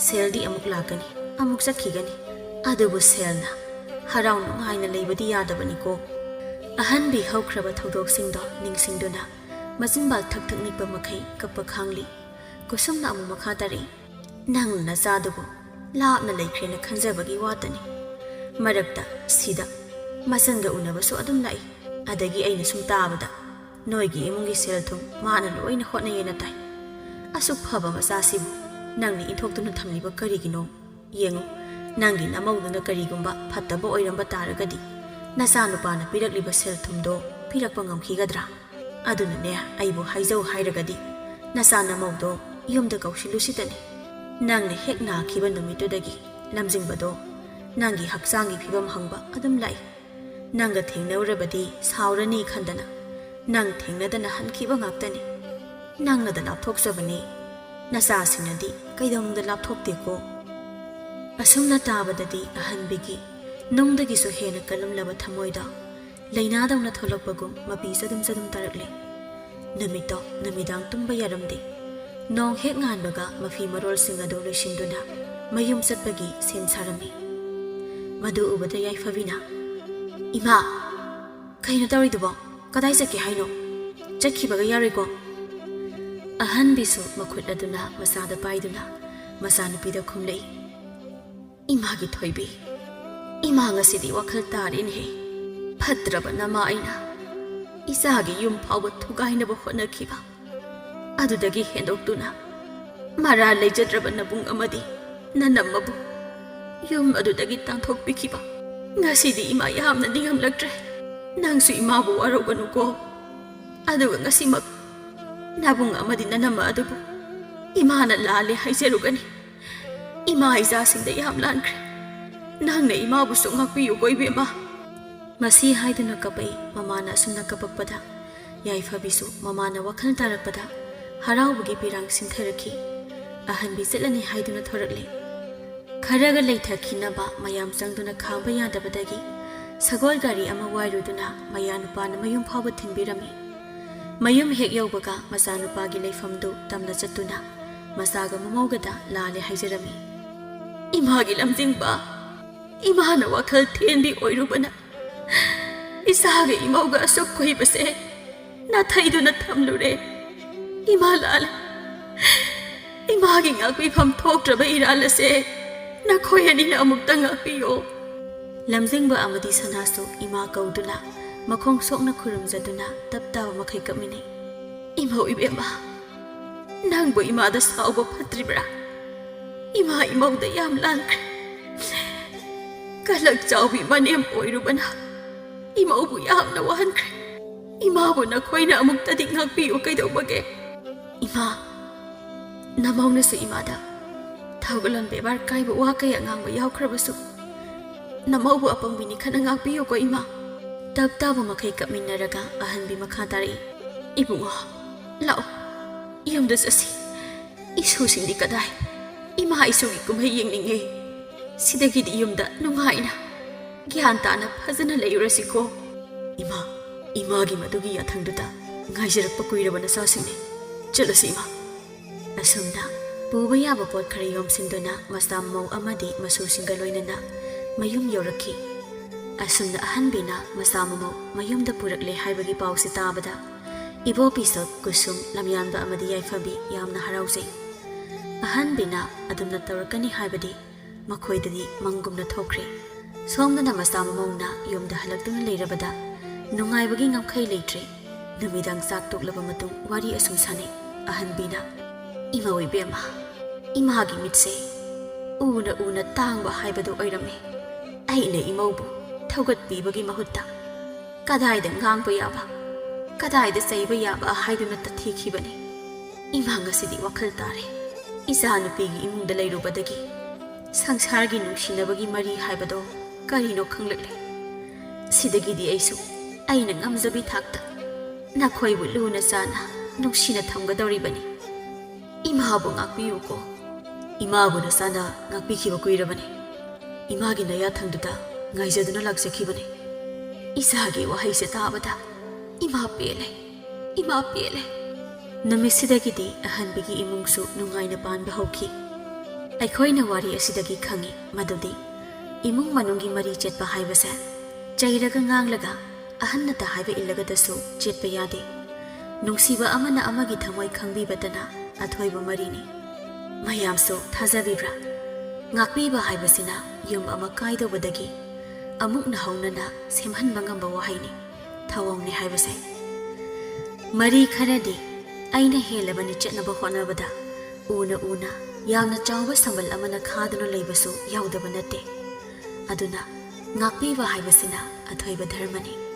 ꯁꯦꯜꯗꯤ ꯑꯃꯨꯛ ꯂꯥꯛꯀꯅꯤ, ꯑꯃꯨꯛ ꯆꯠꯈꯤꯒꯅꯤ, ꯑꯗꯨꯕꯨ ꯁꯦꯜꯅ ꯍꯔꯥꯎ ꯅꯨꯡꯉꯥꯏꯅ ꯂꯩꯕꯗꯤ ꯌꯥꯗꯕꯅꯤꯀꯣ꯫ ꯑꯍꯟꯕꯤ ꯍꯧꯈ꯭ꯔꯕ ꯊꯧꯗꯣꯛꯁꯤꯡꯗꯣ ꯅꯤꯡꯁꯤꯡꯗꯨꯅ ꯃꯆꯤꯟꯕꯥꯜ ꯊꯛ ꯊꯛ ꯅꯤꯛꯄ ꯃꯈꯩ ꯀꯞꯄ ꯈꯥꯡꯂꯤ꯫ ꯀꯨꯁꯨꯝꯅ ꯑꯃꯨꯛ ꯃꯈꯥ ꯇꯥꯔꯛꯏ, "ꯅꯪ ꯅꯆꯥꯗꯨꯕꯨ ꯂꯥꯞꯅ ꯂꯩꯈ꯭ꯔꯦꯅ ꯈꯟꯖꯕꯒꯤ ꯋꯥꯇꯅꯤ꯫ ꯃꯔꯛꯇ ꯁꯤꯗ ꯃꯆꯟꯒ ꯎꯅꯕꯁꯨ ꯑꯗꯨꯝ ꯂꯥꯛꯏ꯫ ꯑꯗꯒꯤ ꯑꯩꯅ ꯁꯨꯝ ꯇꯥꯕꯗ ꯅꯣꯏꯒꯤ ꯏꯃꯨꯡꯒꯤ ꯁꯦꯜ ꯊꯨꯝ ꯃꯥꯅ ꯂꯣꯏꯅ ꯍꯣꯠꯅꯩꯌꯦꯅ ꯇꯥꯏ꯫ ꯑꯁꯨꯛ ꯐꯕ ꯃꯆꯥꯁꯤꯕꯨ ꯅꯪꯅ ꯏꯟꯊꯣꯛꯇꯨꯅ ꯊꯝꯂꯤꯕ ꯀꯔꯤꯒꯤꯅꯣ? ꯌꯦꯡꯉꯨ, ꯅꯪꯒꯤ ꯅꯃꯧꯗꯨꯅ ꯀꯔꯤꯒꯨꯝꯕ ꯐꯠꯇꯕ ꯑꯣꯏꯔꯝꯕ ꯇꯥꯔꯒꯗꯤ ꯅꯆꯥꯅꯨꯄꯥꯅ ꯄꯤꯔꯛꯂꯤꯕ ꯁꯦꯜ ꯊꯨꯝꯗꯣ ꯄꯤꯔꯛꯄ ꯉꯝꯈꯤꯒꯗ꯭ꯔꯥ? ꯑꯗꯨꯅꯅꯦ, ꯑꯩꯕꯨ ꯍꯥꯏꯖꯧ ꯍꯥꯏꯔꯒꯗꯤ ꯅꯆꯥ ꯅꯃꯧꯗꯣ ꯌꯨꯝꯗ ꯀꯧꯁꯤꯜꯂꯨꯁꯤꯇꯅꯤ꯫ ꯅꯪꯅ ꯍꯦꯛ ꯅꯥꯈꯤꯕ ꯅꯨꯃꯤꯠꯇꯨꯗꯒꯤ ꯂꯝꯖꯤꯡꯕꯗꯣ ꯅꯪꯒꯤ ꯍꯛꯆꯥꯡꯒꯤ ꯐꯤꯕꯝ ꯍꯪꯕ ꯑꯗꯨꯝ ꯂꯥꯛꯏ꯫ ꯅꯪꯒ ꯊꯦꯡꯅꯔꯨꯔꯕꯗꯤ ꯁꯥꯎꯔꯅꯤ ꯈꯟꯗꯅ ꯅꯪ ꯊꯦꯡꯅꯗꯅ ꯍꯟꯈꯤꯕ ꯉꯥꯛꯇꯅꯤ꯫ ꯅꯪꯅꯗ ꯂꯥꯞꯊꯣꯛꯆꯕꯅꯤ, ꯅꯆꯥꯁꯤꯡꯅꯗꯤ ꯀꯩꯗꯧꯅꯨꯡꯗ ꯂꯥꯞꯊꯣꯛꯇꯦꯀꯣ"꯫ ꯑꯁꯨꯝꯅ ꯇꯥꯕꯗꯗꯤ ꯑꯍꯟꯕꯤꯒꯤ ꯅꯨꯡꯗꯒꯤꯁꯨ ꯍꯦꯟꯅ ꯀꯜꯂꯝꯂꯕ ꯊꯃꯣꯏꯗ ꯂꯩꯅꯥꯗꯧꯅ ꯊꯣꯛꯂꯛꯄꯒꯨꯝ ꯃꯄꯤ ꯆꯗꯨꯝ ꯆꯗꯨꯝ ꯇꯥꯔꯛꯂꯦ꯫ ꯅꯨꯃꯤꯠꯇꯣ ꯅꯨꯃꯤꯗꯥꯡ ꯇꯨꯝꯕ ꯌꯥꯔꯝꯗꯦ꯫ ꯅꯣꯡ ꯍꯦꯛ ꯉꯥꯟꯕꯒ ꯃꯐꯤ ꯃꯔꯣꯜꯁꯤꯡ ꯑꯗꯨ ꯂꯣꯏꯁꯤꯟꯗꯨꯅ ꯃꯌꯨꯝ ꯆꯠꯄꯒꯤ ꯁꯦꯝ ꯁꯥꯔꯝꯃꯤ꯫ ꯃꯗꯨ ꯎꯕꯗ ꯌꯥꯏꯐꯕꯤꯅ, "ꯏꯃꯥ, ꯀꯩꯅꯣ ꯇꯧꯔꯤꯗꯨꯕꯣ? "ꯀꯗꯥꯏ ꯆꯠꯀꯦ ꯍꯥꯏꯅꯣ? ꯆꯠꯈꯤꯕꯒ ꯌꯥꯔꯣꯏꯀꯣ?" ꯑꯍꯟꯕꯤꯁꯨ ꯃꯈꯨꯠ ꯑꯗꯨꯅ ꯃꯆꯥꯗ ꯄꯥꯏꯗꯨꯅ ꯃꯆꯥꯅꯨꯄꯤꯗ ꯈꯨꯝꯂꯛꯏ, "ꯏꯃꯥꯒꯤ ꯊꯣꯏꯕꯤ, ꯏꯃꯥ ꯉꯁꯤꯗꯤ ꯋꯥꯈꯜ ꯇꯥꯔꯦꯅꯦꯍꯦ꯫ ꯐꯠꯇ꯭ꯔꯕ ꯅꯃꯥ ꯑꯩꯅ ꯏꯆꯥꯒꯤ ꯌꯨꯝ ꯐꯥꯎꯕ ꯊꯨꯒꯥꯏꯅꯕ ꯍꯣꯠꯅꯈꯤꯕ, ꯑꯗꯨꯗꯒꯤ ꯍꯦꯟꯗꯣꯛꯇꯨꯅ ꯃꯔꯥ ꯂꯩꯖꯗ꯭ꯔꯕ ꯅꯕꯨꯡ ꯑꯃꯗꯤ ꯅꯅꯝꯃꯕꯨ ꯌꯨꯝ ꯑꯗꯨꯗꯒꯤ ꯇꯥꯟꯊꯣꯛꯄꯤꯈꯤꯕ꯫ ꯉꯁꯤꯗꯤ ꯏꯃꯥ ꯌꯥꯝꯅ ꯅꯤꯡꯉꯝꯂꯛꯇ꯭ꯔꯦ꯫ ꯅꯪꯁꯨ ꯏꯃꯥꯕꯨ ꯋꯥꯔꯧꯒꯅꯨꯀꯣ꯫ ꯑꯗꯨꯒ ꯉꯁꯤꯃꯛ ꯅꯕꯨꯡ ꯑꯃꯗꯤ ꯅꯅꯝꯃ ꯑꯗꯨꯕꯨ ꯏꯃꯥꯅ ꯂꯥꯜꯂꯦ ꯍꯥꯏꯖꯔꯨꯒꯅꯤ꯫ ꯏꯃꯥ ꯏꯆꯥꯁꯤꯡꯗ ꯌꯥꯝ ꯂꯥꯟꯈ꯭ꯔꯦ꯫ ꯅꯪꯅ ꯏꯃꯥꯕꯨꯁꯨ ꯉꯥꯛꯄꯤꯌꯨꯀꯣ ꯏꯕꯦꯝꯃ꯫" ꯃꯁꯤ ꯍꯥꯏꯗꯨꯅ ꯀꯞꯄꯛꯏ꯫ ꯃꯃꯥꯅ ꯑꯁꯨꯝꯅ ꯀꯞꯄꯛꯄꯗ ꯌꯥꯏꯐꯕꯤꯁꯨ ꯃꯃꯥꯅ ꯋꯥꯈꯜ ꯇꯥꯔꯛꯄꯗ ꯍꯔꯥꯎꯕꯒꯤ ꯄꯤꯔꯥꯡ ꯁꯤꯟꯊꯔꯛꯈꯤ꯫ ꯑꯍꯟꯕꯤ ꯆꯠꯂꯅꯤ ꯍꯥꯏꯗꯨꯅ ꯊꯣꯔꯛꯂꯦ꯫ ꯈꯔꯒ ꯂꯩꯊꯈꯤꯅꯕ ꯃꯌꯥꯝ ꯆꯪꯗꯨꯅ ꯈꯥꯝꯕ ꯌꯥꯗꯕꯗꯒꯤ ꯁꯒꯣꯜ ꯒꯥꯔꯤ ꯑꯃ ꯋꯥꯏꯔꯨꯗꯨꯅ ꯃꯌꯥ ꯅꯨꯄꯥꯅ ꯃꯌꯨꯝ ꯐꯥꯎꯕ ꯊꯤꯟꯕꯤꯔꯝꯃꯤ꯫ ꯃꯌꯨꯝ ꯍꯦꯛ ꯌꯧꯕꯒ ꯃꯆꯥꯅꯨꯄꯥꯒꯤ ꯂꯩꯐꯝꯗꯨ ꯇꯝꯅ ꯆꯠꯇꯨꯅ ꯃꯆꯥꯒ ꯃꯃꯧꯒꯗ ꯂꯥꯜꯂꯦ ꯍꯥꯏꯖꯔꯝꯃꯤ꯫ "ꯏꯃꯥꯒꯤ ꯂꯝꯖꯤꯡꯕ, ꯏꯃꯥꯅ ꯋꯥꯈꯜ ꯊꯦꯟꯕꯤ ꯑꯣꯏꯔꯨꯕꯅ ꯏꯆꯥꯒ ꯏꯃꯧꯒ ꯑꯁꯨꯛ ꯀꯨꯏꯕꯁꯦ ꯅꯥꯊꯩꯗꯨꯅ ꯊꯝꯂꯨꯔꯦ꯫ ꯏꯃꯥ ꯂꯥꯜꯂꯦ꯫ ꯏꯃꯥꯒꯤ ꯉꯥꯛꯄꯤꯐꯝ ꯊꯣꯛꯇ꯭ꯔꯕ ꯏꯔꯥꯜ ꯑꯁꯦ ꯅꯈꯣꯏ ꯑꯅꯤꯅ ꯑꯃꯨꯛꯇ ꯉꯥꯛꯄꯤꯌꯣ꯫" ꯂꯝꯖꯤꯡꯕ ꯑꯃꯗꯤ ꯁꯅꯥꯁꯨ ꯏꯃꯥ ꯀꯧꯗꯨꯅ ꯃꯈꯣꯡ ꯁꯣꯛꯅ ꯈꯨꯔꯨꯝꯖꯗꯨꯅ ꯇꯞ ꯇꯥꯕ ꯃꯈꯩ ꯀꯞꯃꯤꯟꯅꯩ꯫ "ꯏꯃꯧ ꯏꯕꯦꯝꯃ, ꯅꯪꯕꯨ ꯏꯃꯥꯗ ꯁꯥꯎꯕ ꯐꯠꯇ꯭ꯔꯤꯕ꯭ꯔꯥ? ꯏꯃꯥ ꯏꯃꯧꯗ ꯌꯥꯝ ꯂꯥꯟꯈ꯭ꯔꯦ꯫ ꯀꯂꯛ ꯆꯥꯎꯕꯤ ꯃꯅꯦꯝ ꯑꯣꯏꯔꯨꯕꯅ ꯏꯃꯧꯕꯨ ꯌꯥꯝꯅ ꯋꯥꯍꯟꯈ꯭ꯔꯦ꯫ ꯏꯃꯥꯕꯨ ꯅꯈꯣꯏꯅ ꯑꯃꯨꯛꯇꯗꯤ ꯉꯥꯛꯄꯤꯌꯨ ꯀꯩꯗꯧꯕꯒꯦ?" "ꯏꯃꯥ, ꯅꯃꯧꯅꯁꯨ ꯏꯃꯥꯗ ꯊꯧꯒꯜꯂꯣꯟ ꯕꯦꯕꯥꯔ ꯀꯥꯏꯕ ꯋꯥ ꯀꯌꯥ ꯉꯥꯡꯕ ꯌꯥꯎꯈ꯭ꯔꯕꯁꯨ ꯅꯃꯧꯕꯨ ꯑꯄꯪꯕꯤꯅꯤ ꯈꯟꯅ ꯉꯥꯛꯄꯤꯌꯨꯀꯣ ꯏꯃꯥ꯫" ꯇꯞ ꯇꯥꯕ ꯃꯈꯩ ꯀꯞꯃꯤꯟꯅꯔꯒ ꯑꯍꯟꯕꯤ ꯃꯈꯥ ꯇꯥꯔꯛꯏ꯫ "ꯏꯕꯨꯡꯉꯣ, ꯂꯥꯛꯑꯣ, ꯌꯨꯝꯗ ꯆꯠꯁꯤ꯫ ꯏꯁꯨꯁꯤꯡꯗꯤ ꯀꯗꯥꯏ? ꯏꯃꯥ ꯏꯁꯨꯒꯤ ꯀꯨꯝꯍꯩ ꯌꯦꯡꯅꯤꯡꯉꯦ꯫ ꯁꯤꯗꯒꯤꯗꯤ ꯌꯨꯝꯗ ꯅꯨꯡꯉꯥꯏꯅ ꯒ꯭ꯌꯥꯟ ꯇꯥꯅ ꯐꯖꯅ ꯂꯩꯔꯨꯔꯁꯤꯀꯣ꯫" "ꯏꯃꯥ, ꯏꯃꯥꯒꯤ ꯃꯗꯨꯒꯤ ꯌꯥꯊꯪꯗꯨꯗ ꯉꯥꯏꯖꯔꯛꯄ ꯀꯨꯏꯔꯕ ꯅꯆꯥꯁꯤꯡꯅꯤ꯫ ꯆꯠꯂꯁꯤ ꯏꯃꯥ꯫" ꯑꯁꯨꯝꯅ ꯄꯨꯕ ꯌꯥꯕ ꯄꯣꯠ ꯈꯔ ꯌꯣꯝꯁꯤꯟꯗꯨꯅ ꯃꯆꯥ ꯃꯧ ꯑꯃꯗꯤ ꯃꯁꯨꯁꯤꯡꯒ ꯂꯣꯏꯅꯅ ꯃꯌꯨꯝ ꯌꯧꯔꯛꯈꯤ꯫ ꯑꯁꯨꯝꯅ ꯑꯍꯟꯕꯤꯅ ꯃꯆꯥ ꯃꯃꯧ ꯃꯌꯨꯝꯗ ꯄꯨꯔꯛꯂꯦ ꯍꯥꯏꯕꯒꯤ ꯄꯥꯎꯁꯦ ꯇꯥꯕꯗ ꯏꯕꯣ ꯄꯤꯁꯛ, ꯀꯨꯁꯨꯝ, ꯂꯝꯌꯥꯟꯕ ꯑꯃꯗꯤ ꯌꯥꯏꯐꯕꯤ ꯌꯥꯝꯅ ꯍꯔꯥꯎꯖꯩ꯫ ꯑꯍꯟꯕꯤꯅ ꯑꯗꯨꯝꯅ ꯇꯧꯔꯛꯀꯅꯤ ꯍꯥꯏꯕꯗꯤ ꯃꯈꯣꯏꯗꯗꯤ ꯃꯪꯒꯨꯝꯅ ꯊꯣꯛꯈ꯭ꯔꯦ꯫ ꯁꯣꯝꯗꯅ ꯃꯆꯥ ꯃꯃꯧꯅ ꯌꯨꯝꯗ ꯍꯜꯂꯛꯇꯨꯅ ꯂꯩꯔꯕꯗ ꯅꯨꯡꯉꯥꯏꯕꯒꯤ ꯉꯝꯈꯩ ꯂꯩꯇ꯭ꯔꯦ꯫ ꯅꯨꯃꯤꯗꯥꯡ ꯆꯥꯛ ꯇꯣꯛꯂꯕ ꯃꯇꯨꯡ ꯋꯥꯔꯤ ꯑꯁꯨꯝ ꯁꯥꯟꯅꯩ꯫ ꯑꯍꯟꯕꯤꯅ, "ꯏꯃꯧ ꯏꯕꯦꯝꯃ, ꯏꯃꯥꯒꯤ ꯃꯤꯠꯁꯦ ꯎꯅ ꯎꯅ ꯇꯥꯡꯕ ꯍꯥꯏꯕꯗꯨ ꯑꯣꯏꯔꯝꯃꯤ꯫ ꯑꯩꯅ ꯏꯃꯧꯕꯨ ꯊꯧꯒꯠꯄꯤꯕꯒꯤ ꯃꯍꯨꯠꯇ ꯀꯗꯥꯏꯗ ꯉꯥꯡꯕ ꯌꯥꯕ, ꯀꯗꯥꯏꯗ ꯆꯩꯕ ꯌꯥꯕ ꯍꯥꯏꯗꯨꯅ ꯇꯊꯤꯈꯤꯕꯅꯤ꯫ ꯏꯃꯥ ꯉꯁꯤꯗꯤ ꯋꯥꯈꯜ ꯇꯥꯔꯦ꯫ ꯏꯆꯥꯅꯨꯄꯤꯒꯤ ꯏꯃꯨꯡꯗ ꯂꯩꯔꯨꯕꯗꯒꯤ ꯁꯪꯁꯥꯔꯒꯤ ꯅꯨꯡꯁꯤꯅꯕꯒꯤ ꯃꯔꯤ ꯍꯥꯏꯕꯗꯣ ꯀꯔꯤꯅꯣ ꯈꯪꯂꯛꯂꯦ꯫ ꯁꯤꯗꯒꯤꯗꯤ ꯑꯩꯁꯨ ꯑꯩꯅ ꯉꯝꯖꯕꯤ ꯊꯥꯛꯇ ꯅꯈꯣꯏꯕꯨ ꯂꯨꯅ ꯆꯥꯟꯅ ꯅꯨꯡꯁꯤꯅ ꯊꯝꯒꯗꯧꯔꯤꯕꯅꯤ꯫ ꯏꯃꯥꯕꯨ ꯉꯥꯛꯄꯤꯌꯨꯀꯣ꯫" "ꯏꯃꯥꯕꯨ ꯅꯆꯥꯅ ꯉꯥꯛꯄꯤꯈꯤꯕ ꯀꯨꯏꯔꯕꯅꯤ꯫ ꯏꯃꯥꯒꯤ ꯅꯌꯥꯊꯪꯗꯨꯗ ꯉꯥꯏꯖꯗꯨꯅ ꯂꯥꯛꯆꯈꯤꯕꯅꯤ꯫" ꯏꯆꯥꯒꯤ ꯋꯥꯍꯩꯁꯦ ꯇꯥꯕꯗ ꯏꯃꯥ ꯄꯦꯜꯂꯦ, ꯏꯃꯥ ꯄꯦꯜꯂꯦ꯫ ꯅꯨꯃꯤꯠꯁꯤꯗꯒꯤꯗꯤ ꯑꯍꯟꯕꯤꯒꯤ ꯏꯃꯨꯡꯁꯨ ꯅꯨꯡꯉꯥꯏꯅ ꯄꯥꯟꯕ ꯍꯧꯈꯤ꯫ ꯑꯩꯈꯣꯏꯅ ꯋꯥꯔꯤ ꯑꯁꯤꯗꯒꯤ ꯈꯪꯉꯤ ꯃꯗꯨꯗꯤ ꯏꯃꯨꯡ ꯃꯅꯨꯡꯒꯤ ꯃꯔꯤ ꯆꯠꯄ ꯍꯥꯏꯕꯁꯦ ꯆꯩꯔꯒ ꯉꯥꯡꯂꯒ ꯑꯍꯟꯅꯇ ꯍꯥꯏꯕ ꯏꯜꯂꯒꯗꯁꯨ ꯆꯦꯠꯄ ꯌꯥꯗꯦ꯫ ꯅꯨꯡꯁꯤꯕ ꯑꯃꯅ ꯑꯃꯒꯤ ꯊꯃꯣꯏ ꯈꯪꯕꯤꯕꯇꯅ ꯑꯊꯣꯏꯕ ꯃꯔꯤꯅꯤ꯫ ꯃꯌꯥꯝꯁꯨ ꯊꯥꯖꯕꯤꯕ꯭ꯔꯥ? ꯉꯥꯛꯄꯤꯕ ꯍꯥꯏꯕꯁꯤꯅ ꯌꯨꯝ ꯑꯃ ꯀꯥꯏꯗꯧꯕꯗꯒꯤ ꯑꯃꯨꯛꯅ ꯍꯧꯅꯅ ꯁꯦꯝꯍꯟꯕ ꯉꯝꯕ ꯋꯥꯍꯩꯅꯤ, ꯊꯧꯑꯣꯡꯅꯤ ꯍꯥꯏꯕꯁꯦ꯫ ꯃꯔꯤ ꯈꯔꯗꯤ ꯑꯩꯅ ꯍꯦꯜꯂꯕꯅꯤ ꯆꯠꯅꯕ ꯍꯣꯠꯅꯕꯗ ꯎꯅ ꯎꯅ ꯌꯥꯝꯅ ꯆꯥꯎꯕ ꯁꯝꯕꯜ ꯑꯃꯅ ꯈꯥꯗꯨꯅ ꯂꯩꯕꯁꯨ ꯌꯥꯎꯗꯕ ꯅꯠꯇꯦ꯫ ꯑꯗꯨꯅ ꯉꯥꯛꯄꯤꯕ ꯍꯥꯏꯕꯁꯤꯅ ꯑꯊꯣꯏꯕ ꯙꯔꯃꯅꯤ꯫